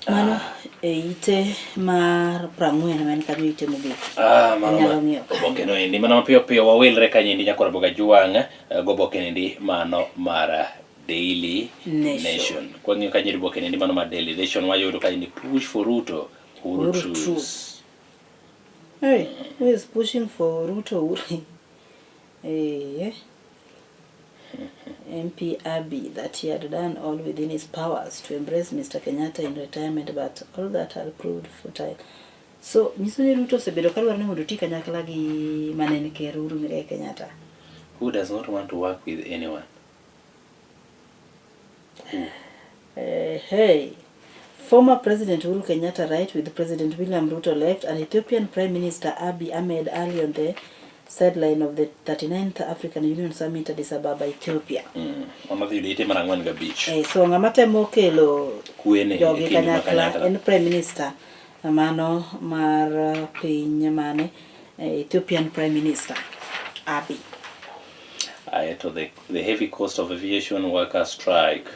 Mano e ite mar 40 ma en kanyo ite mogik. Mano Inyalo ng'iyo kanyo. Oboke no endi mana mapiyo piyo wawilre kanyo endi nyakora Bugajwang' goboke endi mano mar Daily Nation. Nation. Kwang'iyo kanyo endi oboke endi mano mar Daily Nation wayudo kanyo ni push for Ruto, Uhuru Uhuru truce. truce. Hey, who is pushing for Ruto? Uhuru? MP Abiy that he had done all within his powers to embrace Mr. Kenyatta in retirement, but all that had proved futile. So, nyiso ni Ruto osebedo kadwaro ni mondo oti kanyakla gi mane en ker Uhuru Muigai Kenyatta. Who does not want to work with anyone? Who? Hey. Former President Uhuru Kenyatta right with President William Ruto left and Ethiopian Prime Minister Abiy Ahmed Ali on the sideline of the 39th African Union Summit Addis Ababa, Ethiopia. Mano dhi yudo ite mar 45. So ng'ama temo kelo Kwene e jogi kind ma kanyakla kanyakla. en Prime Minister mano mar piny mane Ethiopian Prime Minister Abiy. Aeto the heavy cost of aviation workers strike.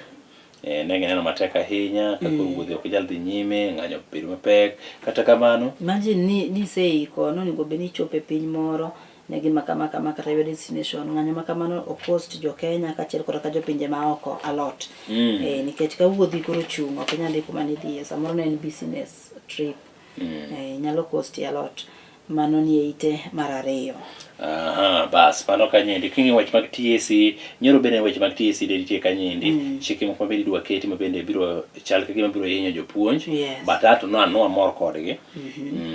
Ne gineno matek ahinya ka koro wuodhe ok nyal dhi nyime, ng'anyo bedo mapek. Kata kamano, Imagine ni iseiko nonego bed ni ichopo e piny moro ne gima kama kama kata your destination ng'anyo ma kamano o cost jo Kenya kaachiel koda ka jopinje maoko a lot. Nikech ka wuodhi koro chung' ok inyal dhi kuma nidhiye samoro ne en business trip. Nyalo cost a lot. Mano ni e ite mar 2. Aha, bas mano kanyo endi king'iyo wach mag TSC nyoro bende weche mag TSC de nitie kanyo endi chike moko mabende idwa keti mabende biro chal ka gima biro hinyo jopuonj. Yes. But ato no nwamor kodgi.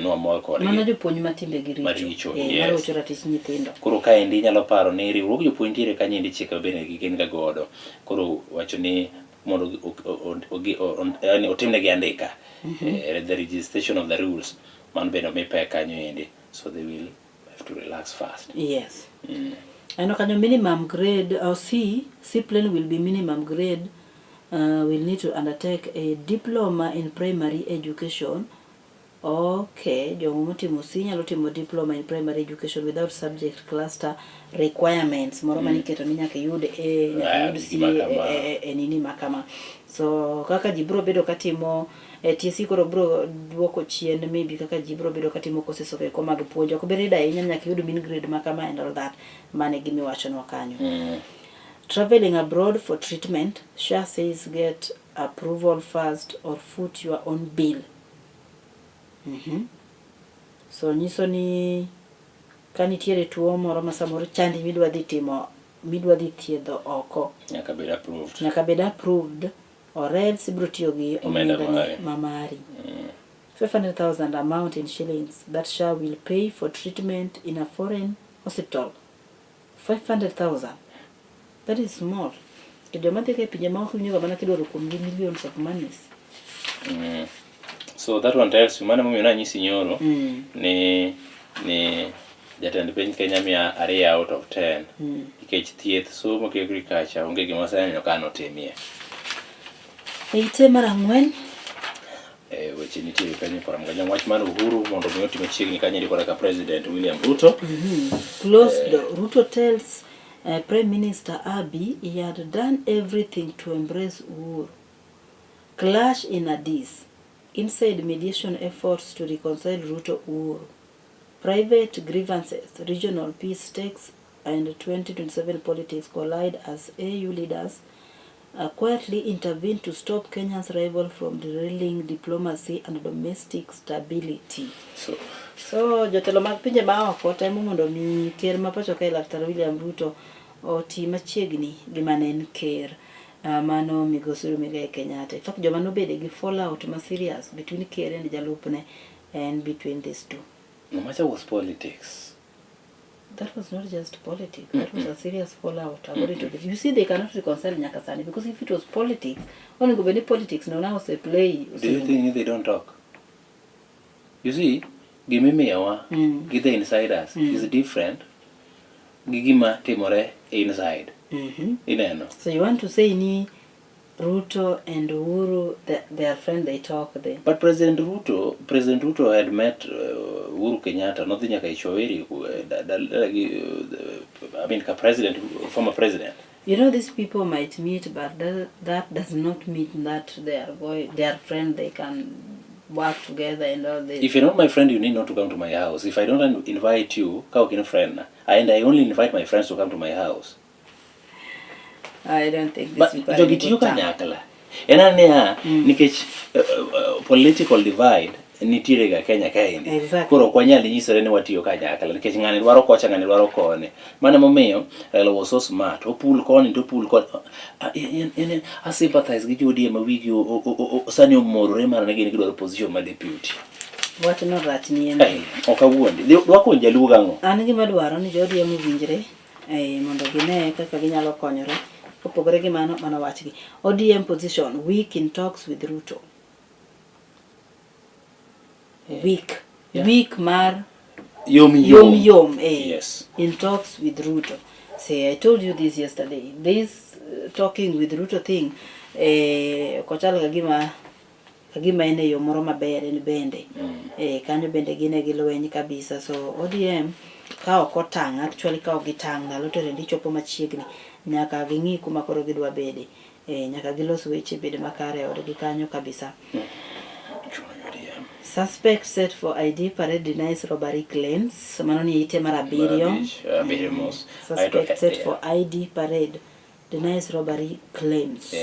Nwamor kodgi. Mano jopuonj ma timbegi richo. Maricho, yes. Marocho ratich nyithindo. Koro kaendi inyalo paro ni riwruog jopuonj nitiere kanyo endi chike mabende gin ga godo. Koro wacho ni mondo otimnegi andika. The registration of the rules mano bende omi pek kanyo endi. So they will have to relax first. Yes. Aneno kanyo minimum grade or C plane will be minimum grade will need to undertake a diploma in primary education. Okay, jogo motimo C nyalo timo diploma in primary education without subject cluster requirements moro mane iketo ni nyaka iyud A, nyaka iyud C gima kama. e nini ma kama. So kaka ji biro bedo katimo e TSC koro biro duoko chien maybe kaka ji biro bedo katimo courses eko mag puonj. Ok bed ahinya ni nyaka iyud mean grade ma kama and all that. Mano e gima iwachonwa kanyo. Traveling abroad for treatment, SHA says get approval first or foot your own bill. So nyiso ni ka nitiere tuo moro ma samoro chandi midwa dhi timo midwa dhi thiedho oko Nyaka bed approved. nyaka bed approved or else ibiro tiyo gi Omenda omenda mari. ma mari. 500,000 amount in shillings that SHA will pay for treatment in a foreign hospital. 500,000. That is small. To joma dhi ga e pinje maoko iwinjo ga mana kidwaro kuomgi millions of monies. So that one tells you, mano momiyo nanyisi nyoro ni jatend piny Kenya miya 2 out of 10 nikech thieth, somo gi agriculture onge gima aseneno ka notimie. E ite mar 4 Weche nitiere kanyo e Karamojong. Wach mar Uhuru mondo mi oti machiegni kanyo eri koda ka President William Ruto. Closed door. Ruto tells Prime Minister Abiy he had done everything to embrace Uhuru. Clash in Addis. Inside mediation efforts to reconcile Ruto Uhuru. Private grievances, regional peace stakes and 2027 politics collide as AU leaders quietly intervene to stop Kenya's rival from derailing diplomacy and domestic stability. So jotelo mag pinje maoko temo mondo mi ker ma pacho kae Laktar William Ruto oti machiegni gi mane en ker mano migosi Uhuru Muigai Kenyatta. In fact joma nobede gi fallout ma serious between ker and jalupne en between these two. No matter was politics. That was not just politics. That was a serious fallout according to the, you see they cannot reconcile nyaka sani because if it was politics, onego bed ni politics no now ose play. Do you think they don't talk? You see, gimimiyowa gi the insiders is different gi gima timore inside. Ineno? So you want to say ni Ruto and Uhuru, they are friends, they talk. They. But President Ruto had met Uhuru Kenyatta, nodhi nyaka Ichaweri, I mean, ka president, former president. You know, these people might meet, but that does not mean that they are friends, they can work together and all this. If you're not my friend, you need not to come to my house. If I don't invite you, ka ok in friend, and I only invite my friends to come to my house. I don't think But these people are jogi in tiyo good terms. kanyakla. En niya, nikech political divide nitiere ga Kenya kaendi. Koro ok wanyal nyisore ni watiyo kanyakla nikech ng'ani dwaro kocha, ng'ani dwaro koni. Mano emomiyo Raila was so smart. Opul koni to opul koni. A sympathize gi jo ODM ma wigi sani omorore mana ni gin gidwaro position ma deputy. Wachno rach ni en. Ok awuondi. Dwa konyo jaluo gang'o? An gima dwaro ni jo ODM owinjre mondo gine kaka ginyalo konyore. Kopogore gi mano, mano wachgi. ODM position weak in talks with Ruto. Weak. Weak mar Yom yom yom. yom eh. Yes. In talks with Ruto. Say I told you this yesterday. This talking with Ruto thing ok ochal ka gima en e yo moro maber en bende. Kanyo bende gin e gi lweny kabisa. So ODM ka ok otang', actually ka ok gitang' ndalo to rendi chopo machiegni nyaka ging'i kuma koro gidwa bede. Nyaka gilos weche bed makare e odgi kanyo kabisa. Suspect set for ID parade denies robbery claims. Mano ni ite mar 7. 5, 7 mos. Suspect Aeto, set for ID parade denies robbery claims.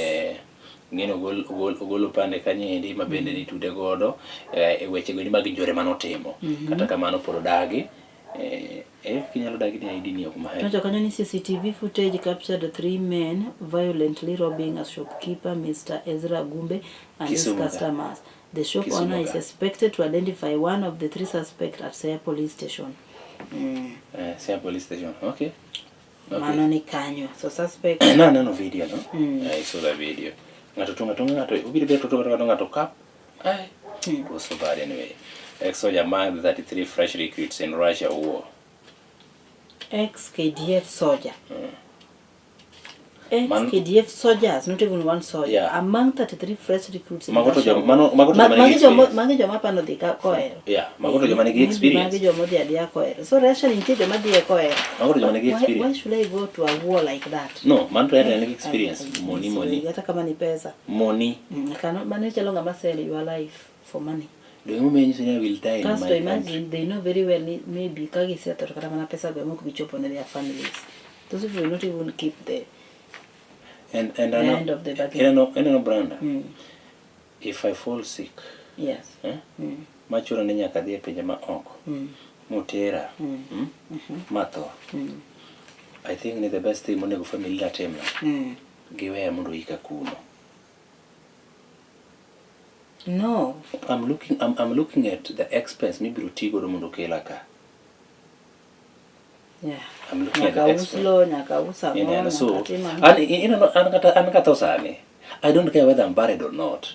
Ng'eno ogol opande kanyo endi ma bende nitude godo e weche go mag njore manotimo. Kata kamano pod odagi. Kinyalo dagi ni ID ni ok mahero. Wacho kanyo ni CCTV footage captured three men violently robbing a shopkeeper, Mr. Ezra Gumbe, and his Kisumu ka. customers. The shop Kisumu owner is ka. expected to identify one of the three suspects at Siaya Police Station. Siaya Police Station. Okay. Okay. Mano ni kanyo. So suspect No, video, no? I saw the video. Ng'ato tunga tunga ng'ato obiro biro to tunga tunga ng'ato kap. Ai. It was so bad anyway. Ex-soldier among the 33 fresh recruits in Russia war. Ex-KDF soldier. Ex Man- KDF soldiers, not even one soldier, among 33 fresh recruits in Mago to Russia. joma- mano- mago to joma nigi Magi joma experience. magi joma pano dhi ka kohero. Yeah, mago to joma nigi Maybe experience. Magi joma odhi adhiya kohero. So Russia nitie joma dhi e kohero. Mago to joma nigi Why, why experience. should I go to a war like that? No, mano to en nigi experience. Moni moni. Kata kama ni pesa. Moni. Kano mano chalo ng'ama sell your life for money. Do you mean I will die in Kasto my country? imagine they know very well ni maybe ka gisetho to kata mana pesa go ema ok bi chopo ne their families. Those people will not even keep the And the I know, end of the bargain. ineno Brenda, if I fall sick, Yes. eh, machuno ni nyaka adhi e pinje ma oko, motera, matho. I think ni the best thing monego family na timna, giweya mondo oika kuno. No. I'm looking at the expense mibiro ti godo mondo okela ka. Yeah. I'm looking at Nyaka the us expense. lo, nyaka us ang'o, Ineno, so nyaka tim ang'o. an ineno an kata sani I don't care whether I'm buried or not.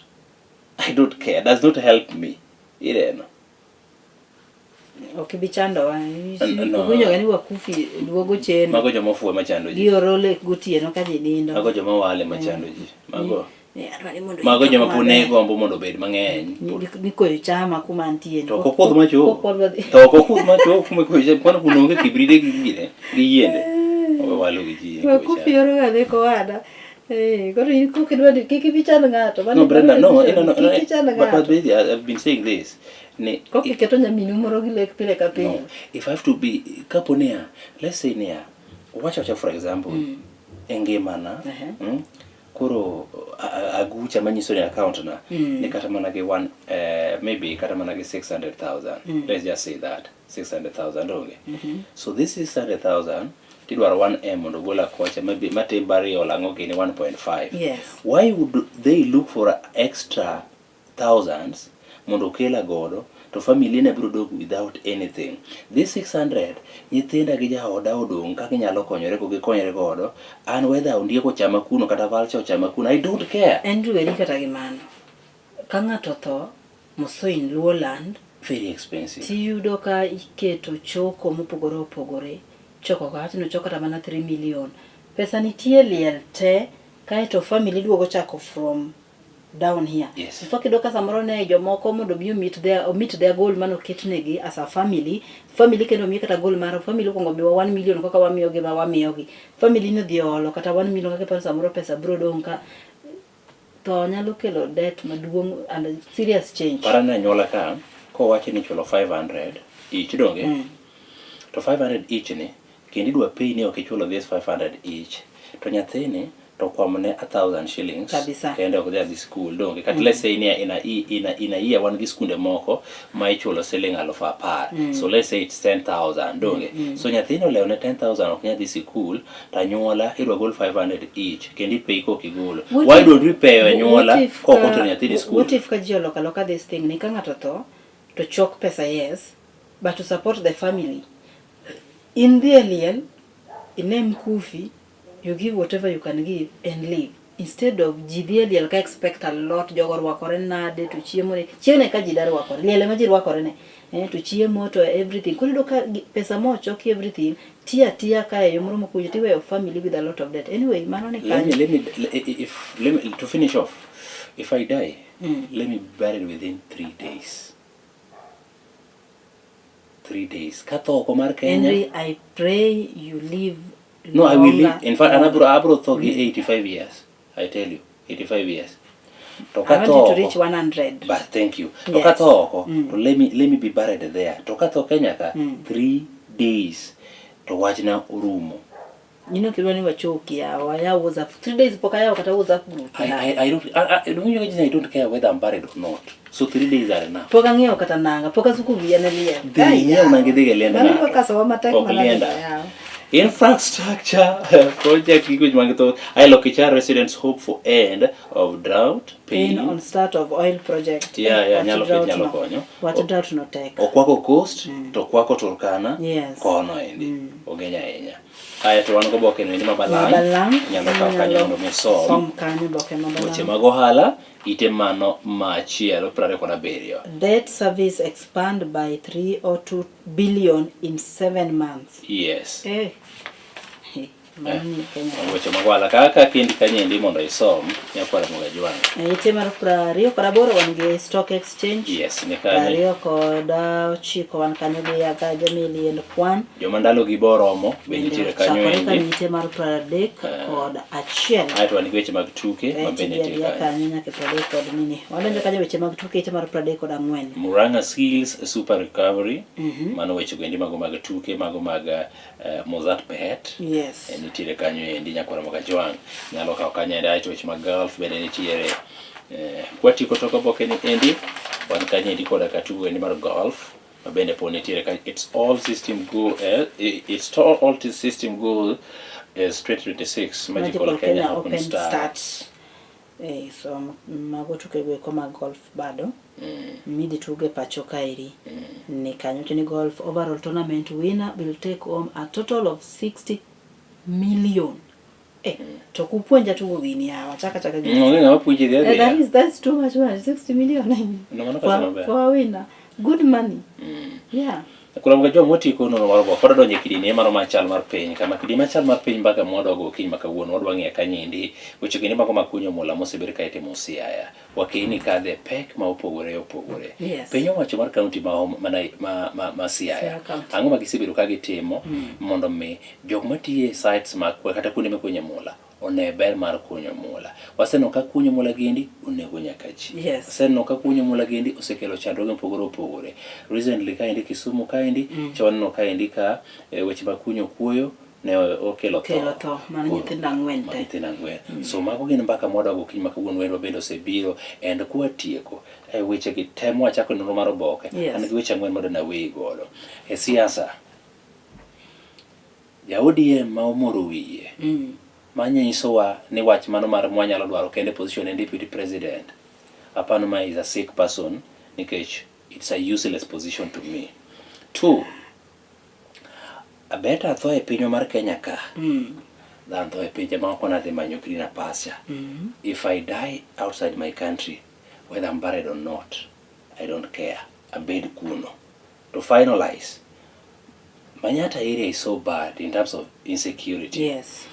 I don't care. Does not help me. Ineno. Ok ibi chandowa. No. Iwinjo ga ni wakufi duogo chendo. Mago joma ofuwo machando ji. Gioro lek gotieno ka ji nindo. Mago joma wale machando ji. Mago Ni adwa ni mondo mago ika joma kuma pod ne ber. gombo mondo obed mang'eny. Ni koyo chama kuma antie ni. To ok okudh machop. Kokwadh wadhi. To ok okudh machop kuma koyo chama. Kwano kuno onge kibride gi gine gi yiende. Owe walo gi ji. koyo Wakufi chama. oro ga lek owada. Eh, koro in kok idwa ni kik ibi chand ng'ato. Mano No, Brenda, no, mano no, no, Kik ichand but ng'ato. basically, I've been saying this. Ni, Kok iketo nyaminu moro gi lek pile ka pile. No, if I have to be kapo niya, let's say niya, wacha wacha for example, e ngimana, koro agucha manyiso ni account na ni kata mana gi one maybe kata mana gi 600,000. Let's just say that 600,000 onge. So this 600,000 tidwaro 1M mondo gola kocha maybe matim burial ang'o gini 1.5. Yes. Why would they look for extra thousands mondo okela godo to family na biro dok without anything? This 600 nyithinda gi jaoda odong' kaka ginyalo konyore ko gikonyre godo an whether ondiek ochama kuno kata vulture ochama kuno I don't care. Andrew weri kata gi mano. Ka ng'ato otho, Mosoin Luo land, Very expensive. tiyudo ka iketo choko mopogore opogore. Choko ka wach ni ochok kata mana 3 million. Pesa nitie liel te, kaeto family duogo chako from down here. Yes. In fact, iyudo ka samoro ne jomoko mondo mi omeet their goal mane oketnegi as a family, family kendo omiyi kata goal mar family okuongo omiwa 1 million kaka wamiyogi ma wamiyogi. Family ni odhi olo kata 1 million kaka iparo samoro pesa biro dong' ka tho nyalo kelo debt maduong' and serious change. Para ni anyuola ka kowachi ni ichulo 500 each donge? To 500 each ni kendo idwa pay ni ok ichulo this 500 each to nyathini to kwamne 1000 shillings Kabisa. kende ok dhi adhi school donge kata let's say ni in a year wan gi skunde moko ma ichulo siling 10,000. So let's say it's 10,000 donge. So nyathini olewne 10,000 ok nyal dhi sikul to anyuola idwa gol 500 each kendo ipay kok igolo. What Why don't we pay anyuola what if kok otero nyathini school? What if ka ji oloko aloka this thing ni ka ng'ato tho to chok pesa, yes, but to support the family in dhi e liel ine mkufi, you give whatever you can give and leave, instead of ji dhi e liel ka expect a lot, jogo rwakore nade to chiemo ne chieng' ne ka ji da rwakore liel ema ji rwakore ne to chiemo to everything. Koro iyudo ka pesa mochoki everything tiyo atiya kae yo moro mokuyo tiweyo family with a lot of debt. Anyway, mano ni Let me, kanyo. let me, if, let me, to finish off, if I die, let me be buried within 3 days. 3 days. Katho oko mar Kenya. Henry, I pray you live No, I will live. longer. In fact, an abro tho gi 85 years. I tell you, 85 years. To I want katho you to reach oko, 100. but thank you. To katho oko, to let me be buried there. To katho Kenya ka, 3 days. To wachna orumo. Ino kidwa ni wachoki yawa yaw WhatsApp 3 days pok ayawo kata WhatsApp group. I don't care whether I'm buried or not. So 3 days are enough. Pok ang'iewo kata nanga, pok asuko wiya ne liel. Dhi inyiew nanga idhi go e liend Mano ng'ato. kaka somo matek Ok manade lienda. yawa. Infrastructure project gi weche mag thoth. Ai Lokichar residents hope for end of drought Pain pain. on start of oil project. Yeah, Wach nyalo drought nyalo no. konyo. Wach drought no tek. Okwako coast to kwako Turkana kono endi. Ogeny ahinya. Ae to wan goboke no endi ma Balang'. Mabalang'. Nyalo kawo kanyo mondo mi som. Som kanyo boke ma Weche Balang'. mag ohala ite mano machielo 27. Debt service expand by 302 billion in 7 months. Yes. Eh. Mano ni Kenya. Weche mag ohala kaka kendi kanyendi mondo isom nyakwara Mogajwang'. E ite mar 28 wan gi stock exchange. Yes, ni kanyo. 29 wan kanyo gi Agaja Meli and Kwan. Joma ndalogi bo oromo be nitiere kanyo Chakore ka endi. ite mar 31. Aeto wan gi weche mag tuke ma be nitie Tidia kanyo. kanyo nyaka 30 kod nini. Wadonjo kanyo weche mag tuke ite mar 34. Murang'a Seals Super Recovery Mhm. mano weche goendi mago mag tuke mago mag Mozart Bet Yes. Nitiere kanyo endi nyakwara Mogajwang' nyalo kawo kanyo endi aeto weche mag golf bende nitiere kwatieko tok oboke ni endi wan kanyo endi koda ka tugo endi mar golf ma bende po nitiere kanyo it's all system go it's all system go is 2026 Magical Kenya Open starts. So mago tukego eko mag golf bado midhi tuge pacho kaeri ni kanyo ni golf overall tournament winner will take home a total of 60 million. To kupuonja tugo gini yawa chaka chaka gini. Onge ng'ama puonji dhi adhiya. That's too much money, 60 million. No, mano pesa maber. For a winner. Good money. Yeah. Kuom ga joma otieko nonro mar oboke wadwa donjo e kidini mano mar chal mar piny kama kidi machal mar piny mbaka mwadogo okinyi ma kawuono wadwa ng'iyo kanyendi weche kendo mago mag kunyo mula mosebed ka itimo Siaya wakeni kadhe e pek ma opogore opogore. Yes. Piny owacho mar kaunti ma Siaya Siaya County. ang'o ma gisebedo ka gitimo mondo mi jok matiyo e sites mag kata kuonde mikunye mula one ber mar kunyo mula. Waseneno ka kunyo mula gendi onego nyaka ji. Yes. Waseneno ka kunyo mula gendi osekelo chandruoge mopogore opogore. Recently kaendi Kisumu kaendi cha waneno kaendi ka weche mag kunyo kuoyo ne okelo tho. Kelo tho mar nyithindo ang'wen te. Nyithindo ang'wen. So mago gin mbaka mwadwago okinyi ma kawuono wendwa bende osebiro and kwatieko e weche gi te mwachako e nonro mar oboke. Yes. An gi weche ang'wen madwa naweyi godo. E siasa Ja ODM ma omoro wiye ma nyisowa ni wach mano mar mwanyalo dwaro kende position en deputy president apano ma is a sick person nikech it's a useless position to me. Two, better atho e pinywa mar Kenya ka than tho e pinje maoko nadhi manyo greener pasture. If I die outside my country, whether I'm buried or not, I don't care. Abed kuno. To finalize, Manyatta area is so bad in terms of insecurity. Yes.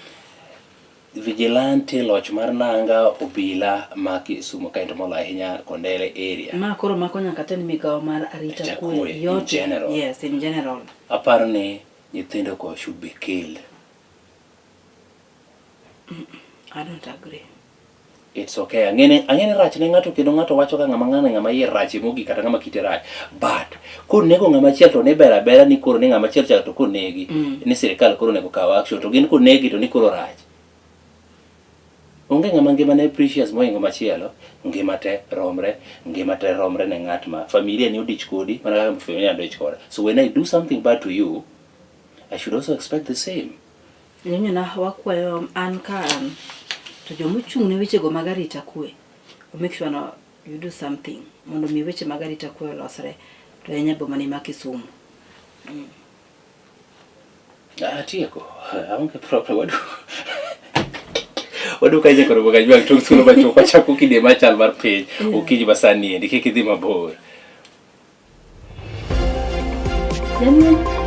Vigilante loch mar nanga obila ma Kisumu kae to moloyo ahinya Kondele area. Ma koro mako nyaka ten migawo mar arita Arita kwe kwe, in yote. general. Yes, in general. Aparo ni nyithindo go should be killed. I don't agree. It's okay. Ang'eni ang'eni rach ne ng'ato kendo ng'ato wacho ka ng'ama ng'ane ng'ama iye rach mogik kata ng'ama kite rach. But konego ng'ama chielo to ne ber abera ni koro ni ng'ama chielo cha to konegi ni sirikal koro onego kaw action to gin konegi to ni koro rach. Onge ng'ama ngimane precious mohingo machielo, ngima te romre, ngima te romre ne ng'at ma familia ni odich kodi mana kaka familia odich koda. So when I do something bad to you, I should also expect the same. Nyonyona wakwayo an ka an to jomochung' ne wechego mag arita kwe o make sure no you do something mondo mi weche mag arita kwe olosre to ahinya e boma ni ma Kisumu. Atieko. Aonge problem. Wadu. Wadu ka koro boga jwang tok thuolo machuok wachako kinde machal mar piny okinyi ma sani endi kik idhi mabor. Janyuol